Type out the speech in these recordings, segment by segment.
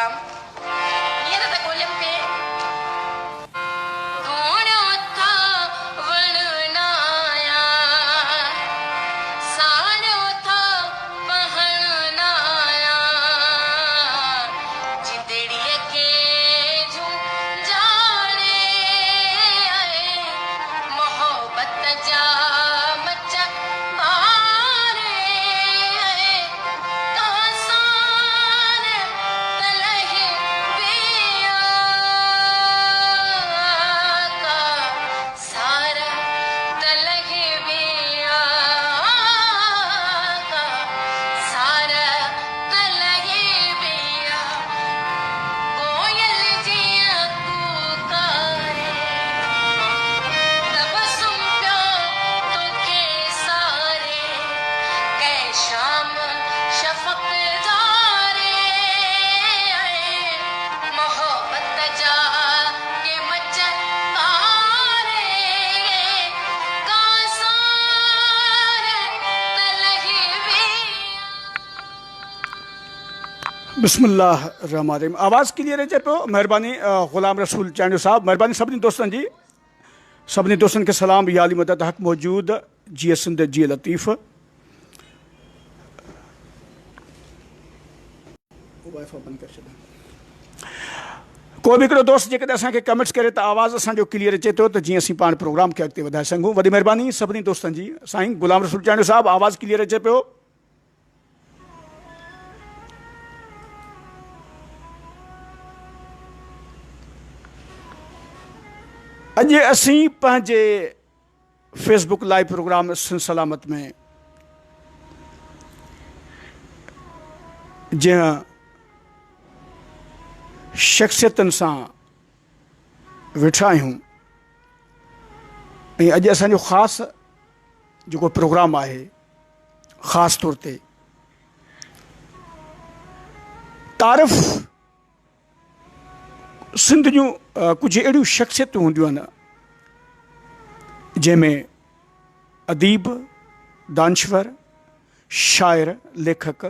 Programme هينئر ته ڳوليم پئي. ڌوڻيو ٿا وڻ نايان، ساڙيو ٿا پهڻ نايان، جندڙيء کي جهونجهاري ۽ محبت جا مچ ٻاري ۽ ڪاسار ته لهي ويا، ڪاسار ته لهي ويا، ڪاسار ته لهي ويا، ڪوئل جيئن ڪوڪاري، تبسم پيو توکي ساري. ڪنهن شام شفق ڌاري ۽ محبت جا ڪي مچ ٻاري ڪا سار ته لهي ويا. بسم الله الرحمٰن الرحيم آواز ڪليئر اچي پيو مهرباني غلام رسول چانڊيو صاحب مهرباني سڀني دوستن جي سڀني دوستن کي سلام يا علي مدد حق موجود جيئي سنڌ جيئي لطيف. ڪو به هڪڙو دوست جيڪڏهن اسان کي ڪمينٽس ڪري ته آواز اسان جو ڪليئر اچي ٿو ته جيئن اسين پاڻ پروگرام کي اڳتي وڌائي سگهون وڏي مهرباني سڀني دوستن جي سائين غلام رسول چانڊيو صاحب آواز ڪليئر اچي پيو. اڄ اسين پنهنجي Facebook live programme Sindh Salamat ۾ جنهن شخصيتن سان ويٺا آهيون ۽ اڄ اسان جو خاص جيڪو پروگرام آهي خاص طور تي تعارف سنڌ جون ڪجهه اهڙيون شخصيتون هونديون آهن جنهن ۾ اديب، دانشور، شاعر، ليکڪ،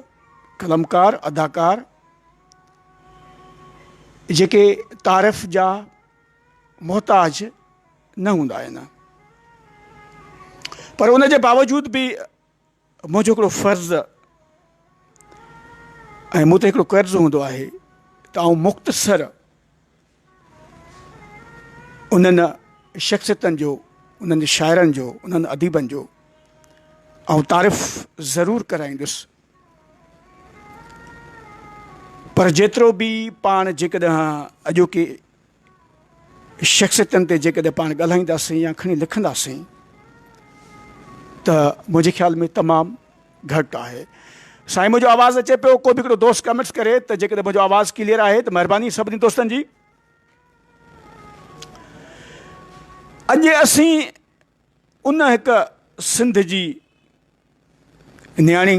قلمڪار، اداڪار جيڪي تعارف جا محتاج نه هوندا آهن پر ان جي باوجود به منهنجو هڪڙو فرض ۽ مون تي هڪڙو قرض هوندو آهي ته آئون مختصر انهن شخصيتن جو انهن شاعرن جو انهن اديبن جو آئون تعارف ضرور ڪرائيندس پر جيترو به پاڻ جيڪڏهن اڄوڪي شخصيتن تي جيڪڏهن پاڻ ڳالهائينداسين يا کڻي لکنداسين ته منهنجي خيال ۾ تمام گهٽ آهي. سائين منهنجو آواز اچي پيو ڪو به هڪڙو دوست ڪمينٽس ڪري ته جيڪڏهن منهنجو آواز ڪليئر آهي ته مهرباني سڀني دوستن جي. اڄ اسين ان هڪ سنڌ جي نياڻي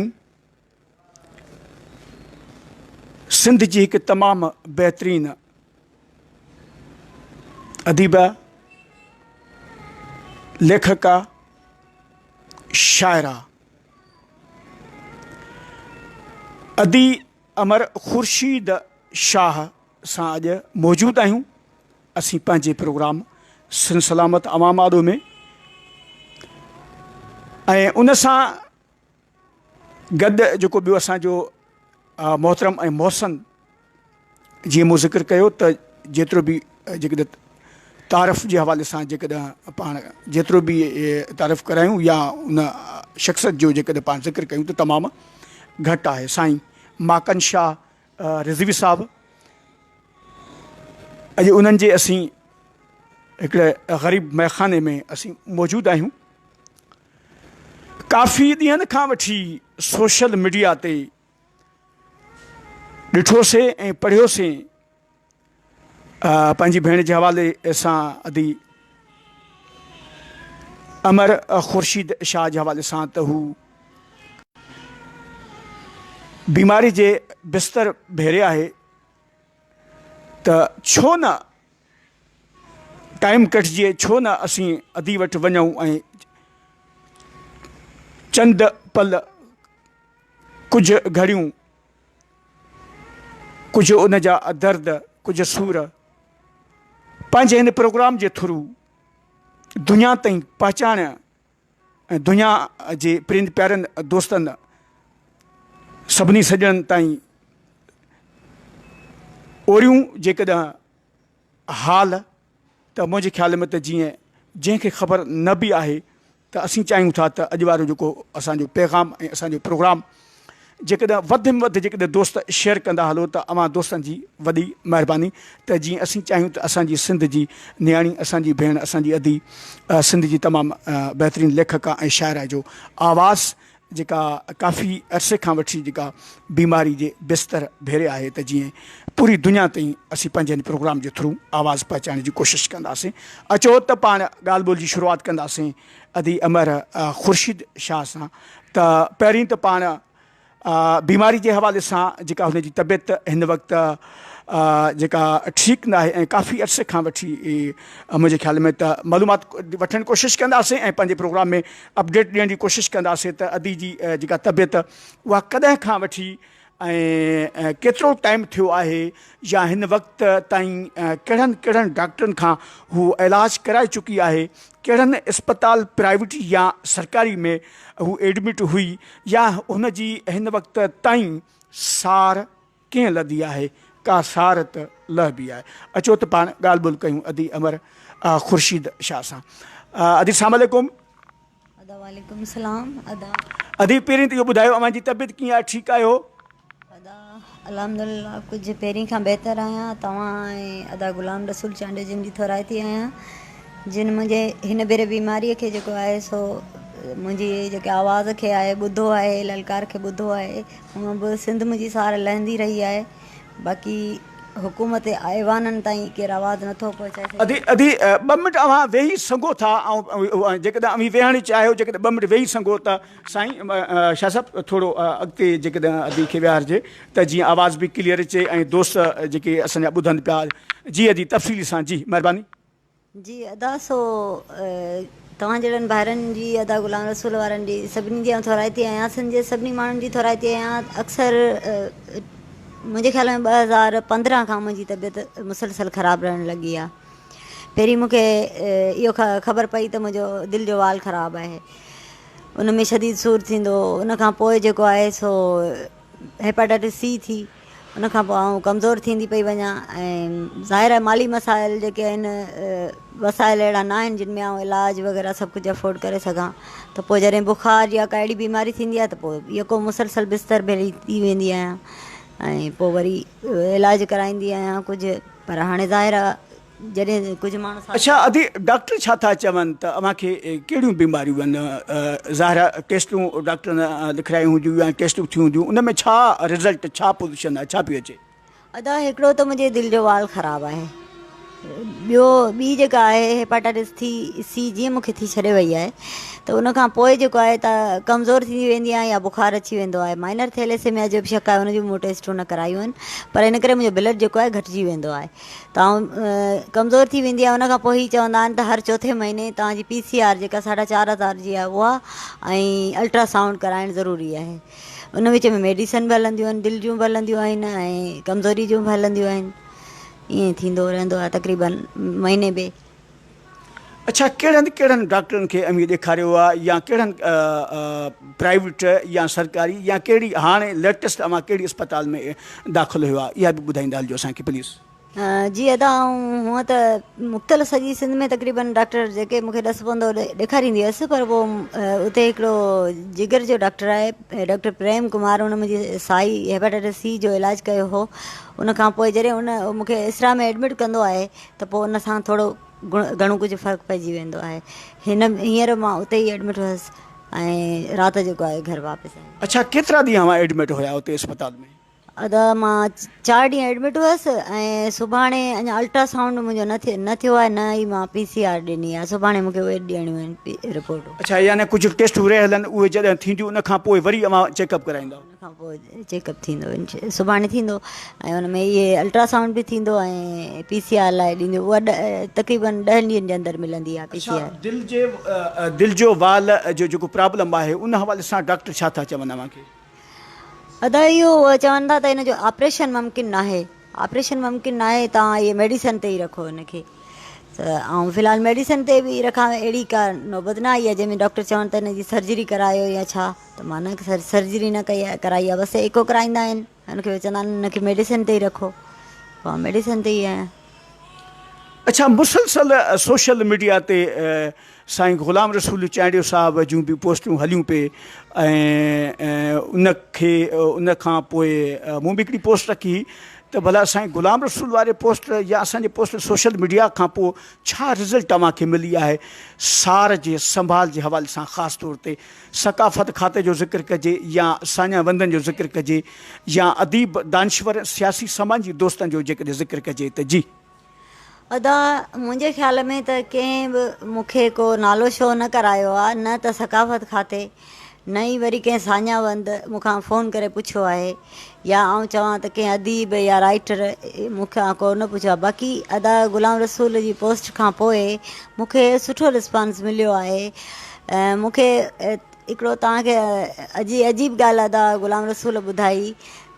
سنڌ جي هڪ تمام بهترين اديبه، ليکڪا، شاعره ادي امر خورشيد شاهه سان اڄ موجود آهيون. اسين پنهنجي پروگرام سنڌ سلامت عوام آڏو ۾ ۽ ان سان گڏ جيڪو ٻيو اسان جو محترم ۽ محسن جيئن مون ذڪر ڪيو ته جيترو به جيڪڏهن تعارف جي حوالي سان جيڪڏهن پاڻ جيترو به تعارف ڪرايون يا ان شخصيت جو جيڪڏهن پاڻ ذڪر ڪيون ته تمام گهٽ آهي سائين ماڪن شاهه رضوي صاحب اڄ انهن جي اسين هڪڙي غريب مئخاني ۾ اسين موجود آهيون ڪافي ڏينهن کان وٺي سوشل ميڊيا تي ڏٺوسين ۽ پڙهيوسين پنهنجي ڀيڻ جي حوالي سان ادي امر خورشيد شاهه جي حوالي سان ته هو بيماري جي بستر ڀيري آهي ته ڇو نه ٽائيم ڪڍجي ڇو نه اسين ادي وٽ وڃون ۽ چند پل ڪجهه گهڙيون ڪجهه ان جا درد، ڪجهه سور پنهنجي هن پروگرام جي ٿرو دنيا تائين پهچائڻ ۽ دنيا جي پرين پيارن دوستن سڀني سڄڻن تائين اوريون جيڪڏهن حال ته منهنجي خيال ۾ ته جيئن جنهن کي خبر نه به آهي ته اسين چاهيون ٿا ته اڄ وارو جيڪو اسان جو پيغام ۽ اسان جو پروگرام جيڪڏهن وڌ ۾ وڌ جيڪڏهن دوست شيئر ڪندا هلو ته اوهان دوستن جي وڏي مهرباني ته جيئن اسين چاهيون ته اسان جي سنڌ جي نياڻي اسان جي ڀيڻ اسان جي ادي سنڌ جي تمام بهترين ليکڪا ۽ شاعره جو آواز جيڪا ڪافي عرصي کان وٺي جيڪا بيماري جي بستر ڀيري آهي ته جيئن پوري دنيا تائين اسين پنهنجي هن پروگرام جي ٿرو آواز پهچائڻ جي ڪوشش ڪنداسين. اچو ته پاڻ ڳالهه ٻولهه جي شروعات ڪنداسين ادي امر خورشيد شاهه سان ته پهرين ته پاڻ بيماري جي حوالي سان جيڪا هن جي طبيعت هن وقت جيڪا ٺيڪ ناهي ۽ ڪافي عرصي کان وٺي منهنجي خيال ۾ ته معلومات وٺڻ جي ڪوشش ڪنداسين ۽ پنهنجي پروگرام ۾ اپڊيٽ ڏيڻ جي ڪوشش ڪنداسين ته ادي جي جيڪا طبيعت اها ڪڏهن کان وٺي ۽ ڪيترو ٽائيم ٿيو آهي يا هن وقت تائين ڪهڙن ڪهڙن ڊاڪٽرن کان هو علاج ڪرائي چڪي آهي ڪهڙن اسپتال پرائيويٽ يا سرڪاري ۾ هو ايڊمٽ هئي يا هن جي هن وقت تائين سار ڪيئن لڌي آهي ڪا سار ته لهبي آهي اچو ته پاڻ ڳالهه ٻولهه ڪيون ادي امر خورشيد شاهه سان ادي السلام عليڪم. ادا وعليڪم السلام ادا. ادي پهرين ته اهو ٻڌايو اوهان جي طبيعت ڪيئن آهي ٺيڪ آهيو. ادا الحمدلله ڪجهه پهرين کان بهتر آهيان توهان ۽ ادا غلام رسول چانڊيو جن جي ٿورائتي آهيان جن منهنجي هن ڀيري بيماري کي جيڪو آهي سو منهنجي جيڪي آواز کي آهي ٻڌو آهي للڪار کي ٻڌو آهي هونء به سنڌ منهنجي سار لهندي رهي آهي باقي حڪومت ايوانن تائين ڪير آواز نٿو پهچائي سگهي. ادي ادي ٻه منٽ اوهان ويهي سگهو ٿا آئون جيڪڏهن اوهين ويهڻ چاهيو جيڪڏهن ٻه منٽ ويهي سگهو ته سائين شاهه صاحب ٿورو اڳتي جيڪڏهن ادي کي ويهارجي ته جيئن آواز به ڪليئر اچي ۽ دوست جيڪي اسان جا ٻڌن پيا جي ادي تفصيلي سان جي مهرباني. جي ادا سو توهان جهڙن ڀائرن جي ادا غلام رسول وارن جي سڀني جي آئون ٿورائتي آهيان سنڌ جي سڀني ماڻهن جي ٿورائتي آهيان اڪثر منهنجي خيال ۾ 2015 کان منهنجي طبيعت مسلسل خراب رهڻ لڳي آهي پهرين مون کي اهو خبر پئي ته منهنجو دل جو وال خراب آهي ان ۾ شديد سور ٿيندو هو ان کان پوء جيڪو آهي سو هيپاٽائٽس سي ٿي ان کان پوء آئون ڪمزور ٿيندي پئي وڃان ۽ ظاهر آهي مالي مسائل جيڪي آهن وسائل اهڙا نه آهن جن ۾ آئون علاج وغيره سڀ ڪجهه افورڊ ڪري سگهان ته پوء جڏهن بخار يا ڪا اهڙي بيماري ٿيندي آهي ته پوء يڪو مسلسل بستر ڀيڙي ٿي ويندي آهيان ۽ پوء وري علاج ڪرائيندي آهيان ڪجهه پر هاڻي ظاهر آهي جڏهن ڪجهه ماڻهو ساٿ. اڇا ادي ڊاڪٽر ڇا ٿا چون ته اوهان کي ڪهڙيون بيماريون آهن ظاهر آهي ٽيسٽون ڊاڪٽرن لکرايون هونديون يا ٽيسٽون ٿيون هونديون ان ۾ ڇا رزلٽ ڇا پوزيشن آهي ڇا پيو اچي. ادا هڪڙو ته منهنجي دل جو وال خراب آهي ٻيو ٻي جيڪا آهي هيپاٽائٽس ٿي سي جيئن مونکي ٿي ڇڏي وئي آهي ته ان کان پوء جيڪو آهي ته ڪمزور ٿيندي ويندي آهيان يا بخار اچي ويندو آهي مائنر ٿيليسيميا جو به شڪ آهي ان جون مون ٽيسٽون نه ڪرايون آهن پر ان ڪري منهنجو بلڊ جيڪو آهي گهٽجي ويندو آهي ته آئون ڪمزور ٿي ويندي آهيان ان کان پوء هي چوندا آهن ته هر چوٿين مهيني توهان جي پي سي آر جيڪا ساڍا 4000 جي آهي اها ۽ الٽرا سائونڊ ڪرائڻ ضروري آهي ان وچ ۾ ميڊيسن به هلنديون آهن دل جون به هلنديون آهن ۽ ڪمزوري جون به هلنديون آهن ائين ٿيندو رهندو آهي تقريبن مهيني ٻئي. اڇا ڪهڙن ڪهڙن ڊاڪٽرن کي اوهين ڏيکاريو آهي يا ڪهڙن پرائيويٽ يا سرڪاري يا ڪهڙي هاڻي ليٽسٽ اوهان ڪهڙي اسپتال ۾ داخل هيو آهي اها به ٻڌائيندا هلجو اسان کي پليز. جي ادا آئون هونء ته مختلف سڄي سنڌ ۾ تقريبن ڊاڪٽر جيڪي مونکي ڏس پوندو ڏيکاريندي هيس پر پوء اتي هڪڙو جگر جو ڊاڪٽر آهي ڊاڪٽر پريم ڪمار ان منهنجي سائي هيپاٽائٽس سي جو علاج ڪيو هو ان کان پوء جڏهن ان مونکي اسرا ۾ ايڊمٽ ڪندو آهي ته پوء ان سان ٿورو گهڻو ڪجهه فرق پئجي ويندو آهي. هن هينئر مان اتي ئي ايڊمٽ هئس ۽ رات جيڪو آهي گهر واپس آيس. اڇا ڪيترا ڏينهن اوهان ايڊمٽ هيا اتي اسپتال ۾؟ ادا مان چار ڏينهن ايڊمٽ هئس ۽ سڀاڻي اڃا الٽرا سائونڊ منهنجو نه ٿيو نه ٿيو آهي نه ئي مان پي سي آر ڏني آهي سڀاڻي مونکي اهي ڏيڻيون آهن رپورٽون. اڇا يعني ڪجهه ٽيسٽون رهيل آهن اهي جڏهن ٿينديون ان کان پوء وري اوهان چيڪ اپ ڪرائيندا. ان کان پوء چيڪ اپ ٿيندو سڀاڻي ٿيندو ۽ ان ۾ اهي الٽرا سائونڊ به ٿيندو ۽ پي سي آر لاء ڏيندو اها تقريبن 10 ڏينهن جي اندر ملندي آهي پي سي آر. دل جي دل جو وال جو جيڪو پرابلم آهي ان حوالي سان ڊاڪٽر ڇا ٿا چون اوهان کي؟ ادا اهو چون ٿا ته ان جو آپريشن ممڪن ناهي آپريشن ممڪن ناهي توهان اهي ميڊيسن تي ئي رکو ان کي ته آئون في الحال ميڊيسن تي به رکان اهڙي ڪا نوبت نه آئي آهي جنهن ۾ ڊاڪٽر چون ته ان جي سرجري ڪرايو يا ڇا ته مان نه سرجري نه ڪئي آهي ڪرائي آهي بس ايڪو ڪرائيندا آهن ان کي چوندا آهن ان کي ميڊيسن تي ئي رکو پوء آئون ميڊيسن تي ئي آهيان. اڇا مسلسل سوشل ميڊيا تي سائين غلام رسول چانڊيو صاحب جون به پوسٽون هليون پئي ۽ ان کي ان کان پوء مون به هڪڙي پوسٽ رکي هئي ته ڀلا سائين غلام رسول واري پوسٽ يا اسان جي پوسٽ سوشل ميڊيا کان پوء ڇا رزلٽ اوهان کي ملي آهي سار جي سنڀال جي حوالي سان خاص طور تي ثقافت کاتي جو ذڪر ڪجي يا ساڃاهه وندن جو ذڪر ڪجي يا اديب، دانشور، سياسي سماجي دوستن جو جيڪڏهن ذڪر ڪجي ته جي. ادا منهنجي خيال ۾ ته ڪنهن به مون کي ڪو نالو شو نه ڪرايو آ نه ته ثقافت کاتي نه ئي وري ڪنهن ساڃاهه وند مون کان فون ڪري پڇيو آهي يا آئون چوان ته ڪنهن اديب يا رائيٽر مون کان ڪو نه پڇيو آهي باقي ادا غلام رسول جي پوسٽ کان پوء مون کي سٺو رسپانس مليو آهي مون کي هڪڙو توهان کي عجيب ڳالهه ادا غلام رسول ٻڌائي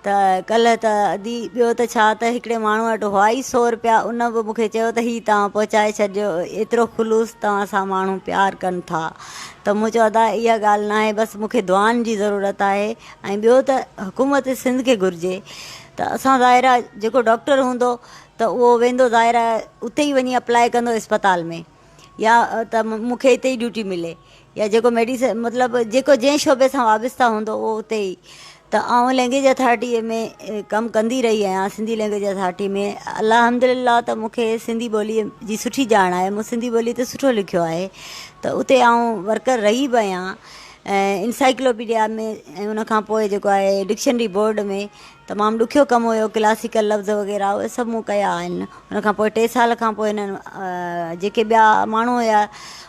ته ڪلهه ته ادي ٻيو ته ڇا ته هڪڙي ماڻهو وٽ هئا ئي سو رپيا ان به مون کي چيو ته هي توهان پهچائي ڇڏجو ايترو خلوص توهان سان ماڻهو پيار ڪن ٿا ته مون چيو ادا اها ڳالهه ناهي بس مون کي دعائن جي ضرورت آهي ۽ ٻيو ته حڪومت سنڌ کي گهرجي ته اسان ظاهر آهي جيڪو ڊاڪٽر هوندو ته اهو ويندو ظاهر آهي اتي ئي وڃي اپلاء ڪندو اسپتال ۾ يا ته مون کي اتي ئي ڊيوٽي ملي يا جيڪو ميڊيسن مطلب جيڪو جنهن شعبي سان وابسته هوندو اهو اتي ئي ته آئون لينگويج اٿارٽي ۾ ڪم ڪندي رهي آهيان سنڌي لينگويج اٿارٽي ۾ الحمد لله ته مون کي سنڌي ٻولي جي سٺي ڄاڻ آهي مون سنڌي ٻولي تي سٺو لکيو آهي ته اتي آئون ورڪر رهي به آهيان ۽ انسائيڪلوپيڊيا ۾ ۽ ان کان پوء جيڪو آهي ڊڪشنري بورڊ ۾ تمام ڏکيو ڪم هيو ڪلاسيڪل لفظ وغيره اهي سڀ مون ڪيا آهن ان کان پوء ٽي سال کان پوء هنن جيڪي ٻيا ماڻهو هيا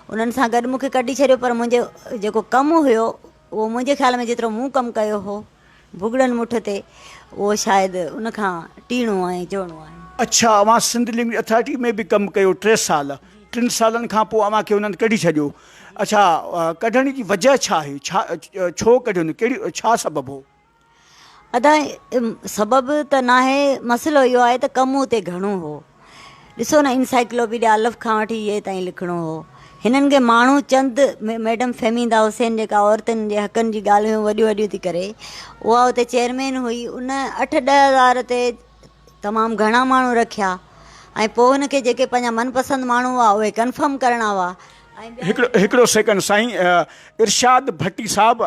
انهن سان گڏ مون کي ڪڍي ڇڏيو پر منهنجو جيڪو ڪم هيو اهو منهنجي خيال ۾ جيترو مون ڪم ڪيو هو ڀڳڙن مٺ تي اهو شايد ان کان ٽيڻو ۽ چوڻو آهي. اڇا اوهان سنڌ لينگويج اٿارٽي ۾ به ڪم ڪيو ٽي سال ٽن سالن کان پوء اوهان کي انهن ڪڍي ڇڏيو اڇا ڪڍڻ جي وجه ڇا هئي ڇا ڇو ڪڍيو ڪهڙي ڇا سبب هو. ادا سبب ته ناهي مسئلو اهو آهي ته ڪم اتي گهڻو هو ڏسو نه انسائيڪلوپيڊيا الف کان وٺي يي تائين لکڻو هو هنن کي ماڻهو چند ميڊم فهميده حسين جيڪا عورتن جي حقن جي ڳالهيون وڏيون وڏيون ٿي ڪري اها اتي چيئرمين هئي ان اٺ ڏهه هزار تي تمام گهڻا ماڻهو رکيا ۽ پوء هن کي جيڪي پنهنجا من پسند ماڻهو هئا اهي ڪنفرم ڪرڻا هئا ۽ ٻيا هڪڙو هڪڙو سيڪنڊ سائين ارشاد ڀٽي صاحب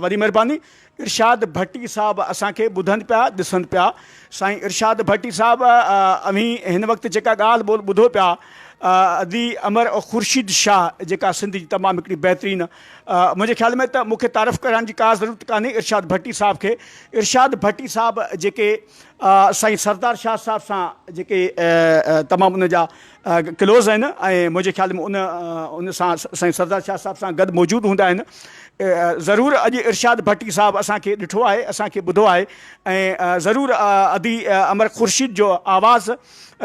وڏي مهرباني ارشاد ڀٽي صاحب اسان کي ٻڌن پيا ڏسن پيا سائين ارشاد ڀٽي صاحب اوهين هن وقت جيڪا ڳالهه ٻولهه ٻڌو پيا ادي امر خورشيد شاهه جيڪا سنڌ جي تمام هڪڙي بهترين منهنجي خيال ۾ ته مون کي تعارف ڪرائڻ جي ڪا ضرورت ڪانهي ارشاد ڀٽي صاحب کي ارشاد ڀٽي صاحب جيڪي سائين سردار شاهه صاحب سان جيڪي تمام ان جا ڪلوز آهن ۽ منهنجي خيال ۾ ان ان سان سائين سردار شاهه صاحب سان گڏ موجود هوندا آهن ضرور اڄ ارشاد ڀٽي صاحب اسان کي ڏٺو آهي اسان کي ٻڌو آهي ۽ ضرور ادي امر خورشيد جو آواز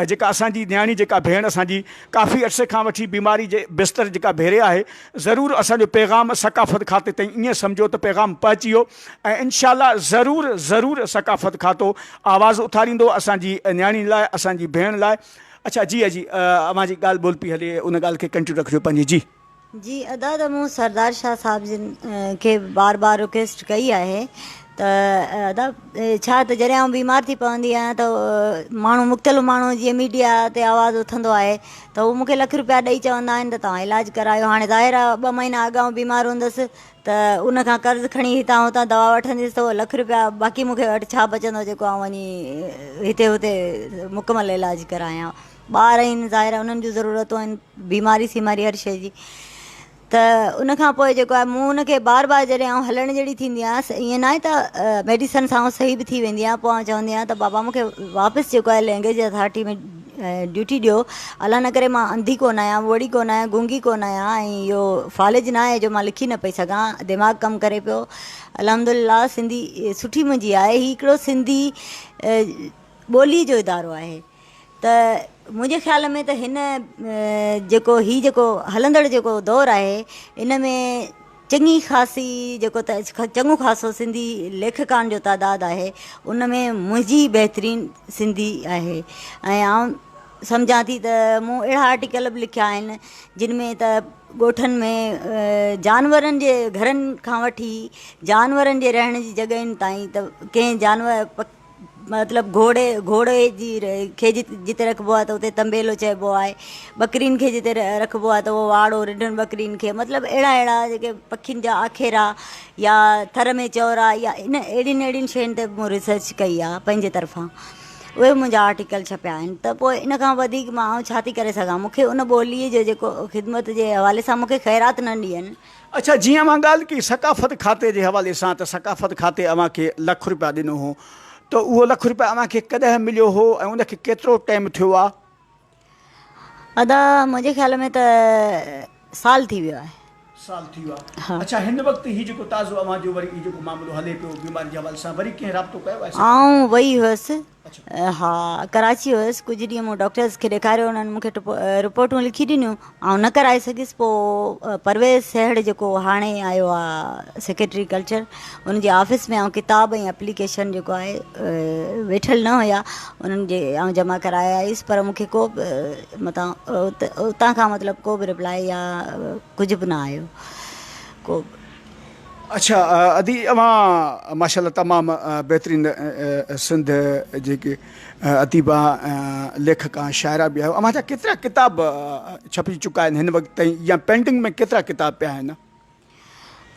جيڪا اسان جي نياڻي جيڪا ڀيڻ اسان جي ڪافي عرصي کان وٺي بيماري جي بستر جيڪا ڀيري آهي ضرور اسان جو پيغام ثقافت کاتي تائين ائين سمجهو ته پيغام پهچي ويو ۽ انشاء الله ضرور ضرور ثقافت کاتو آواز اٿاريندو اسان جي نياڻي لاء اسان جي ڀيڻ لاء اڇا جي اجي اوهان جي ڳالهه ٻولهه پئي هلي ان ڳالهه کي ڪنٽينيو رکجو پنهنجي جي. جي ادا ته مون سردار شاهه صاحب جن کي بار بار رڪويسٽ ڪئي آهي ته ادا ڇا ته جڏهن آئون بيمار ٿي پوندي آهيان ته ماڻهو مختلف ماڻهو جيئن ميڊيا تي آواز اٿندو آهي ته هو مون کي لک روپيا ڏئي چوندا آهن ته توهان علاج ڪرايو هاڻي ظاهر آهي ٻه مهينا اڳ آئون بيمار هوندس ته ان کان قرض کڻي هتان هتان دوا وٺنديس ته اهو لک روپيا باقي مون کي وٽ ڇا بچندو جيڪو آئون وڃي هتي هتي مڪمل علاج ڪرايان ٻار آهن ظاهر آهي انهن جون ضرورتون آهن بيماري سيماري هر شيء جي ته ان کان پوء جيڪو آهي مون ان کي بار بار جڏهن آئون هلڻ جهڙي ٿيندي آهيان ائين ناهي ته ميڊيسن سان آئون صحيح به ٿي ويندي آهيان پوء آئون چوندي آهيان ته بابا مون کي واپس جيڪو آهي لينگويج اٿارٽي ۾ ڊيوٽي ڏيو، الله نه ڪري مان انڌي ڪونه آهيان، ٻوڙي ڪونه آهيان، گونگي ڪونه آهيان ۽ اهو فالج نه آهي جو مان لکي نه پئي سگهان، دماغ ڪم ڪري پيو، الحمدلله سنڌي سٺي منهنجي آهي، هي هڪڙو سنڌي ٻولي جو ادارو آهي ته منهنجي خيال ۾ ته هن جيڪو هي جيڪو هلندڙ جيڪو دور آهي ان ۾ چڱي خاصي جيڪو ته چڱو خاصو سنڌي ليکڪان جو تعداد آهي ان ۾ منهنجي بهترين سنڌي آهي ۽ آئون سمجهان ٿي ته مون اهڙا آرٽيڪل به لکيا آهن جن ۾ ته ڳوٺن ۾ جانورن جي گهرن کان وٺي جانورن جي رهڻ جي جڳهين تائين ته ڪنهن جانور مطلب گهوڙي گهوڙي جي کي جتي رکبو آهي ته اتي تنبيلو چئبو آهي ٻڪرين کي جتي رکبو آهي ته اهو واڙو رڍن ٻڪرين کي مطلب اهڙا اهڙا جيڪي پکين جا آکيرا يا ٿر ۾ چورا يا ان اهڙين اهڙين شين تي به مون ريسرچ ڪئي آهي پنهنجي طرفان اهي منهنجا آرٽيڪل ڇپيا آهن ته پوء ان کان وڌيڪ مان آئون ڇا ٿي ڪري سگهان مون کي ان ٻوليء جو جيڪو خدمت جي حوالي سان مون کي خيرات نه ڏين. اڇا جيئن اوهان ڳالهه ڪئي ثقافت کاتي جي حوالي سان ته ثقافت کاتي اوهان کي لک روپيا ڏنو هو ته اهو لک روپيا اوهان کي ڪڏهن مليو هو ۽ ان کي ڪيترو ٽائيم ٿيو آ؟ ادا منهنجي خيال ۾ ته سال ٿي ويو آهي. سال ٿي ويو آهي. اڇا هن وقت هي جيڪو تازو اوهان جو وري هي جيڪو معاملو هلي پيو بيماري جي حوالي سان وري ڪنهن رابطو ڪيو آهي؟ آئون وئي هيس ها ڪراچي هيس ڪجهه ڏينهن مون ڊاڪٽرز کي ڏيکاريو انهن مون کي رپورٽون لکي ڏنيون آئون نه ڪرائي سگهيس پوء پرويز سهڙ جيڪو هاڻي آيو آهي سيڪريٽري ڪلچر ان جي آفيس ۾ آئون ڪتاب ۽ اپليڪيشن جيڪو آهي ويٺل نه هيا انهن جي آئون جمع ڪرائي آيس پر مون کي ڪو به متان اتان کان مطلب ڪو به رپلائي يا ڪجهه به نه آيو ڪو به. اڇا ادي اوهان ماشاءالله تمام بهترين سنڌ جيڪي اديبا ليکڪا شاعرا به آهيو اوهان جا ڪيترا ڪتاب ڇپجي چڪا آهن هن وقت تائين يا پينڊنگ ۾ ڪيترا ڪتاب پيا آهن.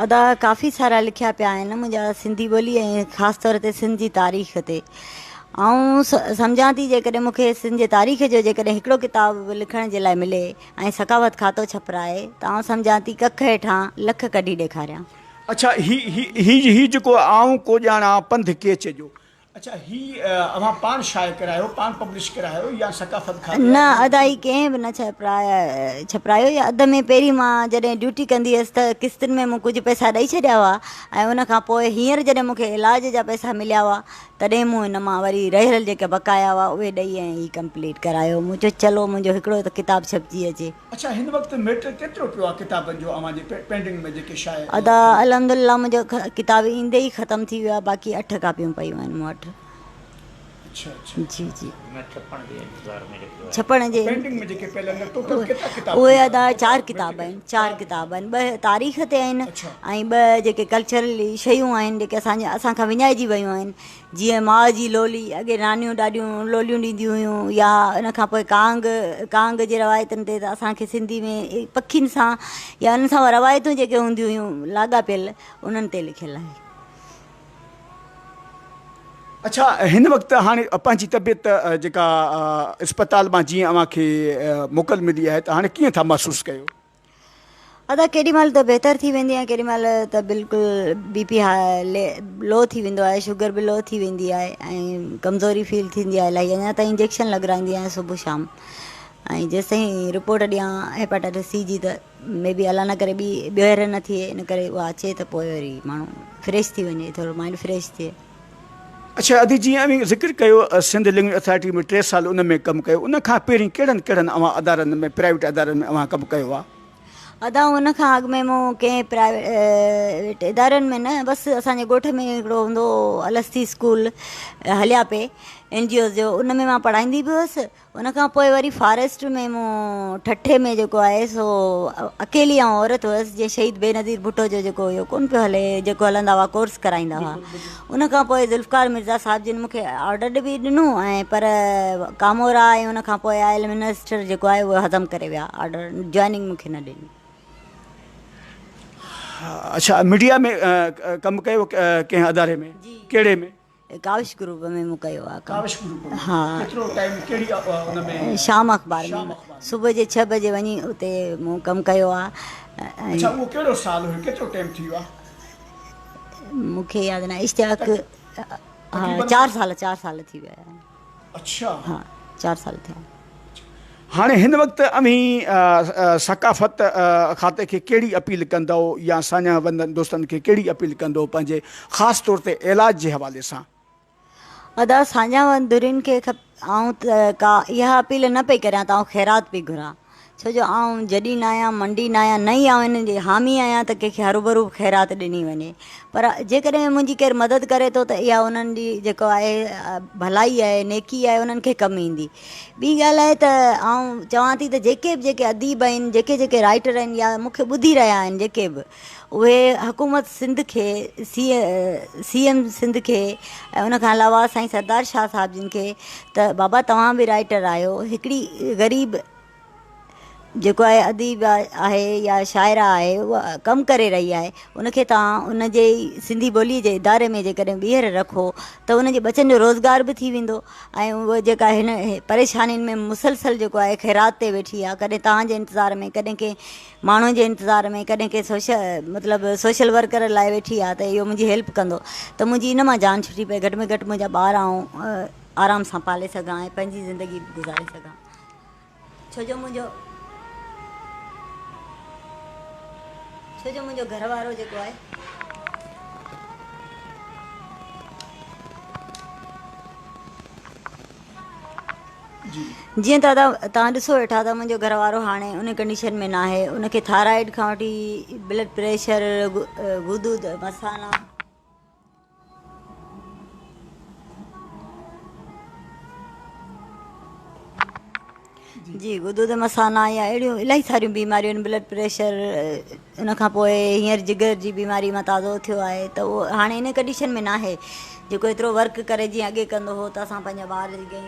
ادا ڪافي سارا لکيا پيا آهن منهنجا سنڌي ٻولي ۽ خاص طور تي سنڌ جي تاريخ تي آئون سمجهان ٿي جيڪڏهن مون کي سنڌ جي تاريخ جو جيڪڏهن هڪڙو ڪتاب به لکڻ جي لاء ملي ۽ ثقافت کاتو ڇپرائي ته آئون سمجهان ٿي ڪک هيٺان لک ڪڍي ڏيکاريان. اڇا هي هي هي جيڪو آئون ڪو ڄاڻان پنڌ ڪيچ جو اڇا هي اوهان پاڻ شايع ڪرايو پاڻ پبلش ڪرايو يا ثقافت کاتي نه ادا هي ڪنهن به نه ڇپرايو يا اڌ ۾ پهرين مان جڏهن ڊيوٽي ڪندي هيس ته قسطن ۾ مون ڪجهه پئسا ڏئي ڇڏيا هئا ۽ ان کان پوء هينئر جڏهن مون کي علاج جا پئسا مليا هئا تڏهن مون هن مان وري رهيل جيڪي بقايا هئا اهي ڏئي ۽ هي ڪمپليٽ ڪرايو مون چيو چلو منهنجو هڪڙو ته ڪتاب ڇپجي اچي. اڇا هن وقت ميٽر ڪيترو پيو آ ڪتابن جو اوهان جي پينڊنگ ۾ جيڪي شايع ادا الحمدلله منهنجو ڪتاب ايندي ئي ختم ٿي ويو آ باقي اٺ ڪاپيون پيون آهن مون وٽ. اڇا اڇا جي جي نه ڇپڻ جي انتظار ۾ جيڪي ڇپڻ جي پينڊنگ ۾ جيڪي پيل آهن ٽوٽل ڪيترا ڪتاب اهي ادا چار ڪتاب آهن چار ڪتاب آهن ٻه تاريخ تي آهن ۽ ٻه جيڪي ڪلچرل شيون آهن جيڪي اسان جي اسان کان وڃائجي ويون آهن جيئن ماء جي لولي، اڳي نانيون ڏاڏيون لوليون ڏينديون هيون يا ان کان پوء ڪانگ، ڪانگ جي روايتن تي ته اسان کي سنڌي ۾ پکين سان يا انهن سان روايتون جيڪي هونديون هيون لاڳاپيل انهن تي لکيل آهي. اڇا هن وقت هاڻي پنهنجي طبيعت جيڪا اسپتال مان جيئن اوهان کي موڪل ملي آهي ته هاڻي ڪيئن ٿا محسوس ڪيو؟ ادا ڪيڏي مهل ته بهتر ٿي ويندي آهي ڪيڏي مهل ته بلڪل بي پي لو ٿي ويندو آهي شگر به لو ٿي ويندي آهي ۽ ڪمزوري فيل ٿيندي آهي الاهي اڃا تائين انجيڪشن لڳرائيندي آهيان صبح شام ۽ جيستائين رپورٽ ڏيان هيپاٽائٽس سي جي ته مي بي الله نه ڪري ٻي ٻيهر نه ٿئي ان ڪري اها اچي ته پوء وري ماڻهو فريش ٿي وڃي ٿورو مائنڊ فريش ٿئي. اڇا ادي جيئن اوهين ذڪر ڪيو سنڌ لينگويج اٿارٽي ۾ ٽي سال ان ۾ ڪم ڪيو ان کان پهرين ڪهڙن ڪهڙن اوهان ادارن ۾ پرائيويٽ ادارن ۾ اوهان ڪم ڪيو آ؟ ادا ان کان اڳ ۾ مون ڪنهن پرائيويٽ ادارن ۾ نه بس اسان جي ڳوٺ ۾ هڪڙو هوندو هو الستي اسڪول هليا پئي اين جي اوز جو ان ۾ مان پڙهائيندي به هيس ان کان پوء وري فاريسٽ ۾ مون ٺٽي ۾ جيڪو آهي سو اڪيلي آئون عورت هئس جنهن شهيد بينظير ڀٽو جو جيڪو اهو ڪونه پيو هلي جيڪو هلندا هئا ڪورس ڪرائيندا هئا ان کان پوء ذوالفقار مرزا صاحب جن مون کي آرڊر به ڏنو ۽ پر ڪامورا ۽ ان کان پوء آيل منسٽر جيڪو آهي اهو هضم ڪري ويا آرڊر جوائننگ مون کي نه ڏني. اڇا ميڊيا ۾ ڪم ڪيو ڪنهن اداري ۾ ڪهڙي ۾؟ ڪاوش گروپ ۾ مون ڪيو آ ڪم. ڪاوش گروپ ۾ ها ڪيترو ٽائيم ڪهڙي ان ۾؟ شام اخبار ۾ شام اخبار صبح جي ڇهه بجي وڃي اتي مون ڪم ڪيو آ. اڇا اهو ڪهڙو سال هيو ڪيترو ٽائيم ٿي ويو آ؟ مون کي ياد ناهي اشتياق ها چار سال چار سال ٿي ويا آهن. اڇا ها چار سال ٿيا. هاڻي هن وقت اوهين ثقافت کاتي کي ڪهڙي اپيل ڪندؤ يا ساڃاهه وندن دوستن کي ڪهڙي اپيل ڪندؤ پنهنجي خاص طور تي علاج جي حوالي سان؟ ادا ساڃاهه وند ڌرين کي آئون ته ڪا اها اپيل نه پئي ڪريان ته آئون خيرات پئي گهران. ڇو جو آئون جڏي ناهيان، منڊي ناهيان، نه ئي آئون ان جي حامي آهيان ته ڪنهن کي هروڀرو خيرات ڏني وڃي. پر جيڪڏهن منهنجي ڪير مدد ڪري ٿو ته اها انهن جي جيڪو آهي ڀلائي آهي، نيڪي آهي، انهن کي ڪم ايندي. ٻي ڳالهه آهي ته آئون چوان ٿي ته جيڪي به جيڪي اديب آهن، جيڪي جيڪي رائيٽر آهن يا مون کي ٻڌي رهيا آهن جيڪي به اهي حڪومت سنڌ کي سي سي ايم سنڌ کي ۽ ان کان علاوه سائين سردار شاهه صاحب جن کي ته بابا توهان به رائيٽر آهيو هڪڙي غريب جيڪو آهي اديب آهي يا شاعره آهي اها ڪم ڪري رهي آهي ان کي توهان ان جي ئي سنڌي ٻولي جي اداري ۾ جيڪڏهن ٻيهر رکو ته ان جي ٻچن جو روزگار به ٿي ويندو ۽ اها جيڪا هن پريشانين ۾ مسلسل جيڪو آهي خيرات تي ويٺي آهي ڪڏهن توهان جي انتظار ۾ ڪڏهن ڪنهن ماڻهو جي انتظار ۾ ڪڏهن ڪنهن سوشل مطلب سوشل ورڪر لاء ويٺي آهي ته اهو منهنجي هيلپ ڪندو ته منهنجي ان مان جان ڇٽي پئي گهٽ ۾ گهٽ منهنجا ٻار آئون آرام سان پالي سگهان ۽ پنهنجي زندگي به گذاري سگهان. ڇو جو منهنجو ڇو جو منهنجو گهر وارو جيڪو آهي. جيئن ته ادا توهان ڏسو ويٺا ته منهنجو گهر وارو هاڻي ان ڪنڊيشن ۾ ناهي ان کي ٿائرائيڊ کان وٺي بلڊ پريشر غدود مثانه جي غدود مثانه يا اهڙيون الاهي ساريون بيماريون آهن بلڊ پريشر ان کان پوء هينئر جگر جي بيماري مان تازو ٿيو آهي ته اهو هاڻي ان ڪنڊيشن ۾ ناهي جيڪو ايترو ورڪ ڪري جيئن اڳي ڪندو هو ته اسان پنهنجا ٻار جيڪي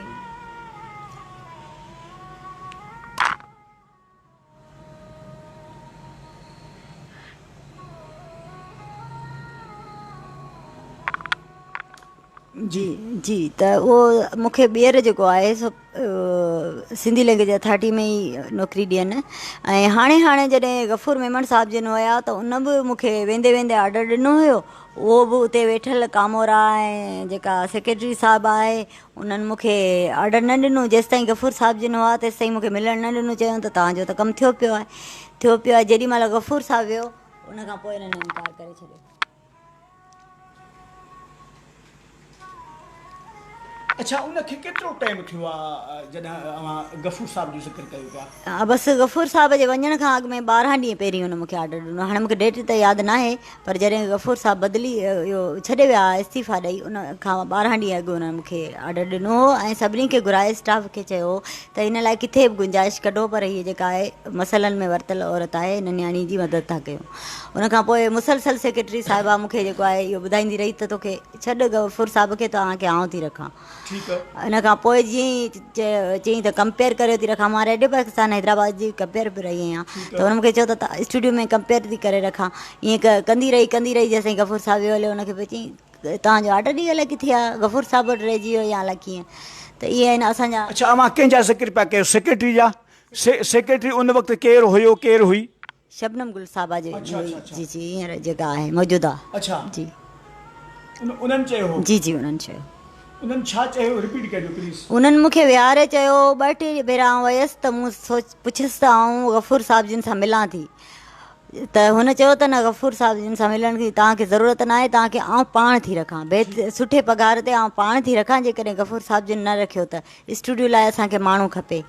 جي جي ته اهو مون کي ٻيهر جيڪو آهي سو سنڌي لينگويج اٿارٽي ۾ ئي نوڪري ڏين ۽ هاڻي هاڻي جڏهن غفور ميمڻ صاحب جن هيا ته ان به مون کي ويندي ويندي آرڊر ڏنو هيو اهو به اتي ويٺل ڪامورا ۽ جيڪا سيڪريٽري صاحب آهي انهن مون کي آرڊر نه ڏنو، جيستائين غفور صاحب جن هئا تيستائين مون کي ملڻ نه ڏنو، چيائون ته توهان جو ته ڪم ٿيو پيو آهي، ٿيو پيو آهي، جيڏي مهل غفور صاحب ويو ان کان پوء انهن انڪار ڪري ڇڏيو. اڇا ان کي ڪيترو ٽائيم ٿيو آ جڏهن اوهان غفور صاحب جو ذڪر ڪيو پيا؟ ها بس غفور صاحب جي وڃڻ کان اڳ ۾ 12 ڏينهن پهرين هن مون کي آرڊر ڏنو، هاڻي مون کي ڊيٽ ته ياد ناهي پر جڏهن غفور صاحب بدلي اهو ڇڏي ويا هئا استعيفا ڏئي ان کان 12 ڏينهن اڳ هن مون کي آرڊر ڏنو هو ۽ سڀني کي گهرائي اسٽاف کي چيو هو ته هن لاء ڪٿي به گنجائش ڪڍو پر هيء جيڪا آهي مسئلن ۾ ورتل عورت آهي هن نياڻي جي مدد ٿا ڪيون ان کان پوء مسلسل سيڪريٽري صاحبه مون کي جيڪو آهي اهو ٻڌائيندي رهي ته توکي ڇڏ غفور صاحب کي توهان کي آئون ٿي رکان. ان کان پوء جيئن ئي چيائين ته ڪمپيئر ڪريو ٿي رکان مان ريڊيو پاڪستان حيدرآباد جي ڪمپيئر به رهي آهيان ته هن مون کي چيو ته اسٽوڊيو ۾ ڪمپيئر ٿي ڪري رکان ائين ڪندي رهي ڪندي رهي جيسين غفور صاحب ويو هليو ان کي پوء چيائين توهان جو آرڊر ئي الائي ڪٿي آهي غفور صاحب وٽ رهجي ويو يا الائي ڪيئن ته اهي آهن اسان جا. اڇا اوهان ڪنهن جا ذڪر پيا ڪيو سيڪريٽري جا سيڪريٽري ان وقت ڪير هيو ڪير هئي. شبنم گل صاحبه جي هئي جي جي هينئر جيڪا آهي موجوده اڇا جي انهن چيو هو جي جي انهن چيو انهن ڇا چيو رپيٽ ڪجو پليز. انهن مون کي ويهاري چيو ٻه ٽي ڀيرا آئون ويس ته مون سوچ پڇيس ته آئون غفور صاحب جن سان ملان ٿي ته هن چيو ته نه غفور صاحب جن سان ملڻ جي توهان کي ضرورت ناهي توهان کي آئون پاڻ ٿي رکان بهتر سٺي پگهار تي آئون پاڻ ٿي رکان جيڪڏهن غفور صاحب جن نه رکيو ته اسٽوڊيو لاء اسان کي ماڻهو کپي.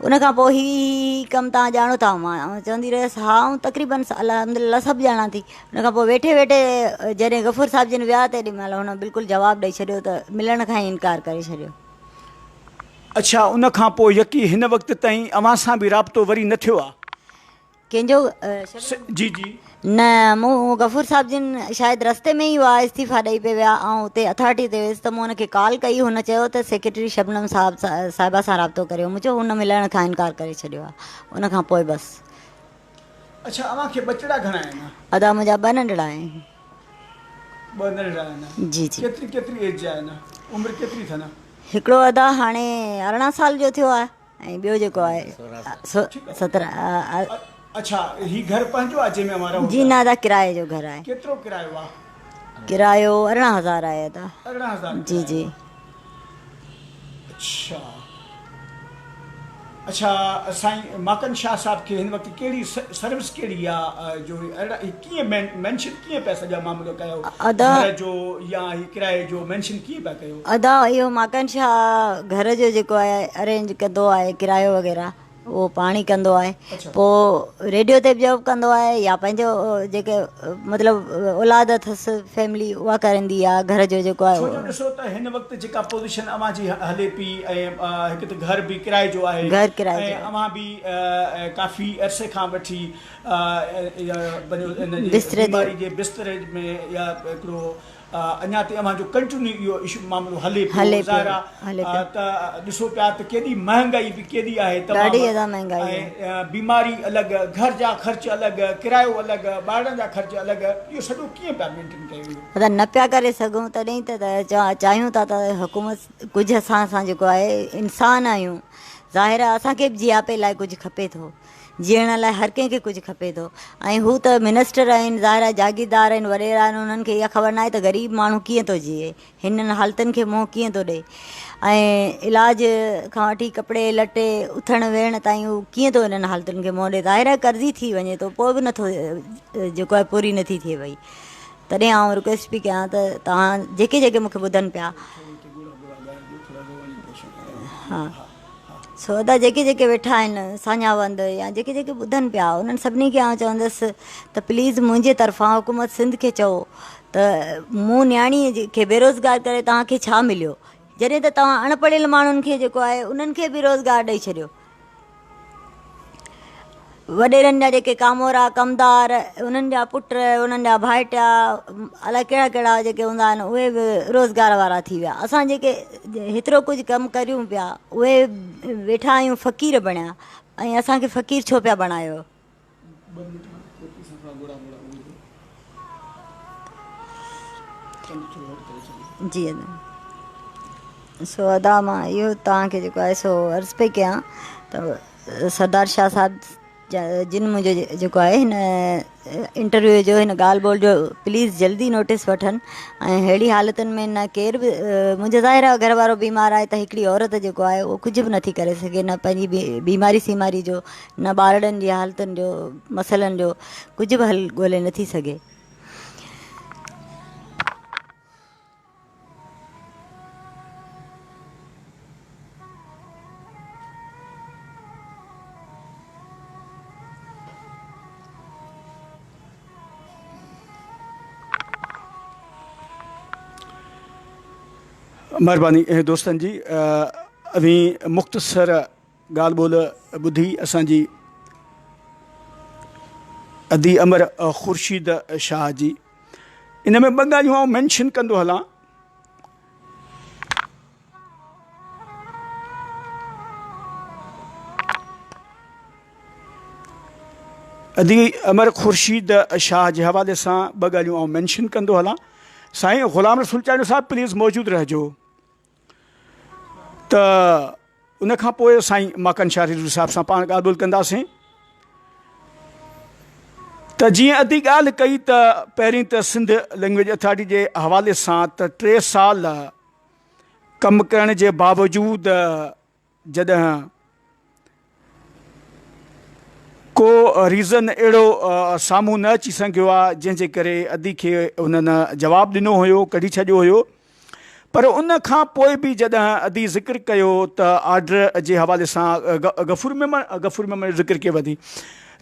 ان کان پوء هي هي ڪم توهان ڄاڻو ٿا؟ آئون چوندي رهيس ها آئون تقريبن الحمدلله سڀ ڄاڻان ٿي. ان کان پوء ويٺي ويٺي جڏهن غفور صاحب جن ويا تيڏي مهل هن بلڪل جواب ڏئي ڇڏيو ته ملڻ کان ئي انڪار ڪري ڇڏيو. اڇا ان کان پوء يڪي هن وقت تائين اوهان سان به رابطو وري نه ٿيو آ؟ ڪنهن جو جي جي. نه مون غفور صاحب جن شايد رستي ۾ ئي هئا استعيفا ڏئي پئي ويا آئون اتي اٿارٽي تي ويس ته مون هن کي ڪال ڪئي هن چيو ته سيڪريٽري شبنم صاحب صاحبه سان رابطو ڪريو مون چيو هن ملڻ کان انڪار ڪري ڇڏيو آهي ان کان پوء بس. اڇا اوهان کي ٻچڙا گهڻا آهن؟ ادا منهنجا ٻه ننڍڙا آهن. ٻه ننڍڙا آهن. جي جي. ڪيتري ڪيتري ايج جا آهن عمر ڪيتري اٿن؟ هڪڙو ادا هاڻي 18 سال جو ٿيو آهي. ۽ ٻيو جيڪو آهي سو 17. اڇا هي گهر پنهنجو آهي جنهن ۾ اوهان رهو ٿا؟ جي نه ادا ڪرايي جو گهر آهي. ڪيترو ڪرايو آهي؟ ڪرايو 18000 آهي ادا. 18000 جي جي. اڇا اڇا سائين ماڪن شاهه صاحب کي هن وقت ڪهڙي سروس ڪهڙي آ جو هي ڪيئن مينشن ڪيئن پيا سڄا معاملو ڪيو گهر جو يا هي ڪرايي جو مينشن ڪيئن پيا ڪيو؟ ادا اهو ماڪن شاهه گهر جو جيڪو آهي ارينج ڪندو آهي ڪرايو وغيره اهو پاڻ ئي ڪندو آهي پوء ريڊيو تي به جاب ڪندو آهي يا پنهنجو جيڪي مطلب اولاد اٿس فيملي اها ڪرندي آهي گهر جو جيڪو آهي ڇو جو ڏسو ته هن وقت جيڪا پوزيشن اوهان جي هلي پئي ۽ هڪ ته گهر به ڪرائي جو آهي گهر ڪرائي ۽ جو اوهان به ڪافي عرصي کان وٺي پنهنجو ان جي بستري تي بيماري جي بستري ۾ يا هڪڙو اڃا تائين اوهان جو ڪنٽينيو اهو اشو معاملو هلي پيو هلي پيو ظاهر هلي آ پيو ته ڏسو پيا ته ڪيڏي مهنگائي به ڪيڏي آهي تمام ڏاڍي ادا مهنگائي آهي. ۽ بيماري الڳ گهر جا خرچ الڳ ڪرايو الڳ ٻارڙن جا خرچ الڳ اهو سڄو ڪيئن پيا مينٽين ڪيو اهو. ادا نه پيا ڪري سگهون تڏهن ته چاهيون ٿا ته حڪومت ڪجهه اسان سان جيڪو آهي انسان آهيون ظاهر آهي اسان کي به جياپي لاء ڪجهه کپي ٿو جيئڻ لاء هر ڪنهن کي ڪجهه کپي ٿو ۽ هو ته منسٽر آهن ظاهر آهي جاگيردار آهن وڏيرا آهن انهن کي اها خبر ناهي ته غريب ماڻهو ڪيئن ٿو جيئي هنن حالتن کي منهن ڪيئن ٿو ڏئي ۽ علاج کان وٺي ڪپڙي لٽي اٿڻ ويهڻ تائين هو ڪيئن ٿو انهن حالتن کي منهن ڏئي ظاهر آهي قرضي ٿي وڃي ٿو پوء به نٿو جيڪو آهي پوري نٿي ٿئي پئي تڏهن آئون رڪويسٽ پئي ڪيان ته توهان جيڪي جيڪي مون کي ٻڌن پيا ها سو ادا جيڪي جيڪي ويٺا آهن ساڃاهه وند يا جيڪي جيڪي ٻڌن پيا انهن سڀني کي آئون چوندس ته پليز منهنجي طرفان حڪومت سنڌ کي چئو ته مون نياڻي کي بيروزگار ڪري توهان کي ڇا مليو جڏهن ته توهان اڻ پڙهيل ماڻهن کي جيڪو آهي انهن کي به روزگار ڏئي ڇڏيو وڏيرن جا جيڪي ڪامورا ڪمدار انهن جا پٽ انهن جا ڀائٽيا الائي ڪهڙا ڪهڙا جيڪي هوندا آهن اهي به روزگار وارا ٿي ويا اسان جيڪي هيترو ڪجهه ڪم ڪريون پيا اهي ويٺا آهيون فقير بڻيا ۽ اسان کي فقير ڇو پيا بڻايو. جي ادا سو ادا مان اهو توهان کي جيڪو آهي سو عرض پئي ڪيان ته سردار شاهه صاحب جن منهنجو جيڪو آهي هن انٽرويو جو هن ڳالهه ٻولهه جو پليز جلدي نوٽيس وٺن ۽ ههڙي حالتن ۾ نه ڪير به منهنجو ظاهر آهي گهر وارو بيمار آهي ته هڪڙي عورت جيڪو آهي اهو ڪجهه به نٿي ڪري سگهي نه پنهنجي بيماري سيماري جو نه ٻارڙن جي حالتن جو مسئلن جو ڪجهه به حل ڳولي نٿي سگهي. مھرباني دوستن جي اوھين مختصر ڳالهه ٻولهه ٻڌي اسان جي ادي امر خورشيد شاهه جي ان ۾ ٻه ڳالهيون آئون مينشن ڪندو هلان ادي امر خورشيد شاهه جي حوالي سان ٻه ڳالهيون آئون مينشن ڪندو هلان سائين غلام رسول چانڊيو صاحب پليز موجود رهجو ته ان کان پوء سائين ماڪن شاهه رضوي صاحب سان پاڻ ڳالهه ٻولهه ڪنداسين ته جيئن ادي ڳالهه ڪئي ته پهرين ته سنڌ لينگويج اٿارٽي جي حوالي سان ته ٽي سال ڪم ڪرڻ جي باوجود جڏهن ڪو ريزن اهڙو سامهون نه اچي سگهيو آهي جنهن جي ڪري ادي کي انهن جواب ڏنو هيو ڪڍي ڇڏيو هيو پر ان کان پوء به جڏهن ادي ذڪر ڪيو ته آرڊر جي حوالي سان غفور ميمڻ غفور ميمڻ جو ذڪر ڪيو ادي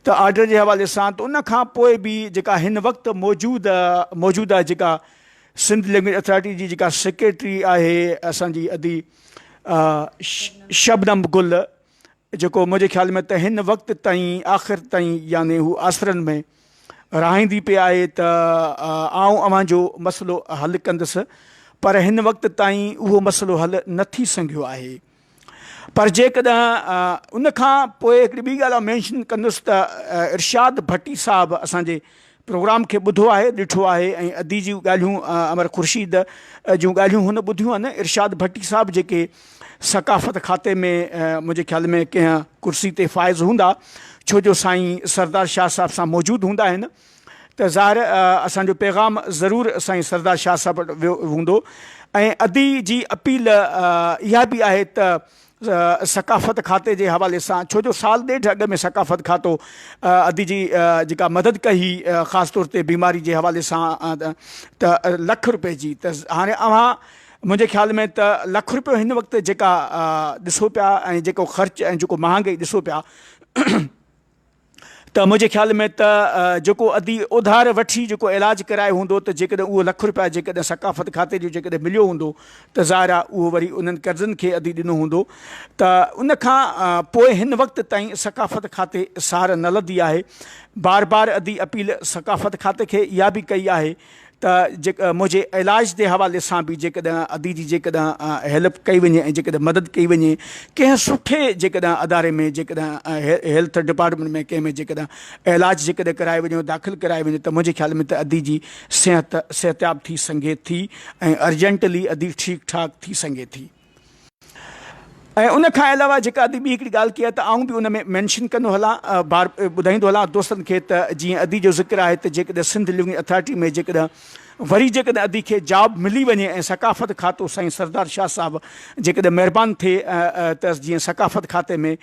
ته آرڊر جي حوالي سان ته ان کان پوء به جيڪا هن وقت موجود موجوده جيڪا سنڌ لينگويج اٿارٽي جي جيڪا سيڪريٽري آهي اسان جي ادي شبنم گل جيڪو منهنجي خيال ۾ ته هن وقت تائين آخر تائين يعني هو آسرن ۾ رهائيندي پئي آهي ته آئون اوهان جو مسئلو حل ڪندس پر هن وقت تائين اهو مسئلو حل نه ٿي سگهيو آهي پر جيڪڏهن ان کان پوء هڪڙي ٻي ڳالهه مينشن ڪندس ته ارشاد ڀٽي صاحب اسان جي پروگرام کي ٻڌو آهي ڏٺو آهي ۽ ادي جون ڳالهيون امر خورشيد جون ڳالهيون هن ٻڌيون آهن ارشاد ڀٽي صاحب جيڪي ثقافت کاتي ۾ منهنجي خيال ۾ ڪنهن ڪرسي تي فائز هوندا ڇو جو سائين سردار شاهه صاحب سان موجود هوندا آهن ته ظاهر اسان جو پيغام ضرور سائين سردار شاهه صاحب وٽ ويو هوندو ۽ ادي جي اپيل اها به آهي ته ثقافت کاتي جي حوالي سان ڇو جو سال ڏيڍ اڳ ۾ ثقافت کاتو ادي جي جيڪا مدد ڪئي هئي خاص طور تي بيماري جي حوالي سان ته لک روپئي جي ته هاڻي اوهان منهنجي خيال ۾ ته لک روپيو هن وقت جيڪا ڏسو پيا ۽ جيڪو خرچ ۽ جيڪو مهانگائي ڏسو پيا ته منهنجي خيال ۾ ته جيڪو ادي اڌار وٺي جيڪو علاج ڪرايو هوندو ته جيڪڏهن اهو لک روپيا جيڪڏهن ثقافت کاتي جو جيڪڏهن مليو هوندو ته ظاهر آهي اهو وري انهن قرضن کي ادي ڏنو هوندو ته ان کان پوء هن وقت تائين ثقافت کاتي سار نه لڌي آهي. بار بار ادي اپيل ثقافت کاتي کي اها به ڪئي آهي ته منهنجي علاج جي حوالي سان به جيڪڏهن ادي جي جيڪڏهن هيلپ ڪئي وڃي ۽ جيڪڏهن مدد ڪئي وڃي ڪنهن سٺي جيڪڏهن اداري ۾ جيڪڏهن هيلٿ ڊپارٽمينٽ ۾ ڪنهن ۾ جيڪڏهن علاج جيڪڏهن ڪرائي وڃي داخل ڪرائي وڃي ته منهنجي خيال ۾ ته ادي جي صحت صحتياب ٿي سگهي ٿي ۽ ارجنٽلي ادي ٺيڪ ٺاڪ ٿي سگهي ٿي. ۽ ان کان علاوه جيڪا ادي ٻي هڪڙي ڳالهه ڪئي آهي ته آئون به ان ۾ مينشن ڪندو هلان بار ٻڌائيندو هلان دوستن کي ته جيئن ادي جو ذڪر آهي ته جيڪڏهن سنڌ لونگ اٿارٽي ۾ جيڪڏهن وري جيڪڏهن ادي کي جاب ملي وڃي ۽ ثقافت کاتو سائين سردار شاهه صاحب جيڪڏهن مهربان ٿئي ته جيئن ثقافت کاتي ۾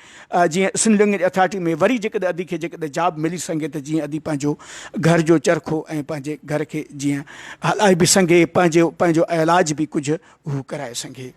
جيئن سنڌ لينگويج اٿارٽي ۾ وري جيڪڏهن ادي کي جيڪڏهن جاب ملي سگهي ته جيئن ادي پنهنجو گهر جو چرخو ۽ پنهنجي گهر کي جيئن هلائي به سگهي پنهنجو پنهنجو علاج به ڪجهه هو ڪرائي سگهي.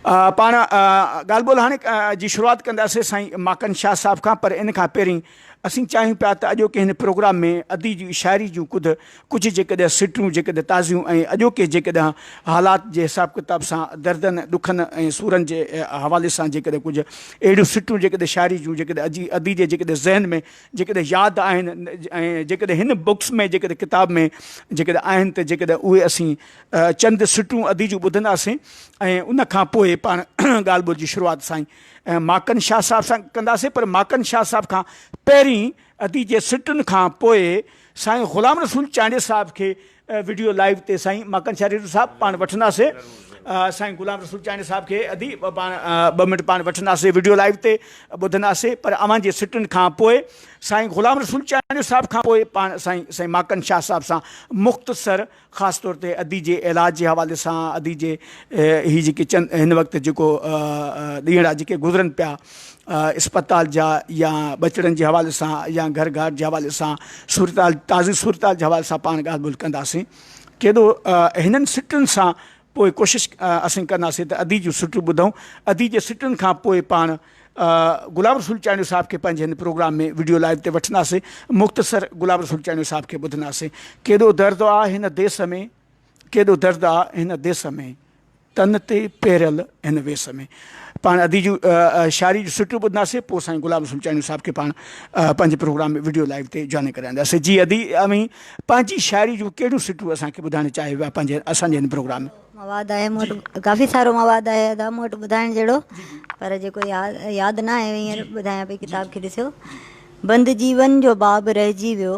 پاڻ ڳالهه ٻولهه هاڻي جي شروعات ڪنداسين سائين ماڪن شاهه صاحب کان پر ان کان پهرين اسين چاهيون پيا ته اڄوڪي هن پروگرام ۾ ادي جي شاعري جون ڪجهه ڪجهه جيڪڏهن سٽون جيڪڏهن تازيون ۽ اڄوڪي جيڪڏهن حالات جي حساب ڪتاب سان دردن ڏکن ۽ سورن جي حوالي سان جيڪڏهن ڪجهه اهڙيون سٽون جيڪڏهن شاعري جون جيڪڏهن ادي ادي جي جيڪڏهن ذهن ۾ جيڪڏهن ياد آهن ۽ جيڪڏهن هن بڪس ۾ جيڪڏهن ڪتاب ۾ جيڪڏهن آهن ته جيڪڏهن اهي اسين چند سٽون ادي جون ٻڌنداسين ۽ ان کان پوء پاڻ ڳالهه ٻولهه جي شروعات سائين ماڪن شاهه صاحب سان ڪنداسين پر ماڪن شاهه صاحب کان پهرين ادي جي سٽن کان پوء سائين غلام رسول چانڊيي صاحب کي وڊيو لائيو تي سائين ماڪن شاهه ريڊو صاحب پاڻ وٺنداسين سائين غلام رسول چانڊيي صاحب کي ادي پاڻ ٻه منٽ پاڻ وٺنداسين وڊيو لائيو تي ٻڌنداسين پر اوهان جي سٽن کان پوء سائين غلام رسول چانڊيو صاحب کان پوء پاڻ سائين سائين ماڪن شاهه صاحب سان مختصر خاص طور تي ادي جي علاج جي حوالي سان ادي جي هي جيڪي چند هن وقت جيڪو ڏينهڙا جيڪي گذرن پيا اسپتال جا يا ٻچڙن جي حوالي سان يا گهر گهاٽ جي حوالي سان صورتحال تازي صورتحال جي حوالي سان پاڻ ڳالهه ٻولهه ڪنداسين ڪيڏو هنن سٽن سان پوء ڪوشش اسين ڪنداسين ته ادي جون سٽون ٻڌون ادي جي سٽن کان پوء پاڻ غلام رسول چانڊيو صاحب کي پنهنجي هن پروگرام ۾ وڊيو لائيو تي وٺنداسين مختصر غلام رسول چانڊيو صاحب کي ٻڌنداسين ڪيڏو درد آ هن ديس ۾ ڪيڏو درد آ هن ديس ۾ تن تي پهريل هن ويس ۾ پاڻ ادي جون شاعري جون سٽون ٻڌنداسين پوء سائين غلام رسول چانڊيو صاحب کي پاڻ پنهنجي پروگرام ۾ وڊيو لائيو تي جوائن ڪرائينداسين جي ادي اوهين پنهنجي شاعري جون ڪهڙيون سٽون اسان کي ٻڌائڻ چاهيو پيا پنهنجي اسان جي هن پروگرام ۾. مواد آهي مون وٽ ڪافي سارو مواد آهي ادا مون وٽ ٻڌائڻ جهڙو پر جيڪو ياد ياد نه آهي هينئر ٻڌايان پئي ڪتاب کي ڏسيو بند جيون جو باب رهجي ويو.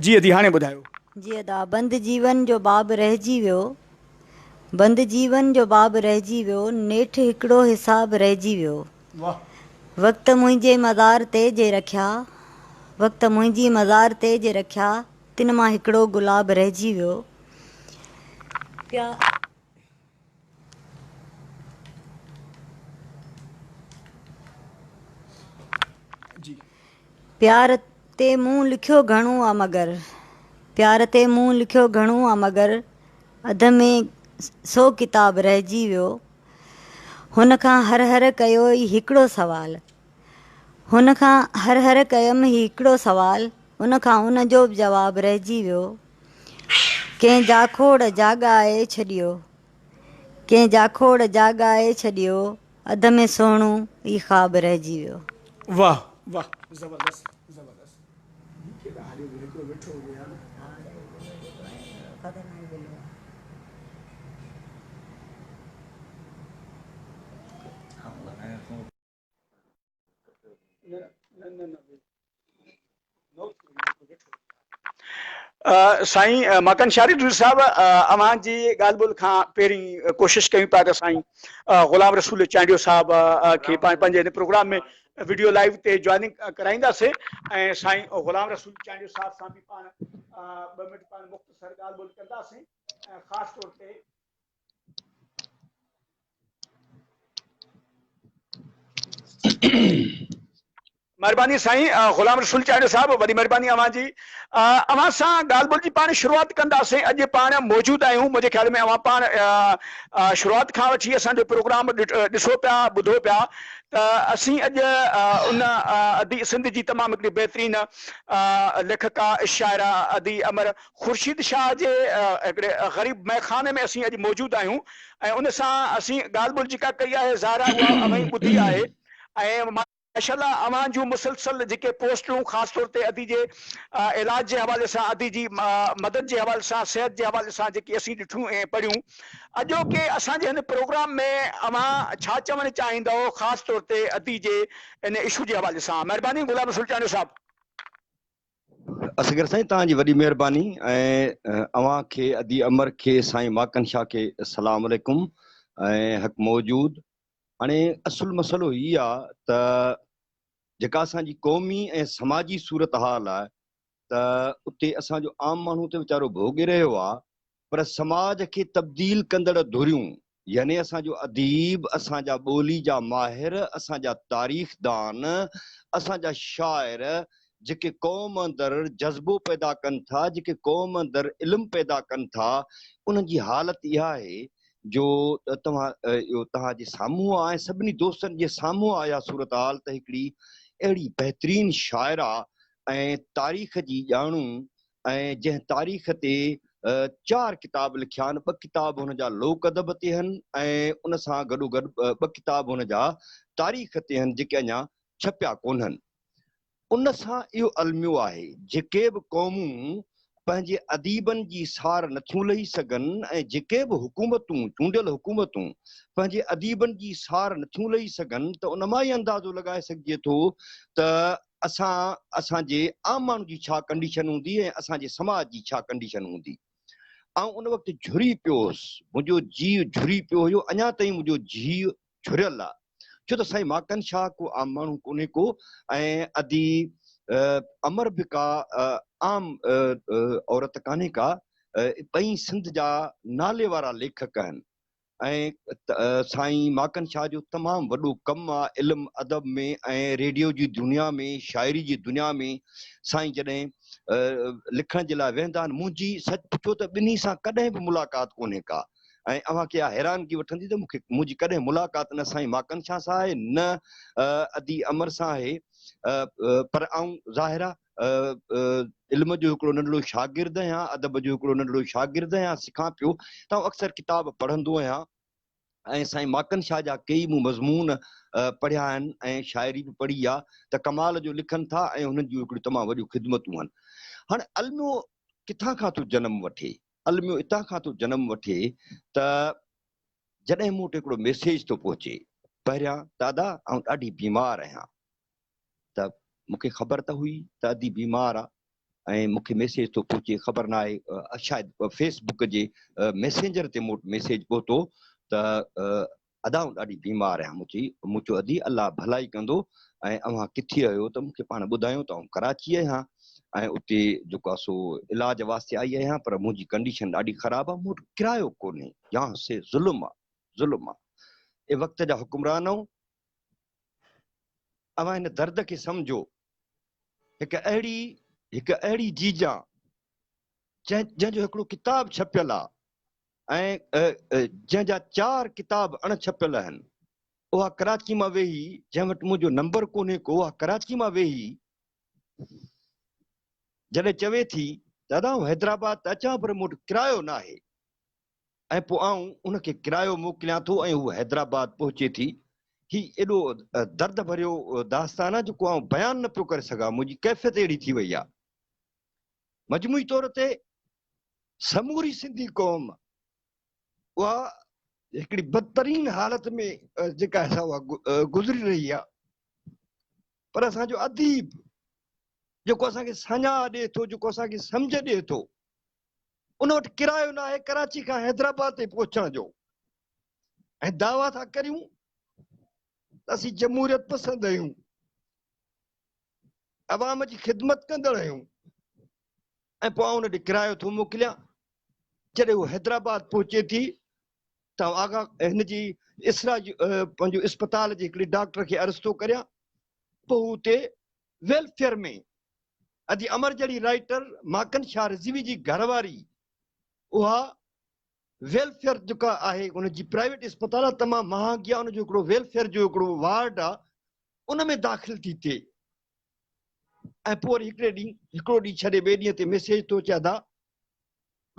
جي ادي هاڻي ٻڌايو. جي ادا بند جيون جو باب رهجي ويو بند جيون جو باب رهجي ويو، نيٺ هڪڙو حساب رهجي ويو. وقت منهنجي مزار تي جي رکيا، وقت منهنجي مزار تي جي رکيا، تن مان هڪڙو گلاب رهجي ويو. پيا. پيار تي مون لکيو گهڻو آ مگر، پيار تي مون لکيو گهڻو آ مگر، اڌ ۾ سو ڪتاب رهجي ويو. هن کان هر هر ڪيو ئي هڪڙو سوال. هن کان هر هر ڪيم هي هڪڙو سوال، ان کان ان جو به جواب رهجي ويو. ڪنهن جاکوڙ جاڳائي ڇڏيو. ڪنهن جاکوڙ جاڳائي ڇڏيو، اڌ ۾ سهڻو ئي خواب رهجي ويو. واه واه زبردست زبردست. هي ڪيڏانهن هليو ويو هڪڙو ويٺو هو يار. سائين ماڪن شاري ڊيو صاحب اوهان جي ڳالهه ٻولهه کان پهرين ڪوشش ڪيون پيا ته سائين غلام رسول چانڊيو صاحب کي پنهنجي هن پروگرام ۾ وڊيو لائيو تي جوائننگ ڪرائينداسين ۽ سائين غلام رسول چانڊيو صاحب سان به پاڻ ٻه منٽ پاڻ مختصر ڳالهه ٻولهه ڪنداسين ۽ خاص طور تي مھرباني سائين غلام رسول چانڊيو صاحب وڏي مھرباني اوھان جي اوھان سان ڳالھ ٻولھ جي پاڻ شروعات ڪنداسين اڄ پاڻ موجود آھيون منھنجي خيال ۾ اوھان پاڻ شروعات کان وٺي اسان جو پروگرام ڏسو پيا ٻڌو پيا ته اسين اڄ ان ادي سنڌ جي تمام ھڪڙي بهترين ليکڪا شاعره ادي امر خورشيد شاھ جي ھڪڙي غريب مئخاني ۾ اسين اڄ موجود آھيون ۽ ان سان اسين ڳالھ ٻولھ جيڪا ڪئي آھي ظاھر آھي اھا اوھين ٻڌي آھي ۽ ماشاءالله اوهان جون مسلسل جيڪي پوسٽون خاص طور تي ادي جي علاج جي حوالي سان ادي جي مدد جي حوالي سان صحت جي حوالي سان جيڪي اسين ڏٺيون ۽ پڙهيون اڄوڪي اسان جي هن پروگرام ۾ اوهان ڇا چوڻ چاهيندؤ خاص طور تي ادي جي ان اشو جي حوالي سان مهرباني غلام رسول چانڊيو صاحب. اصغر سائين توهان جي وڏي مهرباني ۽ اوهان کي ادي امر کي سائين ماڪن شاهه کي السلام عليڪم ۽ حق موجود هاڻي اصل مسئلو هي آ ته جيڪا اسان جي قومي ۽ سماجي صورتحال آ ته اتي اسان جو عام ماڻهو ته ويچارو ڀوڳي رهيو آ پر سماج کي تبديل ڪندڙ ڌريون يعني اسان جو اديب، اسان جا ٻولي جا ماهر، اسان جا تاريخدان، اسان جا شاعر جيڪي قوم اندر جذبو پيدا ڪن ٿا، جيڪي قوم اندر علم پيدا ڪن ٿا، انهن جي حالت اها آهي جو توهان اهو توهان جي سامهون آ ۽ سڀني دوستن جي سامهون آ اها صورتحال ته هڪڙي اهڙي بهترين شاعره ۽ تاريخ جي ڄاڻو ۽ جنهن تاريخ تي چار ڪتاب لکيا آهن، ٻه ڪتاب هن جا لوڪ ادب تي آهن ۽ ان سان گڏوگڏ ٻه ڪتاب هن جا تاريخ تي آهن جيڪي اڃا ڇپيا ڪونهن. ان سان اهو الميو آهي، جيڪي به قومون پنهنجي اديبن جي سار نٿيون لهي سگهن ۽ جيڪي به حڪومتون، چونڊيل حڪومتون، پنهنجي اديبن جي سار نٿيون لهي سگهن ته ان مان ئي اندازو لڳائي سگهجي ٿو ته اسان، اسان جي عام ماڻهو جي ڇا ڪنڊيشن هوندي ۽ اسان جي سماج جي ڇا ڪنڊيشن هوندي. آئون ان وقت جهري پيو هوس، منهنجو جيء جهري پيو هيو، اڃا تائين منهنجو جيء جهريل آ، ڇو ته سائين ماڪن شاهه ڪو عام ماڻهو ڪونهي ڪو ۽ ادي امر به ڪا عام عورت ڪانهي ڪا، ٻئي سنڌ جا نالي وارا ليکڪ آهن ۽ سائين ماڪن شاهه جو تمام وڏو ڪم آ علم ادب ۾ ۽ ريڊيو جي دنيا ۾ شاعري جي دنيا ۾ سائين جڏهن لکڻ جي لاء ويهندا آهن منهنجي سچ پڇو ته ٻنهي سان ڪڏهن به ملاقات ڪونهي ڪا ۽ اوهان کي اها حيرانگي وٺندي ته مون کي منهنجي ڪڏهن ملاقات نه سائين ماڪن شاهه سان آهي نه ادي امر سان آهي پر آئون ظاهر آ علم جو هڪڙو ننڍڙو شاگرد آهيان ادب جو هڪڙو ننڍڙو شاگرد آهيان سکان پيو ته آئون اڪثر ڪتاب پڙهندو آهيان ۽ سائين ماڪن شاهه جا ڪيئي مون مضمون پڙهيا آهن ۽ شاعري به پڙهي آ ته ڪمال جو لکن ٿا ۽ هنن جون هڪڙيون تمام وڏيون خدمتون آهن هاڻي الميو ڪٿان کان ٿو جنم وٺي الميو اتان کان ٿو جنم وٺي ته جڏهن مون وٽ هڪڙو ميسيج ٿو پهچي پهريان ته ادا آئون ڏاڍي بيمار آهيان ته مون کي خبر ته هئي ته ادي بيمار آ ۽ مون کي ميسيج ٿو پهچي خبر نه آهي شايد فيس بڪ جي ميسينجر تي مون وٽ ميسيج پهتو ته ادا آئون ڏاڍي بيمار آهيان. مون چئي، مون چيو ادي الله ڀلائي ڪندو ۽ اوهان ڪٿي آهيو ته مون کي پاڻ ٻڌايو ته آئون ڪراچي آهيان ۽ اتي جيڪو آهي سو علاج واسطي آئي آهيان پر منهنجي ڪنڊيشن ڏاڍي خراب آهي مون وٽ ڪرايو ڪونهي جان سي ظلم آهي ظلم آهي اي وقت جا حڪمرانو اوهان هن درد کي سمجهو هڪ اهڙي هڪ اهڙي جيجان جنهن جنهن جو هڪڙو ڪتاب ڇپيل آهي ۽ جنهن جا چار ڪتاب اڻ ڇپيل آهن، اها ڪراچي مان ويهي، جنهن وٽ منهنجو نمبر ڪونهي ڪو، اها ڪراچي مان ويهي جڏهن چوي ٿي ته ادا آئون حيدرآباد ته اچان پر مون وٽ ڪرايو ناهي ۽ پوء آئون ان کي ڪرايو موڪليان ٿو ۽ هوء حيدرآباد پهچي ٿي. هي ايڏو درد ڀريو داستان آهي جيڪو آئون بيان نه پيو ڪري سگهان، منهنجي ڪيفيت اهڙي ٿي وئي آهي. مجموعي طور تي سموري سنڌي قوم اها هڪڙي بدترين حالت ۾ جيڪا آهي سا اها گذري رهي آهي پر اسان جو اديب جيڪو اسان کي ساڃاهه ڏئي ٿو جيڪو اسان کي سمجهه ڏئي ٿو ان وٽ ڪرايو نه آهي ڪراچي کان حيدرآباد تائين پهچڻ جو ۽ دعويٰ ٿا ڪريون ته اسين جمهوريت پسند آهيون عوام جي خدمت ڪندڙ آهيون ۽ پوء آئون ان ڏي ڪرايو ٿو موڪليان. جڏهن هوء حيدرآباد پهچي ٿي ته آئون آغا هن جي اسرا جي پنهنجو اسپتال جي هڪڙي ڊاڪٽر کي عرض ٿو ڪريان. پوء هو اتي ويلفيئر ۾ ادي امر جهڙي رائيٽر ماڪن شاهه رضوي جي گهر واري اها ويلفيئر جيڪا آهي ان جي پرائيويٽ اسپتال آهي تمام مهانگي آهي ان جو هڪڙو ويلفيئر جو هڪڙو وارڊ آهي ان ۾ داخل ٿي ٿئي ۽ پوء وري هڪڙي ڏينهن هڪڙو ڏينهن ڇڏي ٻئي ڏينهن تي ميسيج ٿو اچي ادا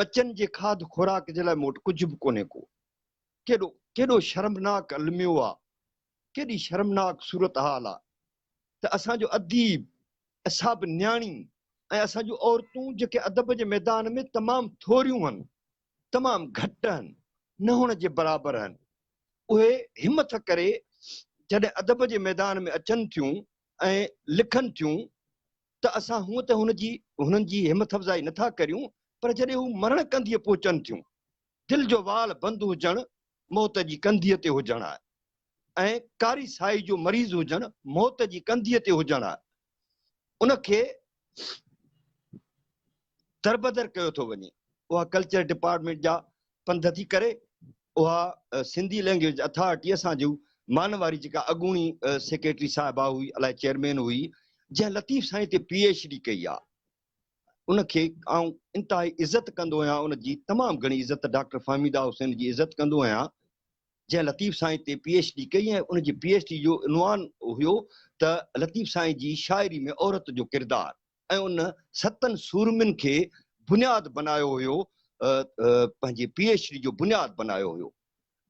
ٻچن جي کاڌ خوراڪ جي لاء مون وٽ ڪجهه به ڪونهي ڪو. ڪيڏو ڪيڏو شرمناڪ الميو آ ڪيڏي شرمناڪ صورتحال آ ته اسان جو اديب اصحاب نياڻي ۽ اسان جون عورتون جيڪي ادب جي ميدان ۾ تمام ٿوريون هن، تمام گهٽ هن، نه هئڻ جي برابر هن، اهي همٿ ڪري جڏهن ادب جي ميدان ۾ اچن ٿيون ۽ لکن ٿيون ته اسان هونء ته هن جي هنن جي همٿ افزائي نٿا ڪريون پر جڏهن هو مرڻ ڪنڌيء پهچن ٿيون، دل جو وال بند هجڻ موت جي ڪنڌيء تي هجڻ آهي ۽ ڪاري سائي جو مريض هجڻ موت جي ڪنڌيء تي هجڻ آهي. ان کي دربدر ڪيو ٿو وڃي. اها ڪلچر ڊپارٽمينٽ جا پنڌ ٿي ڪري، اها سنڌي لينگويج اٿارٽي اسان جي مانواري جيڪا اڳوڻي سيڪريٽري صاحبه هئي الائي چيئرمين هئي، جنهن لطيف سائين تي پي ايڇ ڊي ڪئي آهي، ان کي آئون انتهائي عزت ڪندو آهيان، ان جي تمام گهڻي عزت ڊاڪٽر فهميده حسين جي عزت ڪندو آهيان، جنهن لطيف سائين تي پي ايڇ ڊي ڪئي ۽ ان جي پي ايڇ ڊي جو عنوان هيو ته لطيف سائين جي شاعري ۾ عورت جو ڪردار ۽ ان ستن سورمين کي بنياد بنايو هيو، پنهنجي پي ايڇ ڊي جو بنياد بنايو هيو.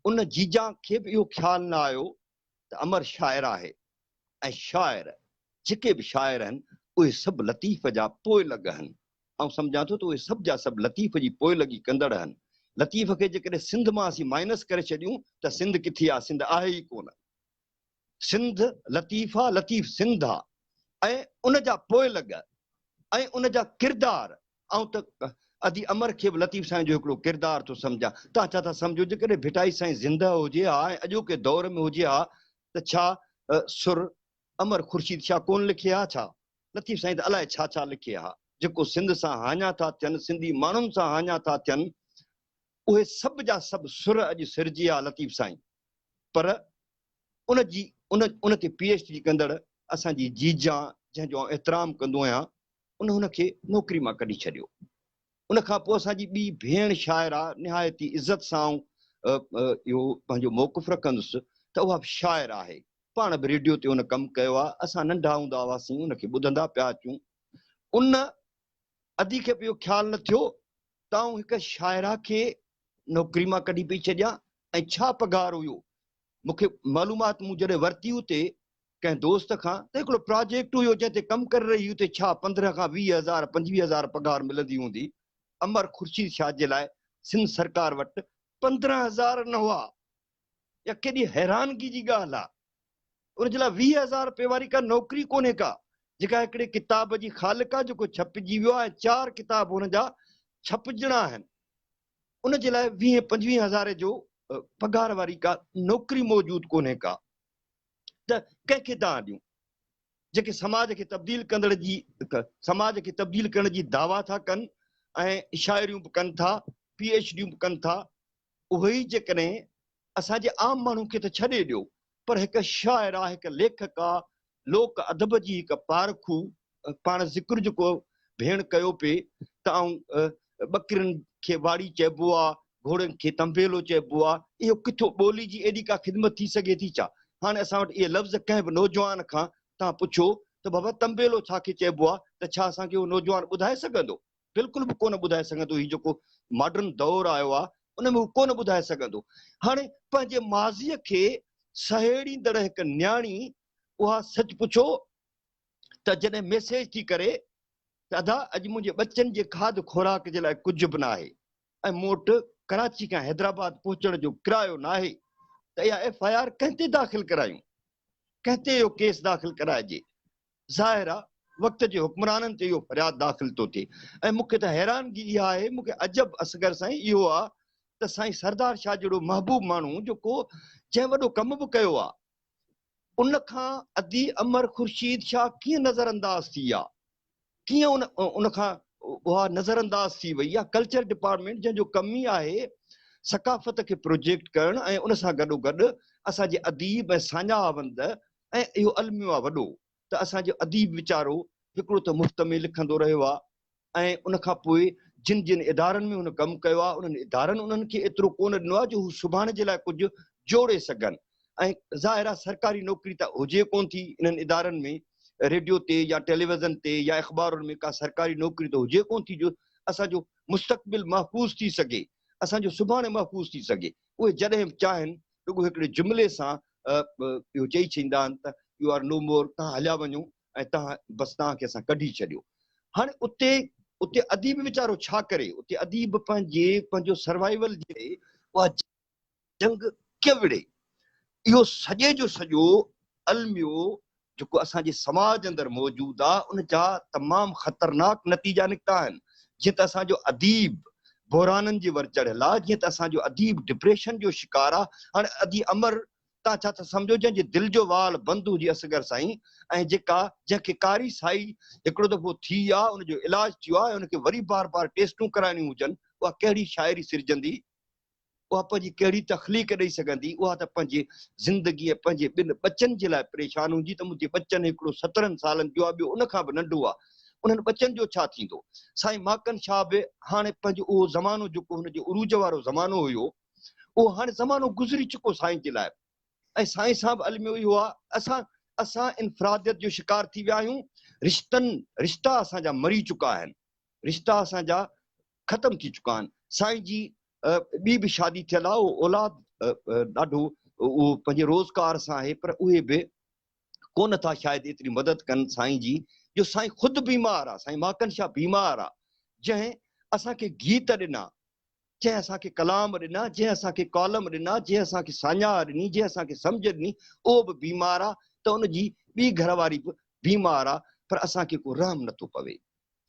ان جيجان کي به اهو خيال نه آيو ته امر شاعر آهي ۽ شاعر جيڪي به شاعر آهن اهي سڀ لطيف جا پوئلڳ آهن. آئون سمجهان ٿو ته اهي سڀ جا سڀ لطيف جي پوئلڳي ڪندڙ آهن. لطيف کي جيڪڏهن سنڌ مان اسين مائنس ڪري ڇڏيون ته سنڌ ڪٿي آهي؟ سنڌ آهي ئي ڪونه. سنڌ لطيف آ، لطيف سنڌ آ ۽ ان جا پوئلڳ ۽ ان جا ڪردار آئون ته ادي امر کي به لطيف سائين جو هڪڙو ڪردار ٿو سمجهان. توهان ڇا ٿا سمجهو جيڪڏهن ڀٽائي سائين زندهه هجي ها ۽ اڄوڪي دور ۾ هجي ها ته ڇا سر امر خورشيد شاهه ڪونه لکي ها ڇا؟ لطيف سائين ته الائي ڇا ڇا لکي ها. جيڪو سنڌ سان هاڃا ٿا ٿين، سنڌي ماڻهن سان هاڃا ٿا ٿين، اهي سڀ جا سڀ سر اڄ سرجي ها لطيف سائين. پر ان جي ان ان تي پي ايڇ ڊي ڪندڙ اسان جي جيجان جنهن جو آئون احترام ڪندو آهيان، ان هن کي نوڪري مان ڪڍي ڇڏيو. ان کان پوء اسان جي ٻي ڀيڻ شاعره نهايت ئي عزت سان آئون اهو پنهنجو موقف رکندس ته اها به شاعره آهي. پاڻ به ريڊيو تي هن ڪم ڪيو آهي. اسان ننڍا هوندا هئاسين ان کي ٻڌندا پيا اچون. ان ادي کي به اهو خيال نه ٿيو ته آئون هڪ شاعره کي نوڪري مان ڪڍي پئي ڇڏيان ۽ ڇا پگهار هيو. مون کي معلومات مون جڏهن ورتي اتي ڪنهن دوست کان ته هڪڙو پراجيڪٽ هيو جنهن تي ڪم ڪري رهي هئي اتي ڇا 15 کان 20 هزار 25 هزار پگهار ملندي هوندي. امر خورشيد شاهه جي لاء سنڌ سرڪار وٽ 15 هزار نه هئا. اها ڪيڏي حيرانگي جي ڳالهه آهي. ان جي لاء 20 هزار رپئي واري ڪا نوڪري ڪونهي ڪا جيڪا هڪڙي ڪتاب جي خالق آهي جيڪو ڇپجي ويو آهي ۽ چار ڪتاب هن جا ڇپجڻا آهن ان جي لاء 20 25 هزاري جو پگهار واري ڪا نوڪري موجود ڪونهي ڪا. ته ڪنهن کي دانهن ڏيون؟ جيڪي سماج کي تبديل ڪندڙ جي سماج کي تبديل ڪرڻ جي دعويٰ ٿا ڪن ۽ شاعريون به ڪن ٿا، پي ايڇ ڊيون به ڪن ٿا، اهي ئي جيڪڏهن اسان جي عام ماڻهو کي ته ڇڏي ڏيو پر هڪ شاعر آ، هڪ ليکڪ آ، لوڪ ادب جي هڪ پارکو پاڻ ذڪر جيڪو ڀيڻ ڪيو پئي ته آئون ٻڪرين کي واڙي چئبو آ، گهوڙن کي تنبيلو چئبو آ، اهو ڪٿو ٻولي جي ايڏي ڪا خدمت ٿي سگهي ٿي ڇا؟ هاڻي اسان وٽ اهي لفظ ڪنهن به نوجوان کان توهان پڇو ته بابا تنبيلو ڇا کي چئبو آ ته ڇا اسان کي اهو نوجوان ٻڌائي سگهندو؟ بلڪل به ڪونه ٻڌائي سگهندو، هي جيڪو ماڊرن دور آيو آ ان ۾ هو ڪونه ٻڌائي سگهندو. هاڻي پنهنجي ماضيء کي سهيڙيندڙ هڪ نياڻي اها سچ پڇو ته جڏهن ميسيج ٿي ڪري ته ادا اڄ منهنجي ٻچن جي کاڌ خوراڪ جي لاء ڪجهه به ناهي ۽ مون وٽ ڪراچي کان حيدرآباد پهچڻ جو ڪرايو ناهي ته اها ايف I R ڪنهن تي داخل ڪرايون؟ ڪنهن تي اهو ڪيس داخل ڪرائجي؟ ظاهر آ وقت جي حڪمرانن تي اهو فرياد داخل ٿو ٿئي ۽ مون کي ته حيرانگي اها آهي مون کي عجب اصغر سائين اهو آ ته سائين سردار شاهه جهڙو محبوب ماڻهو جيڪو جنهن وڏو ڪم به ڪيو آ ان کان ادي امر خورشيد شاهه ڪيئن نظر انداز ٿي آ؟ ڪيئن ان ان کان اها نظر انداز ٿي وئي يا ڪلچر ڊپارٽمينٽ جنهن جو ڪم ئي آهي ثقافت کي پروجيڪٽ ڪرڻ ۽ ان سان گڏو گڏ اسان جي اديب ۽ ساڃاهه وند ۽ اهو الميو آ وڏو ته اسان جو اديب ويچارو هڪڙو ته مفت ۾ لکندو رهيو آ ۽ ان کان پوء جن جن ادارن ۾ هن ڪم ڪيو آ انهن ادارن انهن کي ايترو ڪونه ڏنو آ جو هو سڀاڻي جي لاء ڪجهه جوڙي سگهن ۽ ظاهر آ سرڪاري نوڪري ته هجي ڪونه ٿي انهن ادارن ۾ ريڊيو تي يا ٽيليوزن تي يا اخبارن ۾ ڪا سرڪاري نوڪري ته هجي ڪونه ٿي جو اسان جو مستقبل محفوظ ٿي سگهي اسان جو سڀاڻي محفوظ ٿي سگهي اهي جڏهن به چاهين رڳو هڪڙي جملي سان اهو چئي ڇڏيندا آهن ته يو آر نو مور توهان هليا وڃو ۽ توهان بس توهان کي اسان ڪڍي ڇڏيو. هاڻي اتي اتي اديب ويچارو ڇا ڪري؟ اتي اديب پنهنجي پنهنجو سروائيول جي لاء اها جنگ ڪيئن وڙهي؟ اهو سڄي جو سڄو الميو جيڪو اسان جي سماج اندر موجود آ ان جا تمام خطرناڪ نتيجا نڪتا آهن. جيئن ته اسان جو اديب بحرانن جي ور چڙهيل آ، جيئن ته اسان جو اديب ڊپريشن جو شڪار آ. هاڻي ادي امر تان ڇا ٿا سمجهو جنهن جي دل جو وال بند هجي اصغر سائين ۽ جيڪا جنهن کي ڪاري سائي هڪڙو دفعو ٿي آ ان جو علاج ٿيو آ ۽ ان کي وري بار بار ٽيسٽون ڪرائڻيون هجن اها ڪهڙي شاعري سرجندي؟ اها پنهنجي ڪهڙي تخليق ڏئي سگهندي؟ اها ته پنهنجي زندگي ۽ پنهنجي ٻن ٻچن جي لاء پريشان هوندي ته منهنجي ٻچن هڪڙو سترهن سالن جو آ ٻيو ان کان به ننڍو آ انهن ٻچن جو ڇا ٿيندو؟ سائين ماڪن شاهه به هاڻي پنهنجو اهو زمانو جيڪو هن جي عروج وارو زمانو هيو اهو هاڻي زمانو گذري چڪو سائين جي لاء ۽ سائين سان به الميو اهو آ اسان اسان انفراديت جو شڪار ٿي ويا آهيون رشتن رشتا اسان جا مري چڪا آهن رشتا اسان جا ختم ٿي چڪا آهن. سائين جي ٻي به شادي ٿيل آهي اهو اولاد ڏاڍو اهو پنهنجي روزگار سان آهي پر اهي به ڪونه ٿا شايد ايتري مدد ڪن سائين جي جو سائين خود بيمار آهي سائين ماڪن شاهه بيمار آهي جنهن اسان کي گيت ڏنا جنهن اسان کي ڪلام ڏنا جنهن اسان کي ڪالم ڏنا جنهن اسان کي ساڃاهه ڏني جنهن اسان کي سمجهه ڏني اهو به بيمار آهي ته ان جي ٻي گهر واري به بيمار آهي پر اسان کي ڪو رحم نٿو پوي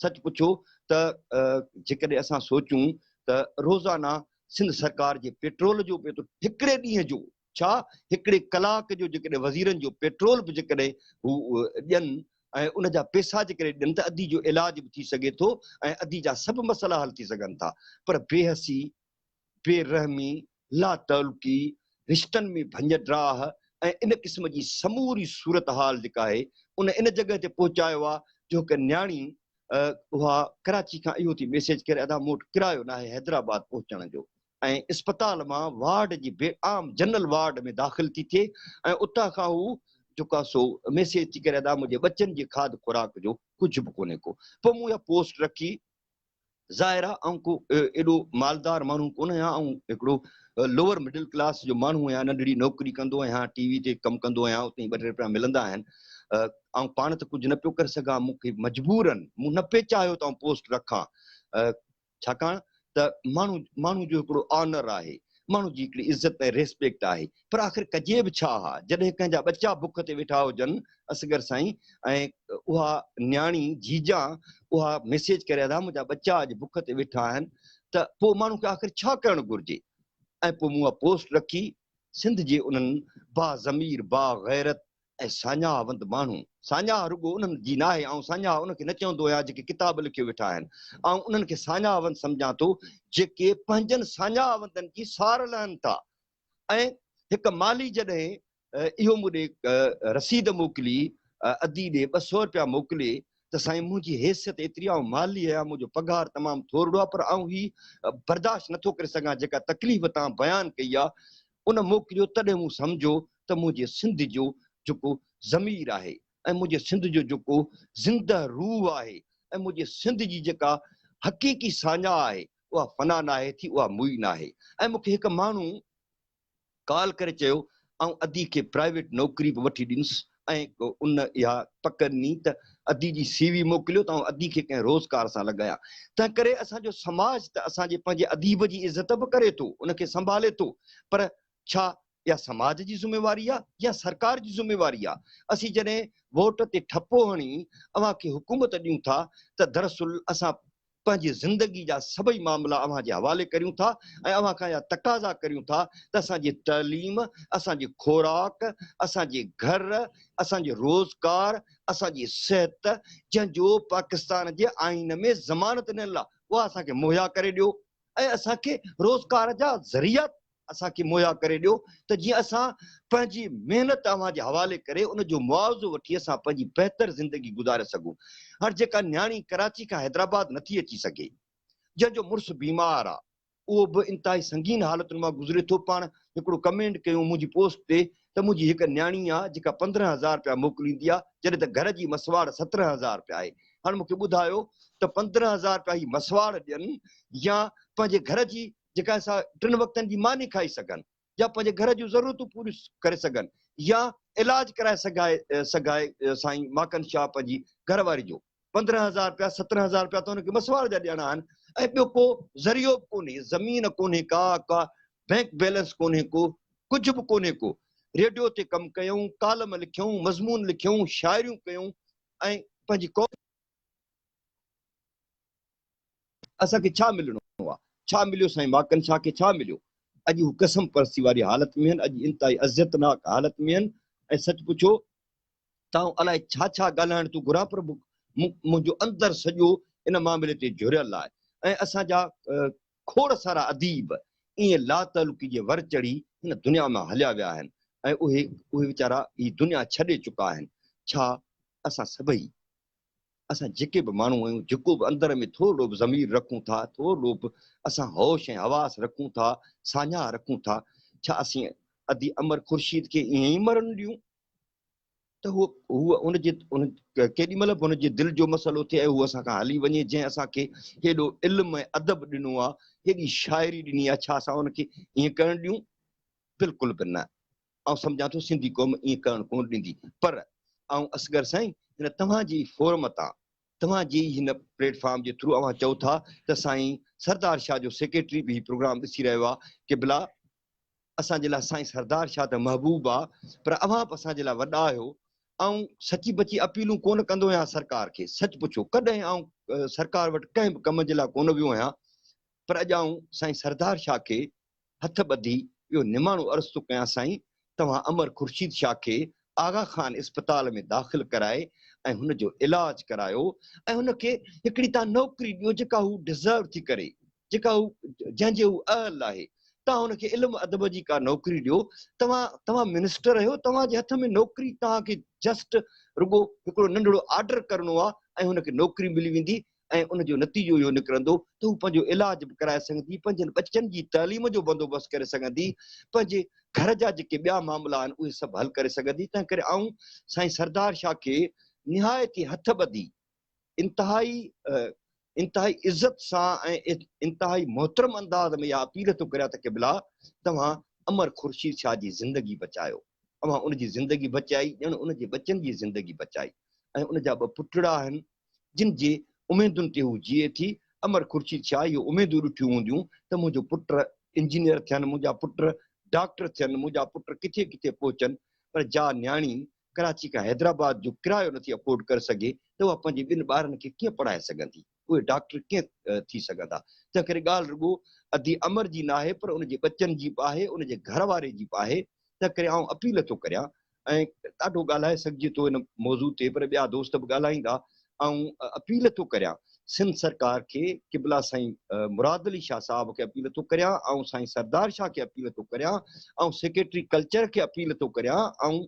سچ پڇو ته جيڪڏهن اسان سوچون ته روزانه سنڌ سرڪار جي پيٽرول جو به هڪڙي ڏينهن جو ڇا هڪڙي ڪلاڪ جو جيڪڏهن وزيرن جو پيٽرول به جيڪڏهن هو ڏين ۽ ان جا پيسا جيڪڏهن ڏين ته ادي جو علاج به ٿي سگهي ٿو ۽ ادي جا سڀ مسئلا حل ٿي سگهن ٿا پر بي حسي بي رحمي، لاتعلقي، رشتن ۾ ڀڃ ڊاهه ۽ ان قسم جي سموري صورتحال جيڪا آهي ان ان جڳهه تي پهچايو آهي جو هڪ نياڻي اها ڪراچي کان اهو ٿي ميسيج ڪري ادا مون وٽ ڪرايو ناهي حيدرآباد پهچڻ جو ۽ اسپتال مان وارڊ جي بي عام جنرل وارڊ ۾ داخل ٿي ٿئي ۽ اتان کان هو جيڪو آهي سو ميسيج ٿي ڪري ادا منهنجي ٻچن جي کاڌ خوراڪ جو ڪجهه به ڪونهي ڪو پوء مون اها پوسٽ رکي ظاهر آ آئون ڪو ايڏو مالدار ماڻهو ڪونه آهيان، آئون هڪڙو لوئر مڊل ڪلاس جو ماڻهو آهيان، ننڍڙي نوڪري ڪندو آهيان، ٽي وي تي ڪم ڪندو آهيان، اتي ٻه ٽي روپيا ملندا آهن، آئون پاڻ ته ڪجهه نه پيو ڪري سگهان، مون کي مجبورن، مون نه پئي چاهيو ته آئون پوسٽ رکان، ڇاڪاڻ ته ماڻهو ماڻهو جو هڪڙو آنر آهي، ماڻهو جي هڪڙي عزت ۽ ريسپيڪٽ آهي، پر آخر ڪجي به ڇا ها، جڏهن ڪنهن جا ٻچا بک تي ويٺا هجن اصغر سائين ۽ اها نياڻي جيجان اها ميسيج ڪري ادا منهنجا ٻچا اڄ بک تي ويٺا آهن ته پوء ماڻهو کي آخر ڇا ڪرڻ گهرجي ۽ پوء مون اها پوسٽ رکي سنڌ جي انهن با ضمير با غيرت ۽ ساڃاهه وند ماڻهو، ساڃاهه رڳو انهن جي ناهي، آئون ساڃاهه ان کي نه چوندو آهيان جيڪي ڪتاب لکيو ويٺا آهن، آئون انهن کي ساڃاهه وند سمجهان ٿو جيڪي پنهنجن ساڃاهه وندن جي سار لهن ٿا ۽ هڪ مالهي جڏهن اهو مون ڏي رسيد موڪلي ادي ڏي 200 رپيا موڪلي ته سائين منهنجي حيثيت ايتري آئون مالهي آهيان منهنجو پگهار تمام ٿورڙو آهي پر آئون هي برداشت نٿو ڪري سگهان جيڪا تڪليف توهان بيان ڪئي آهي ان موڪليو تڏهن مون سمجهيو ته منهنجي سنڌ جو جيڪو ضمير آهي ۽ منهنجي سنڌ جو جيڪو زنده روح آهي ۽ منهنجي سنڌ جي جيڪا حقيقي ساڃاهه آهي اها فنا ناهي ٿي اها موئي ناهي ۽ مون کي هڪ ماڻهو ڪال ڪري چيو آئون ادي کي پرائيويٽ نوڪري به وٺي ڏيندس ۽ ان اها پڪ ڏني ته ادي جي سي وي موڪليو ته آئون ادي کي ڪنهن روزگار سان لڳايان. تنهن ڪري اسان جو سماج ته اسان جي پنهنجي اديب جي عزت به ڪري ٿو، ان کي سنڀالي ٿو، پر ڇا اها سماج جي ذميواري آ يا سرڪار جي ذميواري آ؟ اسين جڏهن ووٽ تي ٺپو هڻي اوهان کي حڪومت ڏيون ٿا ته دراصل اسان پنهنجي زندگي جا سڀئي معاملا اوهان جي حوالي ڪريون ٿا ۽ اوهان کان اها تقاضا ڪريون ٿا ته اسان جي تعليم، اسان جي خوراڪ، اسان جي گهر، اسان جي روزگار، اسان جي صحت جنهن جو پاڪستان جي آئين ۾ ضمانت ڏنل آهي اها اسان کي مهيا ڪري ڏيو. ۽ اسان کي روزگار جا ذريعا اسان کي مهيا ڪري ڏيو ته جيئن اسان پنهنجي محنت اوهان جي حوالي ڪري ان جو معاوضو وٺي اسان پنهنجي بهتر زندگي گذاري سگهون. هاڻ جيڪا نياڻي ڪراچي کان حيدرآباد نٿي اچي سگهي، جنهن جو مڙس بيمار آ، اهو به انتهائي سنگين حالتن مان گذري ٿو، پاڻ هڪڙو ڪمينٽ ڪيو منهنجي پوسٽ تي ته منهنجي هڪ نياڻي آ جيڪا 15 هزار رپيا موڪليندي آ جڏهن ته گهر جي مسواڙ 17 هزار رپيا آهي. هاڻ مون کي ٻڌايو ته 15 هزار رپيا هي مسواڙ ڏين يا پنهنجي گهر جي جيڪا سا ٽن وقتن جي ماني کائي سگهن يا پنهنجي گهر جون ضرورتون پوريون ڪري سگهن يا علاج ڪرائي سگهائي سگهائي سائين ماڪن شاهه پنهنجي گهر واري جو 15 هزار رپيا 17 هزار رپيا ته هن کي مسواڙ جا ڏيڻا آهن ۽ ٻيو ڪو ذريعو به ڪونهي، زمين ڪونهي ڪا، ڪا بئنڪ بيلنس ڪونهي ڪو، ڪجهه به ڪونهي ڪو. ريڊيو تي ڪم ڪيائون، ڪالم لکيائون، مضمون لکيائون، شاعريون ڪيائون ۽ پنهنجي قوم. اسان کي ڇا ملڻو آ؟ ڇا مليو سائين ماڪن شاهه کي ڇا مليو؟ اڄ هو قسم پرستي واري حالت ۾ آهن، اڄ انتهائي اذيت ناڪ حالت ۾ آهن ۽ سچ پڇو ته آئون الائي ڇا ڇا ڳالهائڻ ٿو گهران پر منهنجو اندر سڄو ان معاملي تي جهريل آهي ۽ اسان جا کوڙ سارا اديب ائين لاتعلقي جي ور چڙهي هن دنيا مان هليا ويا آهن ۽ اهي اهي ويچارا هي دنيا ڇڏي چڪا آهن. ڇا اسان سڀئي اسان جيڪي به ماڻهو آهيون، جيڪو به اندر ۾ ٿورڙو به ضمير رکون ٿا، ٿورڙو به اسان هوش ۽ حواس رکون ٿا، ساڃاهه رکون ٿا، ڇا اسين ادي امر خورشيد کي ائين ئي مرڻ ڏيون ته هوء هوء ان جي ان ڪيڏي مهل به هن جي دل جو مسئلو ٿئي ۽ هوء اسان کان هلي وڃي، جنهن اسان کي هيڏو علم ۽ ادب ڏنو آ، هيڏي شاعري ڏني آ، ڇا اسان ان کي ائين ڪرڻ ڏيون؟ بلڪل به نه. آئون سمجهان ٿو سنڌي قوم ائين ڪرڻ ڪونه ڏيندي پر آئون اصغر سائين هن توهان جي ئي فورم تان توهان جي ئي هن پليٽ فارم جي ٿرو اوهان چئو ٿا ته سائين سردار شاهه جو سيڪريٽري به هي پروگرام ڏسي رهيو آ قبلا اسان جي لاء سائين سردار شاهه ته محبوب آ پر اوهان به اسان جي لاء وڏا آهيو آئون سچي بچي اپيلون ڪونه ڪندو آهيان سرڪار کي سچ پڇو ڪڏهن آئون سرڪار وٽ ڪنهن به ڪم جي لاء ڪونه ويو آهيان پر اڄ آئون سائين سردار شاهه کي هٿ ٻڌي اهو نماڻو عرض ٿو ڪيان سائين توهان امر خورشيد شاهه کي آغا خان اسپتال ۾ داخل ڪرائي ۽ هن جو علاج ڪرايو ۽ هن کي هڪڙي توهان نوڪري ڏيو جيڪا هو ڊزرو ٿي ڪري جيڪا هو جنهن جي هو اهل آهي توهان هن کي علم ادب جي ڪا نوڪري ڏيو توهان توهان منسٽر آهيو توهان جي هٿ ۾ نوڪري توهان کي جسٽ رڳو هڪڙو ننڍڙو آرڊر ڪرڻو آهي ۽ هن کي نوڪري ملي ويندي ۽ ان جو نتيجو اهو نڪرندو ته هو پنهنجو علاج به ڪرائي سگهندي، پنهنجن ٻچن جي تعليم جو بندوبست ڪري سگهندي، پنهنجي گهر جا جيڪي ٻيا معاملا آهن اهي سڀ حل ڪري سگهندي، تنهن ڪري آئون سائين سردار شاهه کي نهايت ئي هٿ ٻڌي انتهائي انتهائي عزت سان ۽ انتهائي محترم انداز ۾ اها اپيل ٿو ڪريان ته قبلا توهان امر خورشيد شاهه جي زندگي بچايو، اوهان ان جي زندگي بچائي ڄڻ ان جي ٻچن جي زندگي بچائي ۽ ان جا ٻه پٽڙا آهن، جن جي اميدن تي هو جيئي ٿي. امر خورشيد شاهه اهي اميدون ڏٺيون هونديون ته منهنجو پٽ انجنيئر ٿين، منهنجا پٽ ڊاڪٽر ٿين، منهنجا پٽ ڪٿي ڪٿي پهچن، پر جا نياڻي ڪراچي کان حيدرآباد جو ڪرايو نٿي افورڊ ڪري سگهي ته اها پنهنجي ٻن ٻارن کي ڪيئن پڙهائي سگهندي، اهي ڊاڪٽر ڪيئن ٿي سگهندا. تنهن ڪري ڳالهه رڳو ادي امر جي ناهي پر ان جي ٻچن جي به آهي، ان جي گهر واري جي به آهي. تنهن ڪري آئون اپيل ٿو ڪريان ۽ ڏاڍو ڳالهائي سگهجي ٿو ان موضوع تي پر ٻيا دوست به ڳالهائيندا آئون اپيل ٿو ڪريان سنڌ سرڪار کي قبلا سائين مراد علي شاهه صاحب کي اپيل ٿو ڪريان آئون سائين سردار شاهه کي اپيل ٿو ڪريان آئون سيڪريٽري ڪلچر کي اپيل ٿو ڪريان آئون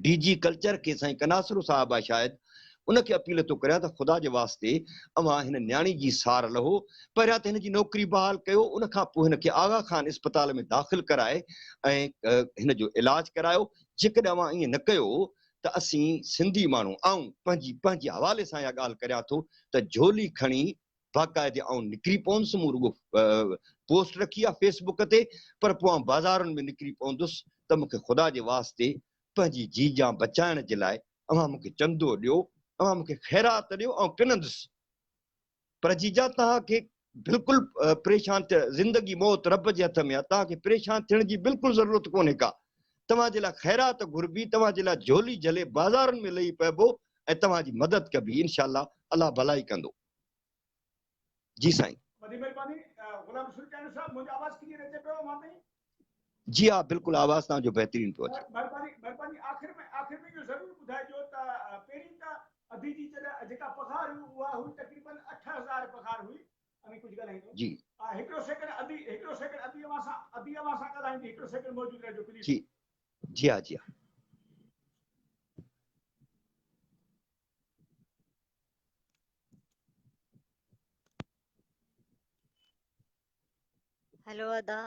ڊي جي ڪلچر کي سائين ڪناسرو صاحب آهي شايد ان کي اپيل ٿو ڪريان ته خدا جي واسطي اوهان هن نياڻي جي سار لهو، پهريان ته هن جي نوڪري بحال ڪيو، ان کان پوء هن کي آغا خان اسپتال ۾ داخل ڪرائي ۽ هن جو علاج ڪرايو، جيڪڏهن اوهان ائين نه ڪيو ته اسين سنڌي ماڻهو، آئون پنهنجي پنهنجي حوالي سان اها ڳالهه ڪريان ٿو ته جهولي کڻي باقاعدي آئون نڪري پوندس، مون رڳو پوسٽ رکي آهي فيس بڪ تي، پر پوء آئون بازارن ۾ نڪري پوندس ته مون کي خدا جي واسطي پنهنجي جيجان بچائڻ جي لاء اوهان مون کي چندو ڏيو، اوهان مون کي خيرات ڏيو، آئون پنندس. پر جيجا توهان کي بلڪل پريشان ٿيڻ، زندگي موت رب جي هٿ ۾ آهي، توهان کي پريشان ٿيڻ جي بلڪل ضرورت ڪونهي ڪا. توهان جي لاء خيرات گهربي، توهان جي لاء جهولي جهلي بازارن ۾ لهي پئبو ۽ توهان جي مدد ڪبي، انشاء الله، الله ڀلائي ڪندو. جي سائين. وڏي مھرباني غلام رسول چانڊيو صاحب منھنجو آواز ڪليئر اچي پيو اوھان تائين. جي ها بلڪل آواز توهان جو بهترين پيو اچي. مھرباني مھرباني آخر ۾ آخر ۾ اھو ضرور ٻڌائجو ته پهرين ته ادي جي جڏهن جيڪا پگهار هئي اها هئي تقريبن 8000 پگهار هئي اوهين ڪجهه ڳالهائيندو جي. هڪڙو سيڪنڊ ادي هڪڙو سيڪنڊ ادي اوهان سان ادي اوهان سان ڳالهائيندي هڪڙو سيڪنڊ موجود رهجو پليز. جي جي ها جي ها. هلو ادا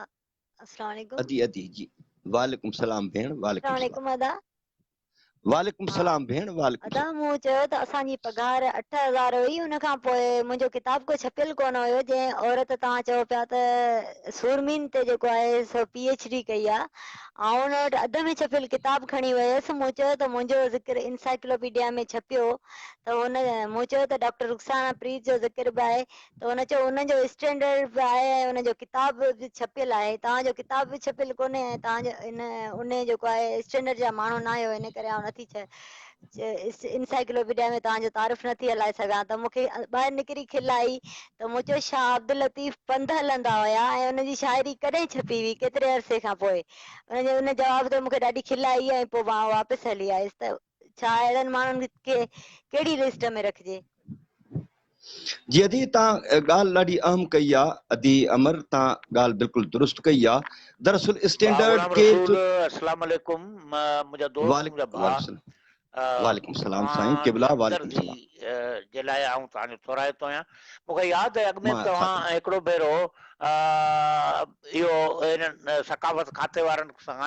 السلام عليڪم. ادي ادي جي وعليڪم السلام ڀيڻ وعليڪم السلام عليڪم ادا. وعليڪم السلام ڀيڻ وعليڪم ادا مون چيو ته اسان جي پگهار 8000 هئي ان کان پوء منهنجو ڪتاب ڪو ڇپيل ڪونه هيو جنهن عورت توهان چئو پيا ته سورمين تي جيڪو آهي سو پي ايڇ ڊي ڪئي آ آئون ان وٽ اڌ ۾ ڇپيل ڪتاب کڻي ويس مون چيو ته منهنجو ذڪر انسائيڪلوپيڊيا ۾ ڇپيو ته هن مون چيو ته ڊاڪٽر رخسانه پريت جو ذڪر به آهي ته هن چيو انهن جو اسٽينڊرڊ به آهي ۽ انهن جو ڪتاب به ڇپيل آهي توهان جو ڪتاب به ڇپيل ڪونهي ۽ توهان جو ان انهي جيڪو آهي اسٽينڊرڊ جا ماڻهو نه آهيو ان ڪري آئون نٿي انسائيڪلوپيڊيا ۾ توهان جو تعارف نٿي هلائي سگهان ته مون کي ٻاهر نڪري کل آئي ته مون چيو شاهه عبداللطيف پنڌ هلندا هيا ۽ ان جي شاعري ڪڏهن ڇپي هئي ڪيتري عرصي کان پوء ان جي ان جواب تي مون کي ڏاڍي کل آئي ۽ پوء مان واپس هلي آيس ته ڇا اهڙن ماڻهن کي ڪهڙي لسٽ ۾ رکجي؟ جي ادي تان ڳالھ ڏاڍي اهم ڪئي آ ادي امر تان ڳالھ بلڪل درست ڪئي آ دراصل ڀاء اسٽينڊرڊ غلام ڪير رسول السلام عليڪم منهنجا دوست منهنجا ڀاء وعليڪم السلام سائين توهان جي قبلا وعليڪم همدردي السلام جي لاء آئون توهان جو ٿورائتو آهيان مون کي ياد آهي اڳ ۾ مان توهان خاطر هڪڙو ڀيرو اهو هنن ثقافت کاتي وارن سان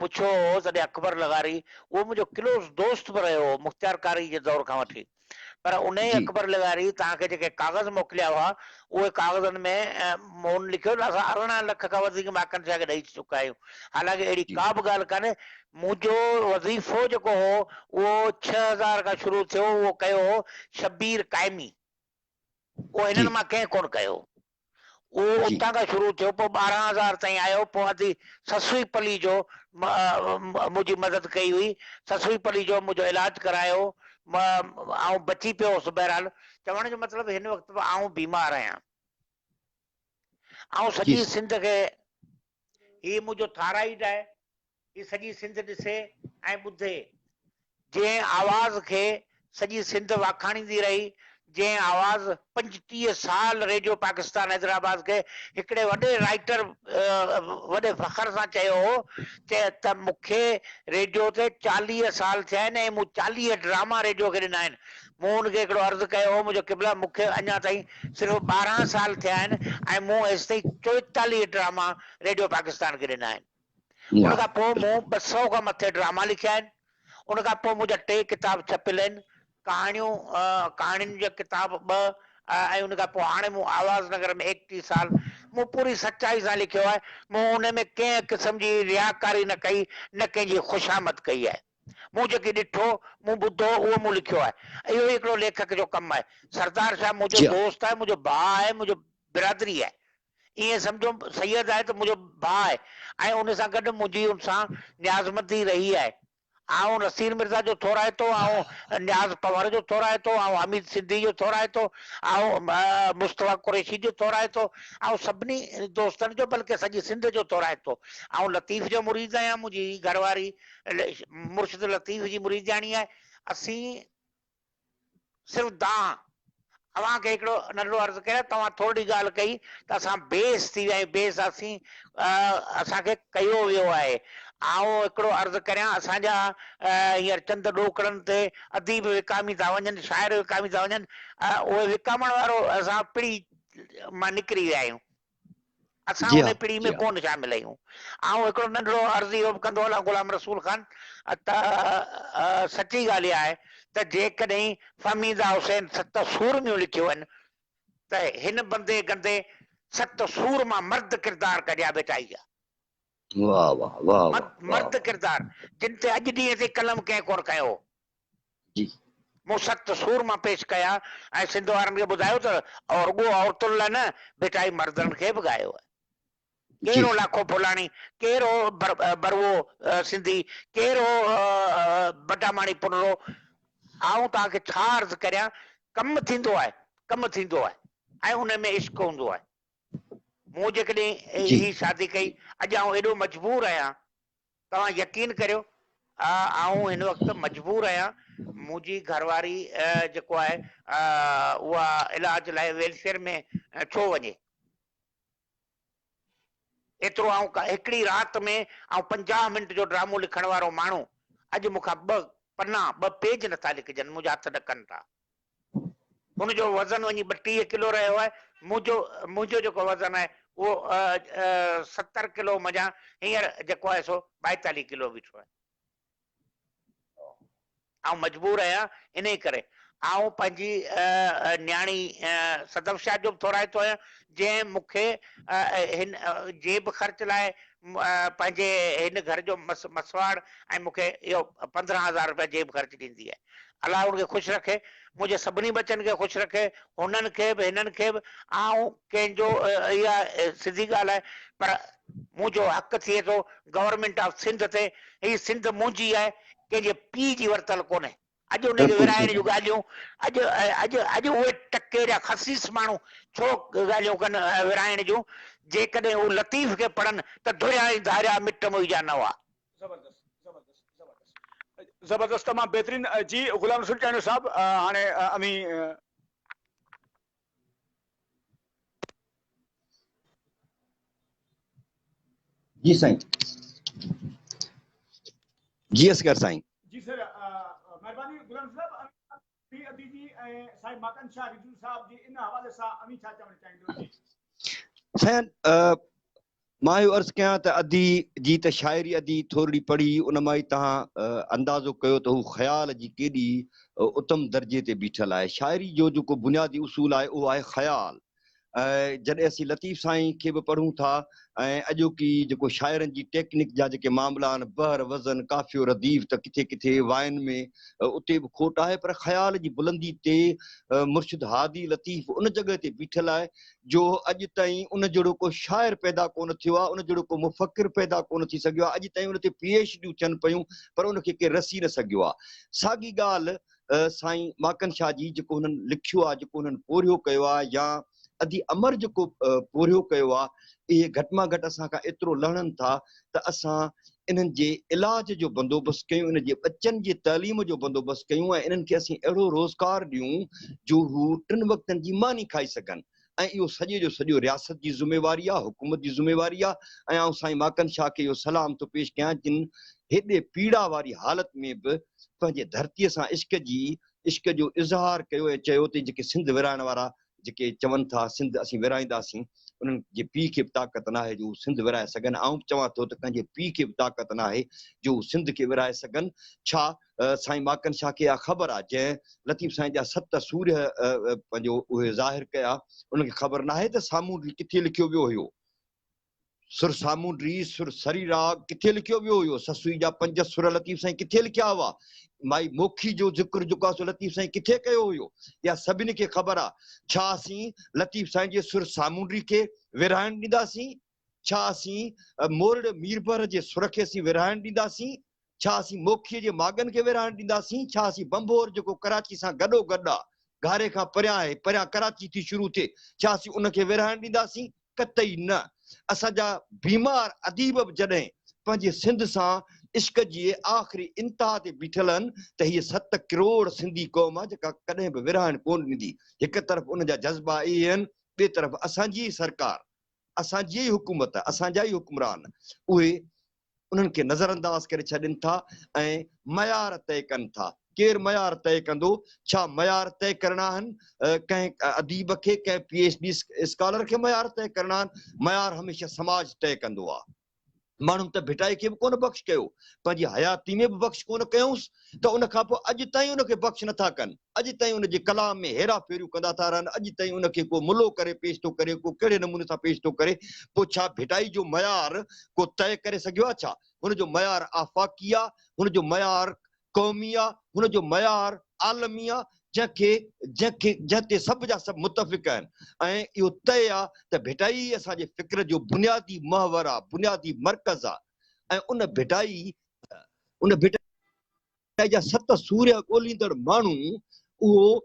پڇيو هو تڏهن اڪبر لغاري اهو منهنجو ڪلوز دوست به رهيو هو مختيارڪاري جي دور کان وٺي پر انهيء جي. اڪبر لغاري توهان کي جيڪي ڪاغذ موڪليا هئا، اهي ڪاغذن ۾ هن لکيو ته اسان 18 لک کان وڌيڪ ماڪن شاهه کي ڏئي چڪا آهيون. حالانڪه اهڙي جي. ڪا به ڳالهه ڪانهي. منهنجو وظيفو جيڪو هو، اهو 6000 کان شروع ٿيو، اهو ڪيو هو شبير قائمي. اهو جي. هنن مان ڪنهن ڪونه ڪيو. اهو جي. اتان کان شروع ٿيو، پوء 12 هزار تائين آيو، پوء ادي سسئي پليجو منهنجي مدد ڪئي هئي، سسئي پليجو منهنجو علاج ڪرايو، آئون بچي پيو هوس، بهرحال چوڻ جو مطلب هن وقت به آئون بيمار آهيان، آئون جي سڄي سائين. سنڌ کي هي منهنجو ٿارائيڊ آهي، هي سڄي سنڌ ڏسي ۽ ٻڌي، جنهن آواز کي سڄي سنڌ واکاڻيندي رهي، جنهن آواز 35 سال ريڊيو پاڪستان حيدرآباد کي هڪڙي وڏي رائيٽر وڏي فخر سان چيو هو ته مون کي ريڊيو تي 40 سال ٿيا آهن ۽ مون 40 ڊراما ريڊيو کي ڏنا آهن. مون ان کي هڪڙو عرض ڪيو هو، منهنجو قبلا مون کي اڃا تائين صرف 12 سال ٿيا آهن ۽ مون هيستائين 44 ڊراما ريڊيو پاڪستان کي ڏنا آهن. ان کان پوء مون 200 کان مٿي ڊراما لکيا آهن. ان کان پوء منهنجا ٽي ڪتاب ڇپيل آهن. ڪهاڻيون، ڪهاڻين جا ڪتاب ٻه ۽ ان کان پوء هاڻي مون آواز نگر ۾ 31 سال مون پوري سچائي سان لکيو آهي. مون ان ۾ ڪنهن قسم جي رياڪاري نه ڪئي، نه ڪنهن جي خوشامد ڪئي آهي. مون جيڪي ڏٺو، مون ٻڌو، اهو مون لکيو آهي. اهو ئي هڪڙو ليکڪ جو ڪم آهي. سردار شاهه منهنجو جي ها. دوست آهي، منهنجو ڀاء آهي، منهنجو برادري آهي. ائين سمجهو سيد آهي ته منهنجو ڀاء آهي ۽ ان سان گڏ منهنجي ان سان نيازمندي رهي آهي. آئون نصير مرزا جو ٿورائتو، آئون نياز پنهور جو ٿورائتو، آئون حميد سنڌي جو ٿورائتو، آئون مصطفيٰ قريشي جو ٿورائتو، آئون سڀني دوستن جو بلڪه سڄي سنڌ جو ٿورائتو. آئون لطيف جو مريد آهيان، منهنجي گهر واري مرشد لطيف جي مريدياڻي آهي. اسين صرف دانهن. اوهان کي هڪڙو ننڍڙو عرض ڪريان، توهان ٿورڙي ڳالهه ڪئي ته اسان بيس ٿي ويا آهيون، بيس اسين اسان کي ڪيو ويو آهي. آئون هڪڙو عرض ڪريان، اسان جا هينئر چند ڏوڪڙن تي اديب وڪامي ٿا وڃن، شاعر وڪامي ٿا وڃن، اهي وڪامڻ وارو اسان پڙي مان نڪري ويا آهيون. اسان جي ان ها پڙي جي ۾ ها. ڪونه شامل آهيون. آئون هڪڙو ننڍڙو عرض اهو به ڪندو هلان غلام رسول خان ته سچي ڳالهه اها آهي ته جيڪڏهن فهميده حسين ست سورميون لکيون آهن ته هن بندي گندي ست سورما مرد ڪردار ڪڍيا ڀٽائي جا. واه واه واه واه واه مرد واه. ڪردار جن تي اڄ ڏينهن تائين قلم ڪنهن ڪونه کنيو هو. جي. مون ست سورما پيش ڪيا ۽ سنڌ وارن کي ٻڌايو ته رڳو عورتن لاء نه، ڀٽائي مردن کي به ڳايو آهي. جي. ڪير هو لاکو ڦلاڻي، ڪير هو بروو سنڌي، ڪير هو بڊاماڻي پنرو. آئون توهان کي ڇا عرض ڪريان، ڪم ٿيندو آهي، ڪم ٿيندو آهي ۽ ان ۾ عشق هوندو آهي. مون جيڪڏهن جي. هي شادي ڪئي، اڄ آئون ايڏو مجبور آهيان توهان يقين ڪريو آئون هن وقت مجبور آهيان منهنجي گهر واري جيڪو آهي اها علاج لاء ويلفيئر ۾ ڇو وڃي؟ ايترو آئون هڪڙي رات ۾ آئون 50 منٽ جو ڊرامو لکڻ وارو ماڻهو اڄ مون کان ٻه پنا، ٻه پيج نٿا لکجن، منهنجا هٿ ڏڪن ٿا. هن جو وزن وڃي 32 ڪلو رهيو آهي، منهنجو منهنجو جيڪو وزن آهي اهو 70 ڪلو منجهان هينئر جيڪو آهي سو 42 ڪلو بيٺو آهي. آئون مجبور آهيان انهي ڪري آئون پنهنجي نياڻي صدف شاهه جو به ٿورائتو آهيان جنهن مون کي هن جيب خرچ لاء پنهنجي هن گهر جو مسواڙ ۽ مون کي اهو 15,000 رپيا جيب خرچ ڏيندي آهي. الله ان کي خوش رکي، منهنجي سڀني ٻچن کي خوش رکي، هنن کي به هنن کي به. آئون ڪنهن جو اها سڌي ڳالهه آهي پر منهنجو حق ٿئي ٿو گورنمينٽ آف سنڌ تي، هي سنڌ منهنجي آهي، ڪنهن جي پيء جي ورتل ڪونهي. اڄ ان کي ورهائڻ جون ڳالهيون، اڄ اڄ اڄ اهي ٽڪي جا خسيس ماڻهو ڇو ڳالهيون ڪن ورهائڻ جون، جيڪڏهن هو لطيف کي پڙهن ته ڌريا ۽ ڌاريا مٽ موئي جا نه هئا. زبردست زبردست زبردست زبردست تمام بهترين جي غلام رسول چانڊيو صاحب هاڻي اوهين. جي سائين جي اصغر سائين. جي سر مھرباني غلام صاحب اوھين ادي جي ۽ سائين ماڪن شاھ رضوي صاحب جي ان حوالي سان اوھين ڇا چوڻ چاھيندو جي. سائين مان اهو عرض ڪيان ته ادي جي ته شاعري ادي ٿورڙي پڙهي ان مان ئي توهان اندازو ڪيو ته هو خيال جي ڪيڏي اتم درجي تي بيٺل آهي. شاعري جو جيڪو بنيادي اصول آهي اهو آهي خيال. ۽ جڏهن اسين لطيف سائين کي به پڙهون ٿا ۽ اڄوڪي جيڪو شاعرن جي ٽيڪنڪ جا جيڪي معاملا آهن بحر، وزن، قافيو، رديف ته ڪٿي ڪٿي واين ۾ اتي به کوٽ آهي پر خيال جي بلندي تي مرشد هادي لطيف ان جڳهه تي بيٺل آهي جو اڄ تائين ان جهڙو ڪو شاعر پيدا ڪونه ٿيو آهي، ان جهڙو ڪو مفڪر پيدا ڪونه ٿي سگهيو آهي، اڄ تائين ان تي پي ايڇ ڊيون ٿين پيون پر ان کي ڪير رسي نه سگهيو آهي. ساڳي ڳالهه سائين ماڪن شاهه جي جيڪو هنن لکيو آهي، جيڪو هنن پورهيو ڪيو آهي يا ادي امر جيڪو پورهيو ڪيو آهي، اهي گهٽ مان گهٽ اسان کان ايترو لهڻن ٿا ته اسان انهن جي علاج جو بندوبست ڪيون، انهن جي ٻچن جي تعليم جو بندوبست ڪيون ۽ انهن کي اسين اهڙو روزگار ڏيون جو هو ٽن وقتن جي ماني کائي سگهن ۽ اهو سڄي جو سڄو رياست جي ذميواري آهي، حڪومت جي ذميواري آهي ۽ آئون سائين ماڪن شاهه کي اهو سلام ٿو پيش ڪيان جن هيڏي پيڙا واري حالت ۾ به پنهنجي ڌرتيء سان عشق جي عشق جو اظهار ڪيو ۽ چيو ته جيڪي سنڌ ورهائڻ وارا جيڪي چون ٿا سنڌ اسين ورهائينداسين انهن جي پيء کي به طاقت ناهي جو هو سنڌ ورهائي سگهن آئون به چوان ٿو ته ڪنهن جي پيء کي به طاقت ناهي جو هو سنڌ کي ورهائي سگهن ڇا سائين ماڪن شاهه کي اها خبر آ جنهن لطيف سائين جا ست سورهيه پنهنجو اهي ظاهر ڪيا انهن کي خبر ناهي ته سامونڊي ڪٿي لکيو ويو هيو سر سامونڊي، سر سريراڳ ڪٿي لکيو ويو هيو؟ سسئي جا پنج سر لطيف سائين ڪٿي لکيا هئا؟ مائي موکي جو ذڪر جيڪو آهي سو لطيف سائين ڪٿي ڪيو هيو؟ اها سڀني کي خبر آهي. ڇا اسين لطيف سائين جي سر سامونڊي کي ورهائڻ ڏينداسين؟ ڇا اسين مورڙ ميربحر جي سر کي اسين ورهائڻ ڏينداسين؟ ڇا اسين موکيء جي ماڳن کي ورهائڻ ڏينداسين؟ ڇا اسين ڀنڀور جيڪو ڪراچي سان گڏو گڏ آ، گهاري کان پريان آهي، پريان ڪراچي ٿي شروع ٿئي، ڇا اسين ان کي ورهائڻ ڏينداسين؟ قطعي نه. اسان جا بيمار اديب به جڏهن پنهنجي سنڌ سان عشق جي آخري انتها تي بيٺل آهن ته هيء ست ڪروڙ سنڌي قوم آ جيڪا ڪڏهن به ورهائڻ ڪونه ڏيندي. هڪ طرف ان جا جذبا اهي آهن، ٻئي طرف اسان جي ئي سرڪار، اسان جي ئي حڪومت، اسان جا ئي حڪمران اهي انهن کي نظرانداز ڪري ڇڏين ٿا ۽ معيار طئي ڪن ٿا. ڪير معيار طئي ڪندو؟ ڇا معيار طئي ڪرڻا آهن ڪنهن اديب کي، ڪنهن پي ايڇ ڊي اسڪالر کي معيار طئي ڪرڻا آهن؟ معيار هميشه سماج طئي ڪندو آهي. ماڻهن ته ڀٽائي کي به ڪونه بخش ڪيو، پنهنجي حياتي ۾ به بخش ڪونه ڪيائونس ته ان کان پوء اڄ تائين ان کي بخش نٿا ڪن. اڄ تائين ان جي ڪلام ۾ هيرا ڦيريون ڪندا ٿا رهن، اڄ تائين ان کي ڪو ملو ڪري پيش ٿو ڪري، ڪو ڪهڙي نموني سان پيش ٿو ڪري، پوء ڇا ڀٽائي جو معيار ڪو طئي ڪري سگهيو آهي ڇا؟ هن جو معيار آفاقي آ، هن جو معيار قومي آ، هن جو معيار عالمي آ، جنهن کي جنهن کي جنهن تي سڀ جا سڀ متفق آهن ۽ اهو طئي آ ته ڀٽائي ئي اسان جي فڪر جو بنيادي محور آ، بنيادي مرڪز آ ۽ ان ڀٽائي ان ڀٽائي جا ست سورهيه ڳوليندڙ ماڻهو اهو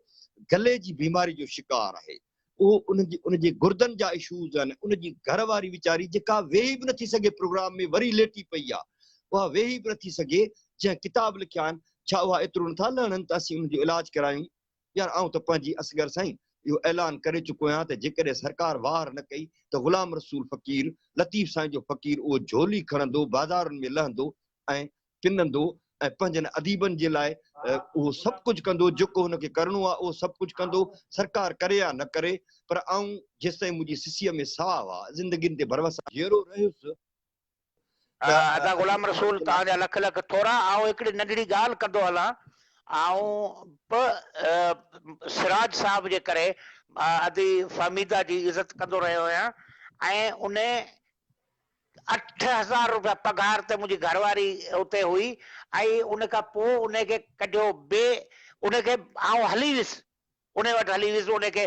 گلي جي بيماري جو شڪار آهي. اهو ان جي ان جي گردن جا اشوز آهن، ان جي گهر واري ويچاري جيڪا ويهي به نٿي سگهي پروگرام ۾ وري ليٽي پئي آهي، اها ويهي به نٿي سگهي، جنهن ڪتاب لکيا آهن، ڇا اها ايترو نٿا لهڻن ته اسين ان جو علاج ڪرايون؟ يار آئون ته پنهنجي اصغر سائين اهو اعلان ڪري چڪو آهيان ته جيڪڏهن سرڪار واهر نه ڪئي ته غلام رسول فقير، لطيف سائين جو فقير اهو جهولي کڻندو، بازارن ۾ لهندو ۽ پنندو ۽ پنهنجن اديبن جي لاء اهو سڀ ڪجهه ڪندو جيڪو هن کي ڪرڻو آهي اهو سڀ ڪجهه ڪندو، سرڪار ڪري يا نه ڪري پر آئون جيستائين منهنجي سسيء ۾ ساهه آ، زندگين تي ڀروسا جيئرو رهيس ته ادا غلام رسول توهان جا لک لک ٿورا آئون هڪڙي ننڍڙي ڳالهه ڪندو هلان آئون به سراج صاحب جي ڪري ادي فهميده جي عزت ڪندو رهيو آهيان ۽ انهي 8000 روپيا پگهار تي منهنجي گهر واري اتي هئي ۽ ان کان پوء انهي کي ڪڍيو به انهي کي آئون هلي ويس انهي وٽ هلي ويس انهي کي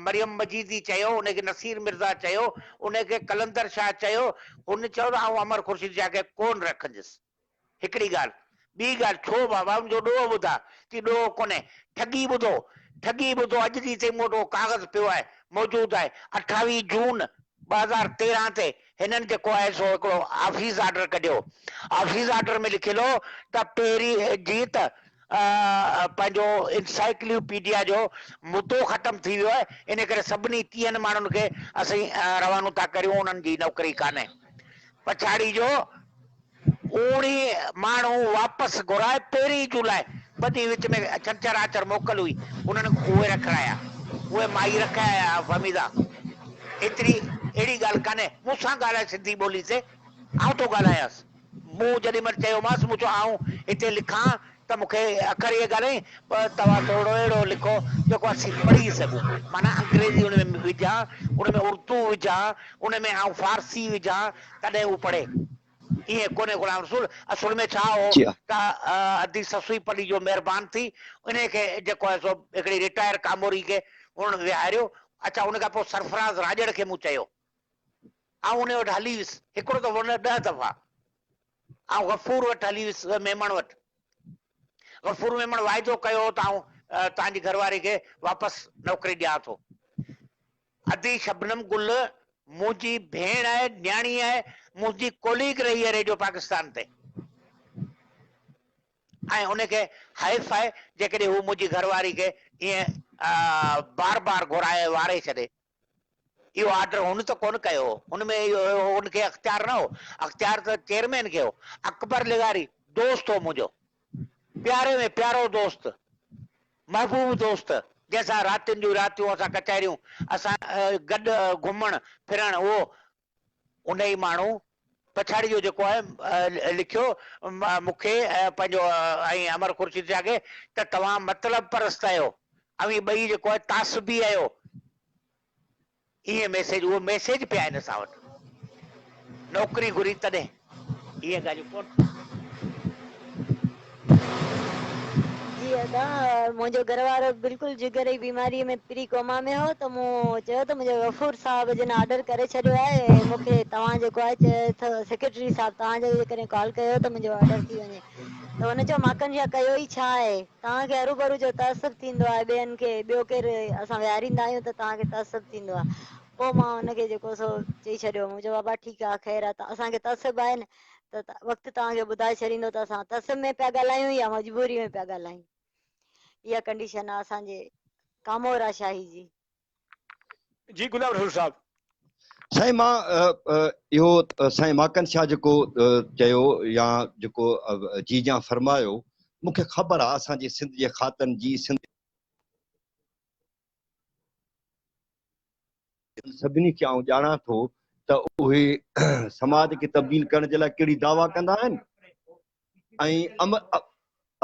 مريم مجيدي چيو انهي کي نصير مرزا چيو انهي کي قلندر شاهه چيو هن چيو ته آئون امر خورشيد شاهه کي ڪونه رکندس. هڪڙي ڳالهه. ٻي ڳالهه، ڇو بابا ان جو ڏوهه ٻڌاء؟ چي ڏوهه ڪونهي. ٺڳي ٻڌو. ٺڳي ٻڌو اڄ ڏينهن تائين مون وٽ اهو ڪاغذ پيو آهي، موجود آهي. 28 جون 2013 تي هنن جيڪو آهي سو هڪڙو آفيس آرڊر ڪڍيو. آفيس آرڊر ۾ لکيل هو ته پهرين جيئن ته پنهنجو انسائيڪليوپيڊيا جو مدو ختم ٿي ويو آهي، ان ڪري سڀني ٽيهن ماڻهن کي اسين روانو ٿا ڪريون، انهن جي نوڪري ڪانهي. پڇاڙي جو اوڻيهه ماڻهو واپس گهرائي پهرين جولاء ٻه ڏينهن وچ ۾ ڇنڇر آچر موڪل هئي انهن اهي رکرايا اهي مائي رکي آيا فهميده ايتري اهڙي ڳالهه ڪانهي مون سان ڳالهائي سنڌي ٻولي تي آئون ٿو ڳالهايانس مون جڏهن مهل چيومانس مون چيو آئون هتي لکان ته مون کي اکر اهي ڳالهائين پر توهان ٿورڙو اهڙو لکو جيڪو اسين پڙهي سگهون معنيٰ انگريزي ان ۾ وجهان ان ۾ اردو وجهان ان ۾ آئون فارسي وجهان تڏهن هو پڙهي. ائين ڪونهي غلام رسول، اصل ۾ ڇا هو جي ها. ته ادي سسئي پليجو مهربان ٿي انهيء کي جيڪو آهي سو هڪڙي رٽائر ڪاموري کي انهن ويهاريو. اڇا ان کان پوء سرفراز راڄڙ کي مون چيو. آئون انهيء وٽ هلي ويس، هڪڙو دفعو نه ڏهه دفعا. آئون غفور وٽ هلي ويس ميمڻ وٽ. غفور ميمڻ واعدو ڪيو هو ته آئون توهان جي گهر واري کي واپس نوڪري ڏيان ٿو. ادي شبنم گل منهنجي ڀيڻ آهي، نياڻي آهي، منهنجي ڪوليگ رهي آهي ريڊيو پاڪستان تي ۽ ان کي حيف آهي جيڪڏهن هو منهنجي گهر واري کي ائين بار بار گهرائي واري ڇڏي. اهو آرڊر هن ته ڪونه ڪيو هو، هن ۾ اهو هن کي اختيار نه هو، اختيار ته چيئرمين کي هو. اڪبر لغاري دوست هو منهنجو، پياري ۾ پيارو دوست. محبوب دوست جنهن سان راتين جون راتيون اسان ڪچهريون، اسان گڏ گهمڻ ڦرڻ اهو انهي ماڻهو پڇاڙي جو جيڪو آهي لکيو مون کي پنهنجو ۽ امر خورشيد شاهه کي ته توهان مطلب پرست آهيو اوهين ٻئي جيڪو آهي تعصبي آهيو ايئن ميسيج اهو ميسيج پيا آهن اسان وٽ نوڪري گهري تڏهن ايئن ڳالهيون ڪون ٿيون. جي ادا منهنجو گهر وارو بلڪل جگر جي بيماري ۾ پري ڪوما ۾ هو ته مون چيو ته منهنجو غفور صاحب جن آرڊر ڪري ڇڏيو آهي ۽ مون کي توهان جيڪو آهي چيو ته سيڪريٽري صاحب توهان جو جيڪڏهن ڪال ڪيو ته منهنجو آرڊر ٿي وڃي ته هن چيو ماڪن شاهه ڪيو ئي ڇا آهي توهان کي هروڀرو جو تعصب ٿيندو آهي ٻين کي ٻيو ڪير اسان ويهاريندا آهيون ته توهان کي تعصب ٿيندو آهي پوء مان هن کي جيڪو سو چئي ڇڏيو مون چيو بابا ٺيڪ آهي خير آهي اسان کي تعصب آهي نه ته وقت توهان کي ٻڌائي ڇڏيندو ته اسان تعصب ۾ پيا ڳالهايون يا مجبوري ۾ پيا ڳالهايون اها ڪنڊيشن آهي اسان جي ڪامورا شاهي جي. جي غلام رسول صاحب. سائين مان اهو سائين ماڪن شاهه جيڪو چيو يا جيڪو جي جان فرمايو مون کي خبر آ اسان جي سنڌ جي خاتن جي سنڌ سڀني کي آئون ڄاڻان ٿو ته اهي سماج کي تبديل ڪرڻ جي لاء ڪهڙي دعويٰ ڪندا آهن ۽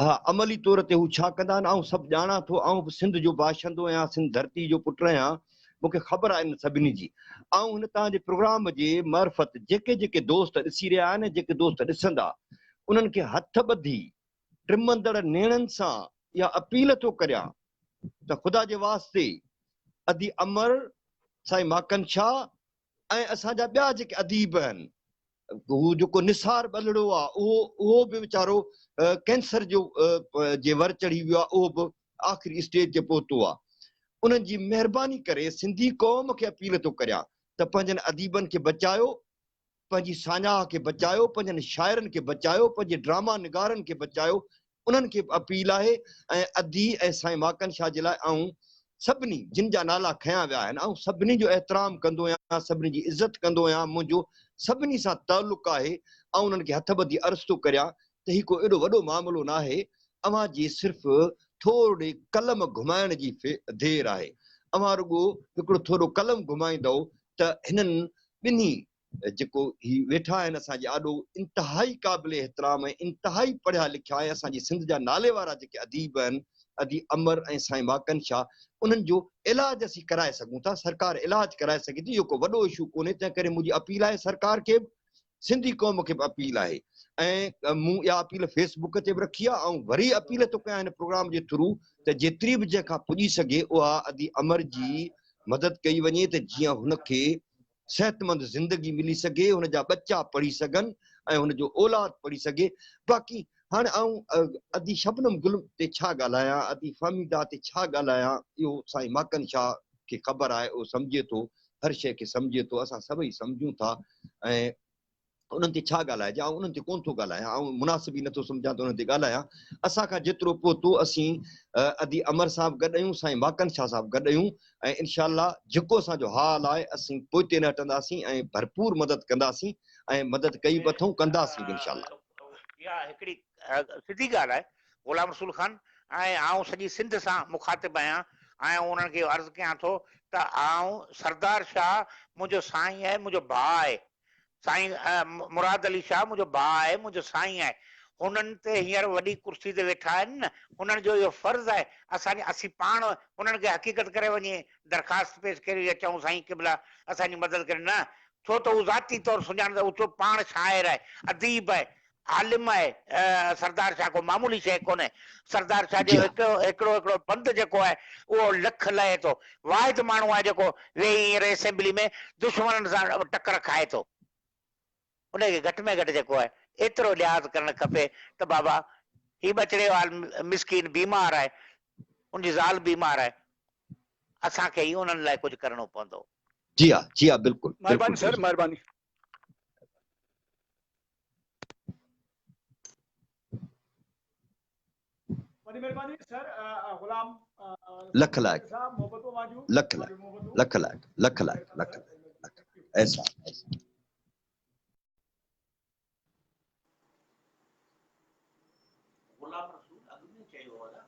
ها عملي طور تي هو ڇا ڪندا آهن آئون سڀ ڄاڻان ٿو آئون به سنڌ جو باشندو آهيان سنڌ ڌرتي جو پٽ آهيان مون کي خبر آهي انهن سڀني جي آئون هن توهان جي پروگرام جي معرفت جيڪي جيڪي دوست ڏسي رهيا آهن ۽ جيڪي دوست ڏسندا انهن کي هٿ ٻڌي ٽمندڙ نيڻن سان اها اپيل ٿو ڪريان ته خدا جي واسطي ادي امر سائين ماڪن شاهه ۽ اسان جا ٻيا جيڪي اديب آهن هو جيڪو نثار ٻلڙو آ اهو اهو به ويچارو ڪينسر جو جي ور چڙهي ويو آ اهو به آخري اسٽيج تي پهتو آ انهن جي مهرباني ڪري سنڌي قوم کي اپيل ٿو ڪريان ته پنهنجن اديبن کي بچايو پنهنجي ساڃاهه کي بچايو پنهنجن شاعرن کي بچايو پنهنجي ڊراما نگارن کي بچايو انهن کي به اپيل آهي ۽ ادي ۽ سائين ماڪن شاهه جي لاء آئون سڀني جن جا نالا کنيا ويا آهن آئون سڀني جو احترام ڪندو آهيان سڀني جي عزت ڪندو آهيان منهنجو سڀني سان تعلق آهي آئون انهن کي هٿ ٻڌي عرض ٿو ڪريان ته هي ڪو ايڏو وڏو معاملو ناهي اوهان جي صرف ٿورڙي قلم گهمائڻ جي دير آهي اوهان رڳو هڪڙو ٿورو قلم گهمائيندؤ ته هنن ٻنهي جيڪو هي ويٺا آهن اسان جي آڏو انتهائي قابل احترام ۽ انتهائي پڙهيا لکيا ۽ اسان جي سنڌ جا نالي وارا جيڪي اديب آهن ادي امر ۽ سائين ماڪن شاهه انهن جو علاج اسين ڪرائي سگهون ٿا سرڪار علاج ڪرائي سگهي ٿي اهو ڪو وڏو اشو ڪونهي تنهن ڪري منهنجي اپيل آهي سرڪار کي به سنڌي قوم کي به اپيل آهي ۽ مون اها اپيل فيس بڪ تي به رکي آهي آئون وري اپيل ٿو ڪيان هن پروگرام جي ٿرو ته جيتري به جنهن کان پڄي سگهي اها ادي امر جي مدد ڪئي وڃي ته جيئن هن کي صحتمند زندگي ملي سگهي، هن جا ٻچا پڙهي سگهن ۽ هن جو اولاد پڙهي سگهي. باقي هاڻ آئون ادي شبنم گل تي ڇا ڳالهايان، ادي فهميده تي ڇا ڳالهايان، اهو سائين ماڪن شاهه کي خبر آهي، اهو سمجهي ٿو، هر شيء کي سمجهي ٿو، اسان سڀئي سمجهون ٿا ۽ انهن تي ڇا ڳالهائجي، آئون انهن تي ڪونه ٿو ڳالهايان، آئون مناسب ئي نٿو سمجهان ته انهن تي ڳالهايان. اسان کان جيترو پهتو اسين ادي امر صاحب گڏ آهيون، سائين ماڪن شاهه صاحب گڏ آهيون ۽ انشاء الله جيڪو اسان جو حال آهي اسين پوئتي نه هٽنداسين ۽ ڀرپور مدد ڪنداسين ۽ مدد ڪئي به اٿئون ڪنداسين به انشاء الله. اها هڪڙي سڌي ڳالهه آهي غلام رسول خان ۽ آئون سڄي سنڌ سان مخاطب آهيان ۽ آئون انهن کي اهو عرض ڪيان ٿو ته آئون سردار شاهه منهنجو سائين آهي منهنجو ڀاء آهي سائين مراد علي شاهه منهنجو ڀاء آهي، منهنجو سائين آهي. هنن تي هينئر وڏي ڪرسي تي ويٺا آهن نه، هنن جو اهو فرض آهي، اسان جي اسين پاڻ هنن کي حقيقت ڪري وڃي درخواست پيش ڪريون يا چئون سائين قبلا اسان جي مدد ڪريو نه، ڇو ته هو ذاتي طور سڃاڻن ته هو پاڻ شاعر آهي، اديب آهي، عالم آهي، سردار شاهه ڪو معمولي شيء ڪونهي، سردار شاهه جو جي ها. هڪ هڪڙو هڪڙو بند جيڪو آهي اهو لک لهي ٿو، واحد ماڻهو آهي جيڪو ويهي هينئر اسيمبلي ۾ دشمنن سان ٽڪر کائي ٿو، ان کي گهٽ ۾ گهٽ جيڪو آهي ايترو لحاظ ڪرڻ کپي ته بابا هي ٻچڙي وال مسڪين بيمار آهي، ان جي زال بيمار آهي، اسان کي ئي انهن لاء ڪجهه ڪرڻو پوندو. جي ها جي ها بلڪل بلڪل مھرباني سر درست. مھرباني. وڏي مھرباني سر غلام لک لائق لک لائق لک لائق لک لائق لک لائق احسان احسان. غلام رسول اڳ ۾ چيو هو نه.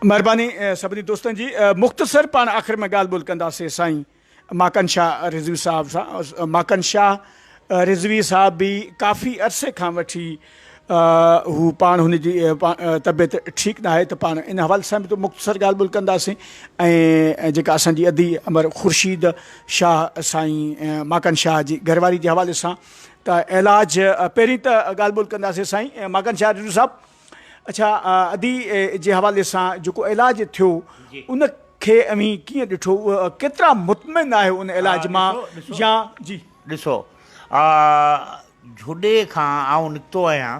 مھرباني سڀني دوستن جي مختصر پاڻ آخر ۾ ڳالھ ٻولھ ڪنداسين سائين ماڪن شاهه رضوي صاحب سان ماڪن شاهه رضوي صاحب به ڪافي عرصي کان وٺي هو پاڻ هن جي طبيعت ٺيڪ نه آهي ته پاڻ ان حوالي سان به مختصر ڳالهه ٻولهه ڪنداسين ۽ جيڪا اسان جي ادي امر خورشيد شاهه سائين ماڪن شاهه جي گهر واري جي حوالي سان ته علاج پهرين ته ڳالهه ٻولهه ڪنداسين سائين ماڪن شاهه رضوي صاحب اڇا ادي جي حوالي سان جيڪو علاج ٿيو ان کي اوهين ڪيئن ڏٺو ڪيترا مطمئن آهيو ان علاج مان يا جي. ڏسو جهڏي کان آئون نڪتو آهيان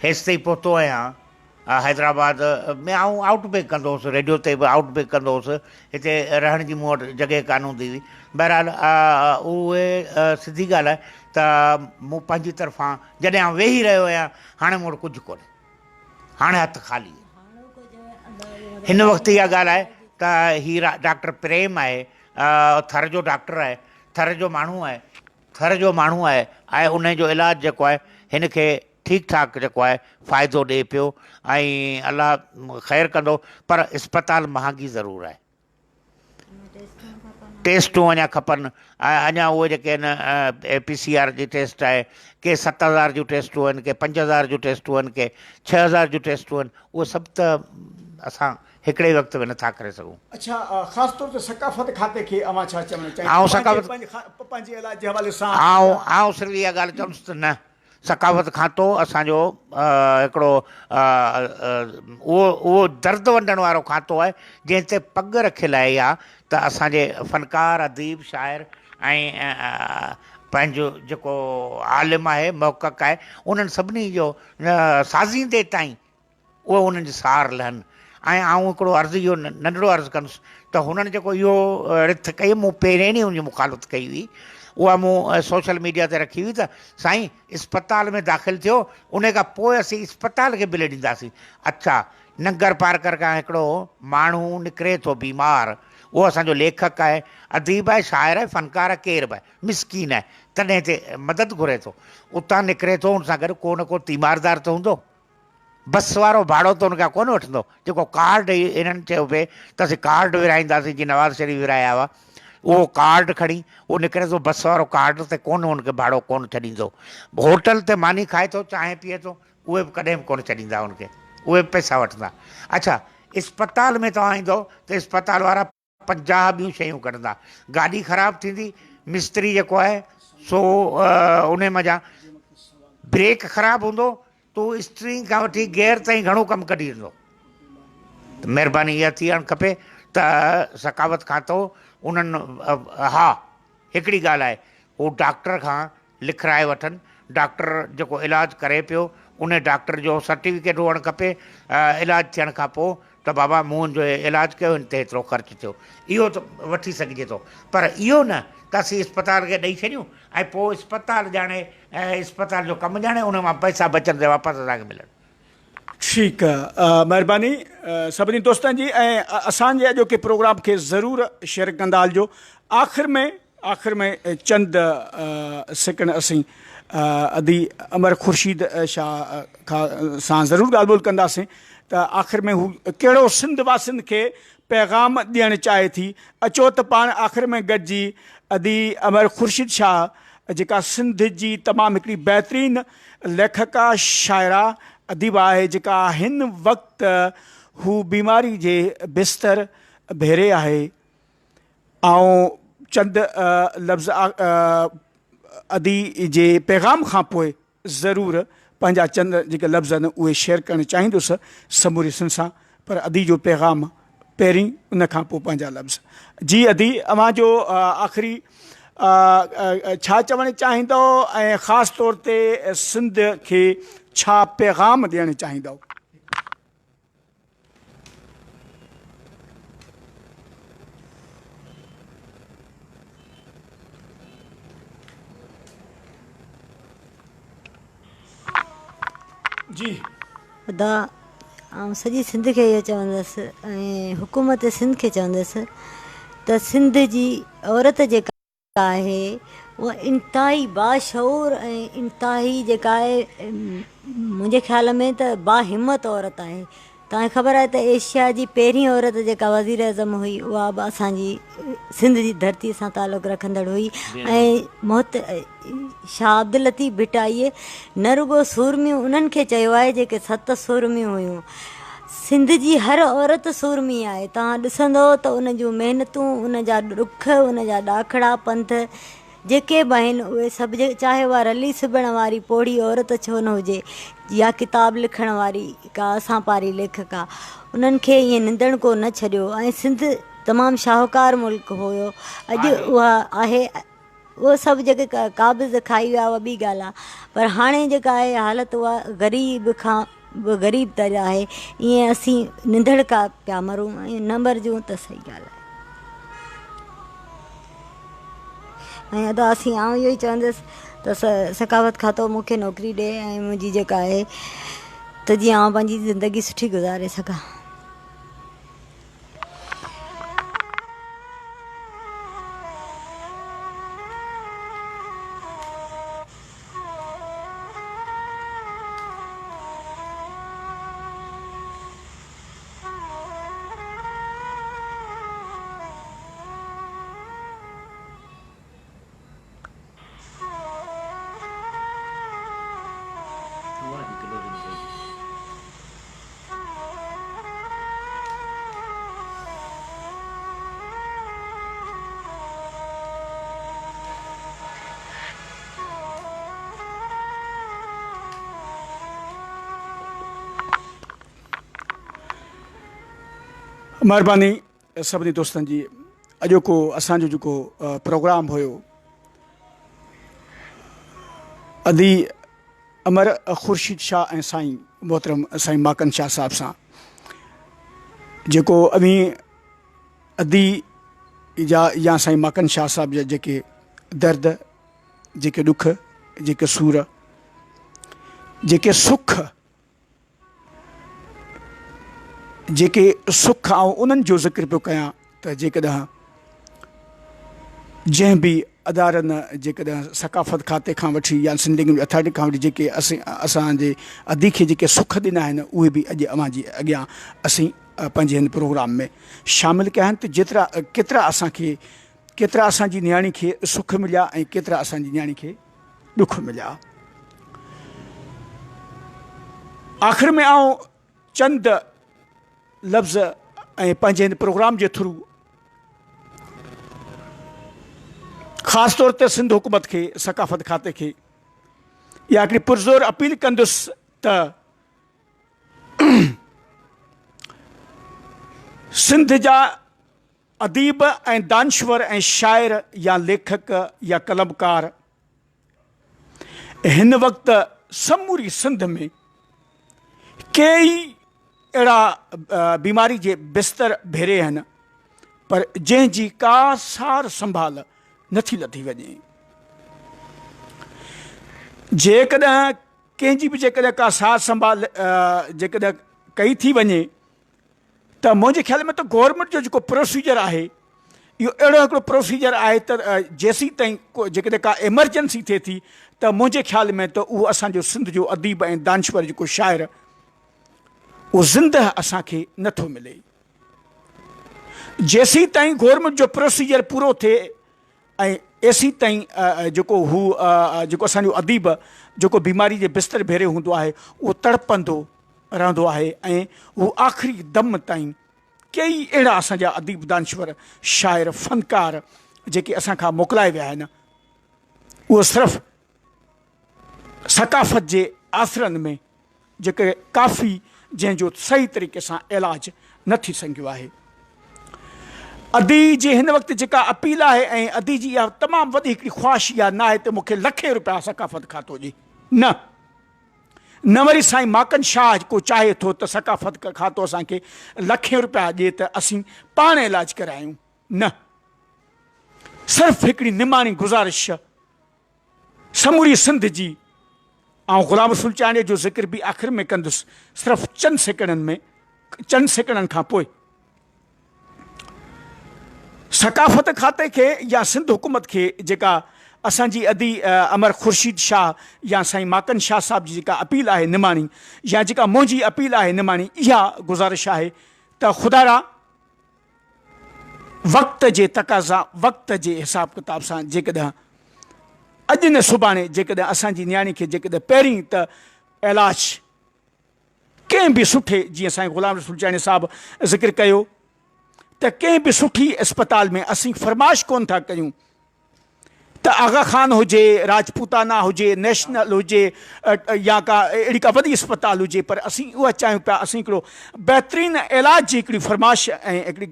هيستائين پهتو آهيان حيدرآباد ۾ آئون آئوٽ بيڪ ڪندو هوس ريڊيو تي به آئوٽ بيڪ ڪندو هوس هتي رهڻ جي مون وٽ جڳهه ڪانه هوندي هئي بهرحال اهي سڌي ڳالهه آهي ته مون پنهنجي طرفان جڏهن آئون ويهي رهيو آهيان هاڻي مون وٽ ڪجهه ڪونهي. هاڻي هٿ خالي آهي. هن وقت اها ڳالهه آهي ته هي ڊاڪٽر پريم آهي، ٿر جو ڊاڪٽر آهي، ٿر جو ماڻهو آهي، ٿر جو ماڻهو آهي ۽ ان جو علاج جيڪو آهي هن کي ٺيڪ ٺاڪ جيڪو آهي فائدو ڏئي پيو ۽ الله خير ڪندو پر اسپتال مهانگي ضرور آهي. ٽيسٽون اڃا کپن ۽ اڃا اهي جيڪي آهن اي پي سي آر جي ٽيسٽ آهي ڪي 7000 جون ٽيسٽون آهن ڪي 5000 جون ٽيسٽون آهن ڪي 6000 جون ٽيسٽون آهن اهي سڀ ته اسان هڪڙي وقت ۾ نٿا ڪري سگهون. اڇا خاص طور تي ثقافت کاتي کي اوهان ڇا چوڻ چاهيندا پنهنجي علاج جي حوالي سان. آئون صرف اها ڳالهه چوندس ته نه ثقافت کاتو اسان جو هڪڙو اهو اهو درد ونڊڻ وارو کاتو آهي جنهن تي پڳ رکيل آهي اها ته اسان جي فنڪار اديب شاعر ۽ پنهنجو جيڪو عالم آهي، محقق آهي، انهن سڀني جو سازيندي تائين اهي انهن جي سار لهن ۽ آئون هڪڙو عرض اهو ننڍڙو عرض ڪندس ته هنن جيڪو اهو رٿ ڪئي مون پهرين ئي ان جي مخالفت ڪئي هئي اها مون سوشل ميڊيا تي رکي هئي ته سائين اسپتال ۾ داخل ٿيو ان کان پوء اسين اسپتال کي بل ڏينداسين اڇا ننگر پارڪر کان هڪڙو ماڻهو نڪري ٿو بيمار اهو اسان جو ليکڪ آهي اديب آهي شاعر آهي فنڪار آهي ڪير به آهي مسڪين آهي تڏهن هتي مدد گهري ٿو اتان نڪري ٿو ان سان گڏ ڪو نه ڪو تيماردار ته هوندو بس وارو ڀاڙو ته ان کان ڪونه وٺندو، جيڪو ڪارڊ هنن چيو پئي ته اسين ڪارڊ ورهائينداسين جيئن نواز شريف ورهايا هئا، اهو ڪارڊ کڻي اهو نڪري ٿو بس وارو ڪارڊ تي ڪونه ان کي ڀاڙو ڪونه ڇڏيندو، هوٽل تي ماني کائي ٿو چانهه پيئي ٿو اهي به ڪڏهن به ڪونه ڇڏيندا ان کي اهي به پئسا وٺندا. اڇا اسپتال ۾ توهان ايندو ته اسپتال وارا. 50 ٻيون شيون ڪڍندا. گاڏي خراب ٿيندي، مستري جيڪو آهي سو انهي منجهان بريڪ خراب هوندو ته هو اسٽرنگ کان وٺي گيئر تائين گهڻو ڪم ڪڍي ويندو. ته مهرباني اها ٿيڻ کپي ته ثقافت کاتو انهن ها هڪڙي ڳالهه آهي هو ڊاڪٽر کان لکرائي وٺن، ڊاڪٽر جيڪو علاج ڪري پيو انهي ڊاڪٽر جو سرٽيفڪيٽ هئڻ کپي علاج ٿيڻ کان پوء ته بابا مون جو علاج ڪيو هن تي هيترو خرچ ٿيو اهو ته وٺي سگهجي ٿو پر اهو نه ته اسين اسپتال کي ڏئي ڇڏيون ۽ پوء اسپتال ڄاڻي ۽ اسپتال جو ڪم ڄاڻي ان مان پئسا بچن ته واپس اسان کي ملن. ٺيڪ مهرباني سڀني دوستن جي ۽ اسان جي اڄوڪي پروگرام کي ضرور شيئر ڪندا هلجو آخر ۾ آخر ۾ چند سيڪنڊ اسين ادي امر خورشيد شاهه کان سان ضرور ڳالهه ٻولهه ڪنداسين ته آخر ۾ هو ڪهڙو سنڌ واسين کي پيغام ڏيڻ چاهي ٿي اچو ته پاڻ آخر ۾ گڏجي ادي امر خورشيد شاهه جيڪا سنڌ جي تمام هڪڙي بهترين ليکڪا شاعره اديبه آهي جيڪا هن وقت هو بيماري جي بستر ڀيري آهي آئون چند لفظ ادي جي پيغام کان پوء ضرور پنهنجا چند جيڪي لفظ آهن اهي شيئر ڪرڻ چاهيندس سموري سنڌ سان پر ادي جو پيغام پهرين ان کان پوء پنهنجا لفظ جي ادي اوهان جو آخري ڇا چوڻ چاهيندؤ ۽ خاص طور تي سنڌ کي ڇا پيغام ڏيڻ چاهيندؤ؟ جي. ادا آئون سڄي سنڌ کي اهو چوندس ۽ حڪومت سنڌ کي چوندس ته سنڌ جي عورت جيڪا آهي اها انتهائي باشعور ۽ انتهائي جيڪا آهي منهنجي خيال ۾ ته باهمت عورت آهي توهان کي خبر آهي ته ايشيا جي پهرين عورت جيڪا وزير اعظم هئي اها به اسان جي سنڌ جي ڌرتي سان تعلق رکندڙ هئي ۽ محت شاهه عبداللطيف ڀٽائيء نه رڳو سورميون انهن کي چيو آهي جيڪي ست سورميون هيون سنڌ جي هر عورت سورمي آهي. توهان ڏسندؤ ته ان جون محنتون، ان جا ڏک، ان جا ڏاکڙا پنڌ جيڪي به آهن اهي سڀ چاهي اها رلي سبڻ واري پوڙهي عورت ڇو نه هجي يا ڪتاب لکڻ واري ڪا اسان پاري ليکڪا انهن کي ائين نندڻڪو نه ڇڏيو ۽ سنڌ تمام شاهوڪار ملڪ هيو اڄ اها آهي اهو سڀ جيڪي قابض کائي ويا اها ٻي ڳالهه آهي پر هاڻي جيڪا آهي حالت اها غريب کان به غريب تر آهي ائين اسين ننڌڻڪا پيا مرون ۽ نه مرجون ته صحيح ڳالهه آهي ۽ ادا اسين آئون اهو ئي چوندس ته ثقافت کاتو مون کي نوڪري ڏي ۽ منهنجي جيڪا آهي ته جيئن آئون پنهنجي زندگي سٺي گذاري سگهان. مھرباني سڀني دوستن جي اڄوڪو اسان جو جيڪو پروگرام هيو ادي امر خورشيد شاهه ۽ سائين محترم سائين ماڪن شاهه صاحب سان جيڪو اوهين ادي جا يا سائين ماڪن شاهه صاحب جا جيڪي درد، جيڪي ڏک، جيڪي سور، جيڪي سک، جيڪي سک آئون انهن جو ذڪر پيو ڪيان ته جيڪڏهن جنهن به ادارن جيڪڏهن ثقافت کاتي کان وٺي يا سنڌ لينگويج اٿارٽي کان وٺي جيڪي اسين اسان جي ادي کي جيڪي سک ڏنا آهن اهي به اڄ اوهان جي اڳيان اسين پنهنجي هن پروگرام ۾ شامل ڪيا آهن ته جيترا ڪيترا اسان کي ڪيترا اسان جي نياڻي کي سک مليا ۽ ڪيترا اسان جي نياڻي کي ڏک مليا. آخر ۾ آئون چند لفظ ۽ پنهنجي هن پروگرام جي ٿرو خاص طور تي سنڌ حڪومت کي، ثقافت کاتي کي اها هڪڙي پرزور اپيل ڪندس ته سنڌ جا اديب ۽ دانشور ۽ شاعر يا ليکڪ يا قلمڪار هن وقت سموري سنڌ ۾ ڪيئي اهڙا بيماري جي بستر ڀيري آهن پر جنهن جي ڪا سار سنڀال نٿي لڌي وڃي. جيڪڏهن ڪنهن جي به جيڪڏهن ڪا سار سنڀال جيڪڏهن ڪئي ٿي وڃي ته منهنجي خيال ۾ ته گورنمينٽ جو جيڪو پروسيجر آهي اهو اهڙو هڪڙو پروسيجر آهي ته جيسين تائين جيڪڏهن ڪا ايمرجنسي ٿئي ٿي ته منهنجي خيال ۾ ته اهو اسان جو سنڌ جو اديب ۽ دانشور جيڪو شاعر اهو زندهه اسان کي نٿو ملي. جيسين تائين گورنمينٽ جو پروسيجر پورو ٿئي ۽ ايسين تائين جيڪو هو جيڪو اسان جو اديب جيڪو بيماري جي بستر ڀيري هوندو آهي اهو تڙپندو رهندو آهي ۽ هو آخري دم تائين ڪيئي اهڙا اسان جا اديب دانشور شاعر فنڪار جيڪي اسان کان موڪلائي ويا آهن اهو صرف ثقافت جي آسرن ۾ جيڪي ڪافي جنهن جو صحيح طريقي سان علاج نه ٿي سگهيو آهي. ادي جي هن وقت جيڪا اپيل آهي ۽ ادي جي اها تمام وڏي هڪڙي خواهش اها نه آهي ته مون کي لکين روپيا ثقافت کاتو ڏي نه نه وري سائين ماڪن شاهه ڪو چاهي ٿو ته ثقافت کاتو اسان کي لکين روپيا ڏي ته اسين پاڻ علاج ڪرايون نه صرف هڪڙي نماڻي گذارش سموري سنڌ جي آئون غلام رسول چانڊيي جو ذڪر به آخر ۾ ڪندس صرف چند سيڪنڊن ۾ چند سيڪنڊن کان پوء ثقافت کاتي کي يا سنڌ حڪومت کي جيڪا اسان جي ادي امر خورشيد شاهه يا سائين ماڪن شاهه صاحب جي جيڪا اپيل آهي نماڻي يا جيڪا منهنجي اپيل آهي نماڻي اها گذارش آهي ته خدارا وقت جي تقاضا، وقت جي حساب ڪتاب سان جيڪڏهن اڄ نه سڀاڻي جيڪڏهن اسان جي نياڻي کي جيڪڏهن پهرين ته علاج ڪنهن به سٺي جيئن سائين غلام رسول چانڊيي صاحب ذڪر ڪيو ته ڪنهن به سٺي اسپتال ۾ اسين فرمائش ڪونه ٿا ڪيون ته آغا خان هجي، راجپوتانا هجي، نيشنل هجي يا ڪا اهڙي ڪا وڏي اسپتال هجي پر اسين اها چاهيون پيا اسين هڪڙو بهترين علاج جي هڪڙي فرمائش ۽ هڪڙي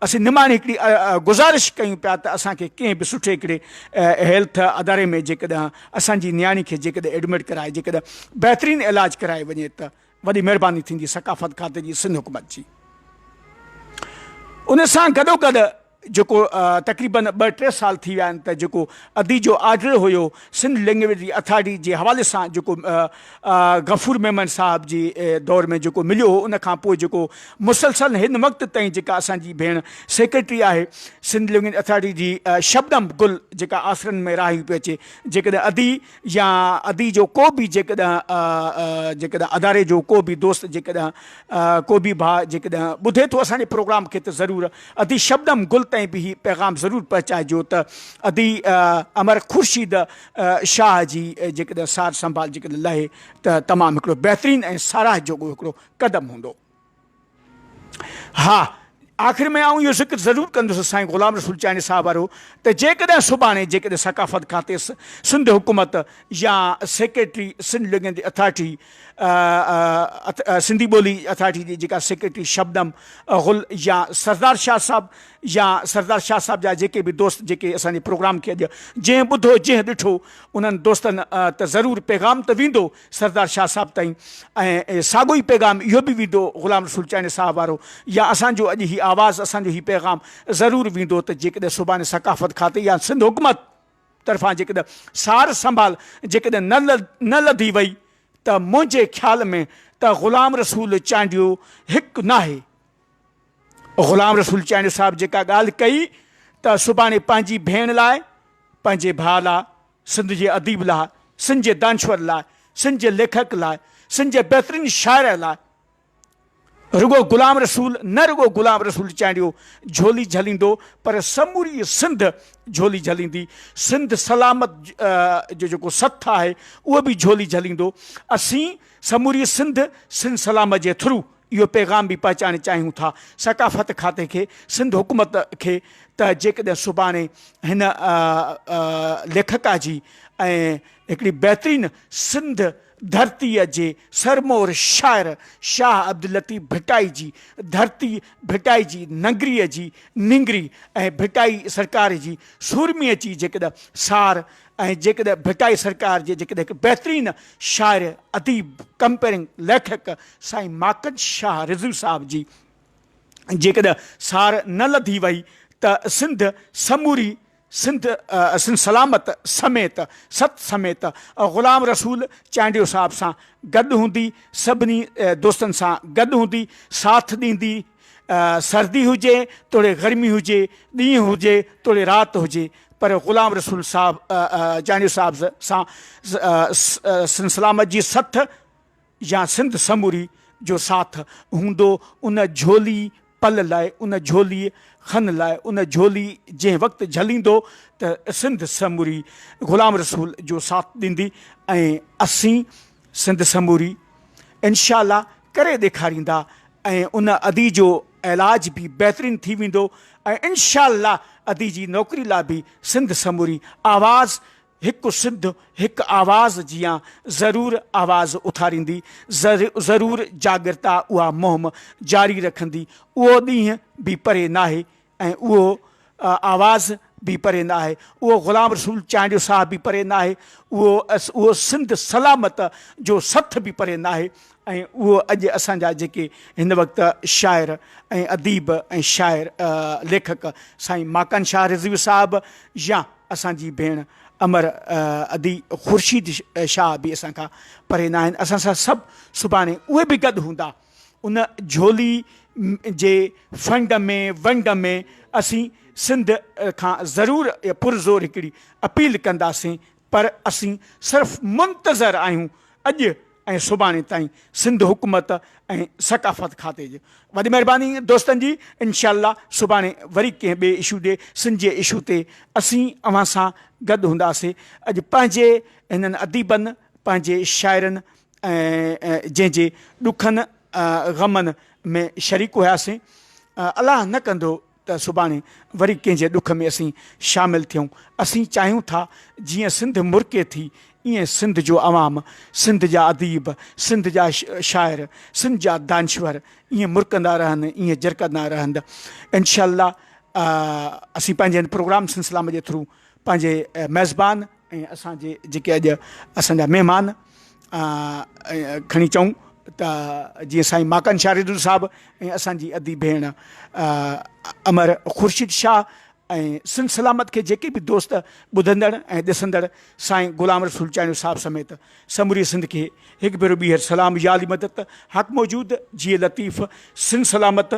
اسين نماڻي هڪڙي گذارش ڪيون پيا ته اسان کي ڪنهن به سٺي هڪڙي هيلٿ اداري ۾ جيڪڏهن اسان جي نياڻي کي جيڪڏهن ايڊمٽ ڪرائي جيڪڏهن بهترين علاج ڪرائي وڃي ته وڏي مهرباني ٿيندي ثقافت کاتي جي سنڌ حڪومت جي. ان سان گڏوگڏ جيڪو تقريبن ٻه ٽي سال ٿي ويا آهن ته جيڪو ادي جو آرڊر هيو سنڌ لينگويج اٿارٽي جي حوالي سان جيڪو غفور ميمڻ صاحب جي دور ۾ جيڪو مليو هو ان کان پوء جيڪو مسلسل هن وقت تائين جيڪا اسان جي ڀيڻ سيڪريٽري آهي سنڌ لينگويج اٿارٽي جي شبنم گل جيڪا آسرن ۾ راهي پئي اچي جيڪڏهن ادي يا ادي جو ڪو به جيڪڏهن جيڪڏهن اداري جو ڪو به دوست جيڪڏهن ڪو به ڀاء جيڪڏهن ٻڌي ٿو اسان جي پروگرام کي ته ضرور ادي شبنم گل تائين به هي پيغام ضرور پهچائجو ته ادي امر خورشيد شاهه جي جيڪڏهن سار سنڀال جيڪڏهن لهي ته تمام هڪڙو بهترين ۽ ساراهه جوڳو هڪڙو قدم هوندو. ها آخر ۾ آئون اهو ذڪر ضرور ڪندس سائين غلام رسول چانڊيي صاحب وارو ته جيڪڏهن سڀاڻي جيڪڏهن ثقافت کاتي سنڌ حڪومت يا secretary Sindh language authority Sindhi ٻولي اٿارٽي جي جيڪا سيڪريٽري شبنم گل يا سردار شاهه صاحب يا سردار شاهه صاحب جا جيڪي به دوست جيڪي اسان جي پروگرام کي اڄ جنهن ٻڌو جنهن ڏٺو انهن دوستن ته ضرور پيغام ته ويندو سردار شاهه صاحب تائين ۽ ساڳو ئي پيغام اهو به ويندو غلام رسول چانڊيي صاحب وارو يا اسان جو اڄ هي آواز اسان جو هي پيغام ضرور ويندو ته جيڪڏهن سڀاڻي ثقافت کاتي يا سنڌ حڪومت طرفان جيڪڏهن سار سنڀال جيڪڏهن نه لڌي وئي ته منهنجي خيال ۾ ته غلام رسول چانڊيو هڪ ناهي. غلام رسول چانڊيو صاحب جيڪا ڳالهه ڪئي ته سڀاڻي پنهنجي ڀيڻ لاء، پنهنجي ڀاء لاء، سنڌ جي اديب لاء، سنڌ جي دانشور لاء، سنڌ جي ليکڪ لاء، سنڌ جي بهترين شاعر لاء رڳو غلام رسول نه رڳو غلام رسول چانڊيو جهولي جهليندو پر سموري سنڌ جهولي جهليندي، سنڌ سلامت جو جيڪو سٿ آهي اهو به جهولي جهليندو. اسين سموري سنڌ سنڌ سلامت جي ٿرو اهو پيغام به پهچائڻ چاهيون ٿا ثقافت کاتي کي سنڌ حڪومت کي ته جيڪڏهن سڀاڻي هن ليکڪا جي ۽ هڪڙي بهترين سنڌ ڌرتيء جي سرمور شاعر شاهه عبداللطيف ڀٽائي جي ڌرتي ڀٽائي جي ننگريء جي نينگري ۽ ڀٽائي سرڪار جي سورميء جي جيڪڏهن سار ۽ جيڪڏهن ڀٽائي سرڪار جي جيڪڏهن هڪ بهترين شاعر، اديب، ڪمپيئرنگ ليکڪ سائين ماڪن شاهه رضوي صاحب جي جيڪڏهن سار نه لڌي وئي ته سنڌ سموري سنڌ سنڌ سلامت سميت ست سميت غلام رسول چانڊيو صاحب سان گڏ هوندي سڀني دوستن سان گڏ هوندي ساٿ ڏيندي سردي هجي توڙي گرمي هجي ڏينهن هجي توڙي رات هجي پر غلام رسول صاحب چانڊيو صاحب سان سنڌ سلامت جي سٿ يا سنڌ سموري جو ساٿ هوندو ان جهولي پل لاء ان جهولي کن لاء ان جهولي جنهن وقت جهليندو ته سنڌ سموري غلام رسول جو ساٿ ڏيندي ۽ اسين سنڌ سموري انشاء الله ڪري ڏيکاريندا ۽ ان ادي جو علاج به بهترين ٿي ويندو ۽ انشاء الله ادي جي نوڪري لاء به سنڌ سموري آواز هڪ سنڌ هڪ آواز جيان ضرور آواز اٿاريندي ضرور جاڳرتا اها مهم جاري رکندي اهو ڏينهن به پري ناهي ۽ اهو آواز به پري نه آهي، اهو غلام رسول چانڊيو صاحب به پري نه آهي، اهو اهو سنڌ سلامت جو سٿ به پري نه آهي ۽ اهو اڄ اسان جا جيڪي هن وقت شاعر ۽ اديب ۽ شاعر ليکڪ سائين ماڪن شاهه رضوي صاحب يا اسان جي ڀيڻ امر ادي خورشيد شاهه به اسان کان پري نه آهن، اسان سان سڀ سڀاڻي اهي به گڏ هوندا. ان جهولي جي فنڊ ۾ ونڊ ۾ اسين سنڌ کان ضرور پرزور هڪڙي اپيل ڪنداسين پر اسين صرف منتظر آهيون اڄ ۽ سڀاڻي تائين سنڌ حڪومت ۽ ثقافت کاتي جي وڏي مهرباني دوستن جي انشاء الله سڀاڻي وري ڪنهن ٻئي اشو تي سنڌ جي اشو تي اسين اوهان سان گڏ هونداسين اڄ پنهنجي هنن اديبن پنهنجي شاعرن ۽ جنهن جي ڏکن غمن ۾ شريڪ هياسين، الله نه ڪندو ته سڀاڻي وري ڪنهن جي ڏک ۾ اسين شامل ٿيون. اسين چاهيون ٿا جيئن سنڌ مرڪي ٿي ايئن سنڌ جو عوام، سنڌ جا اديب، سنڌ جا شاعر، سنڌ جا دانشور ايئن مرڪندا رهن، ايئن جرڪندا رهند. انشاء الله اسين پنهنجي هن پروگرام سنڌ سلامت جي ٿرو پنهنجي ميزبان ۽ اسان جي جيڪي اڄ اسان جا مهمان کڻي چئون ته جيئن سائين ماڪن شاهه رضوي صاحب ۽ اسان جي ادي ڀيڻ امر خورشيد شاهه ۽ سنڌ سلامت کي جيڪي به دوست ٻڌندڙ ۽ ڏسندڙ سائين غلام رسول چانڊيو صاحب سميت سموري سنڌ کي هڪ ڀيرو ٻيهر سلام يا علي مدد حق موجود جيئي لطيف سنڌ سلامت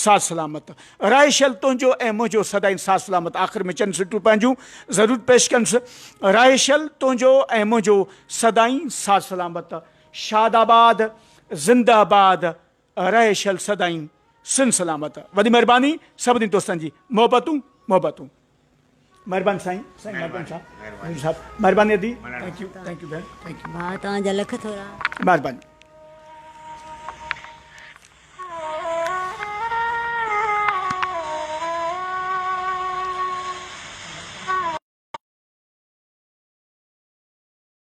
ساز سلامت. راهي شل تنهنجو ۽ منهنجو سدائين ساز سلامت آخر ۾ چند سٽون پنهنجون ضرور پيش ڪندس. راهي شل تنهنجو ۽ منهنجو سدائين ساز سلامت. شاد آباد زنده آباد رهي شل سدائين سنڌ سلامت. وڏي مهرباني سڀني دوستن جي محبتون محبتون. مهرباني سائين سائين مهرباني صاحب مهرباني ادي thank you thank you ڀيڻ thank you. ڀاء توهان جا لک ٿورا. مهرباني.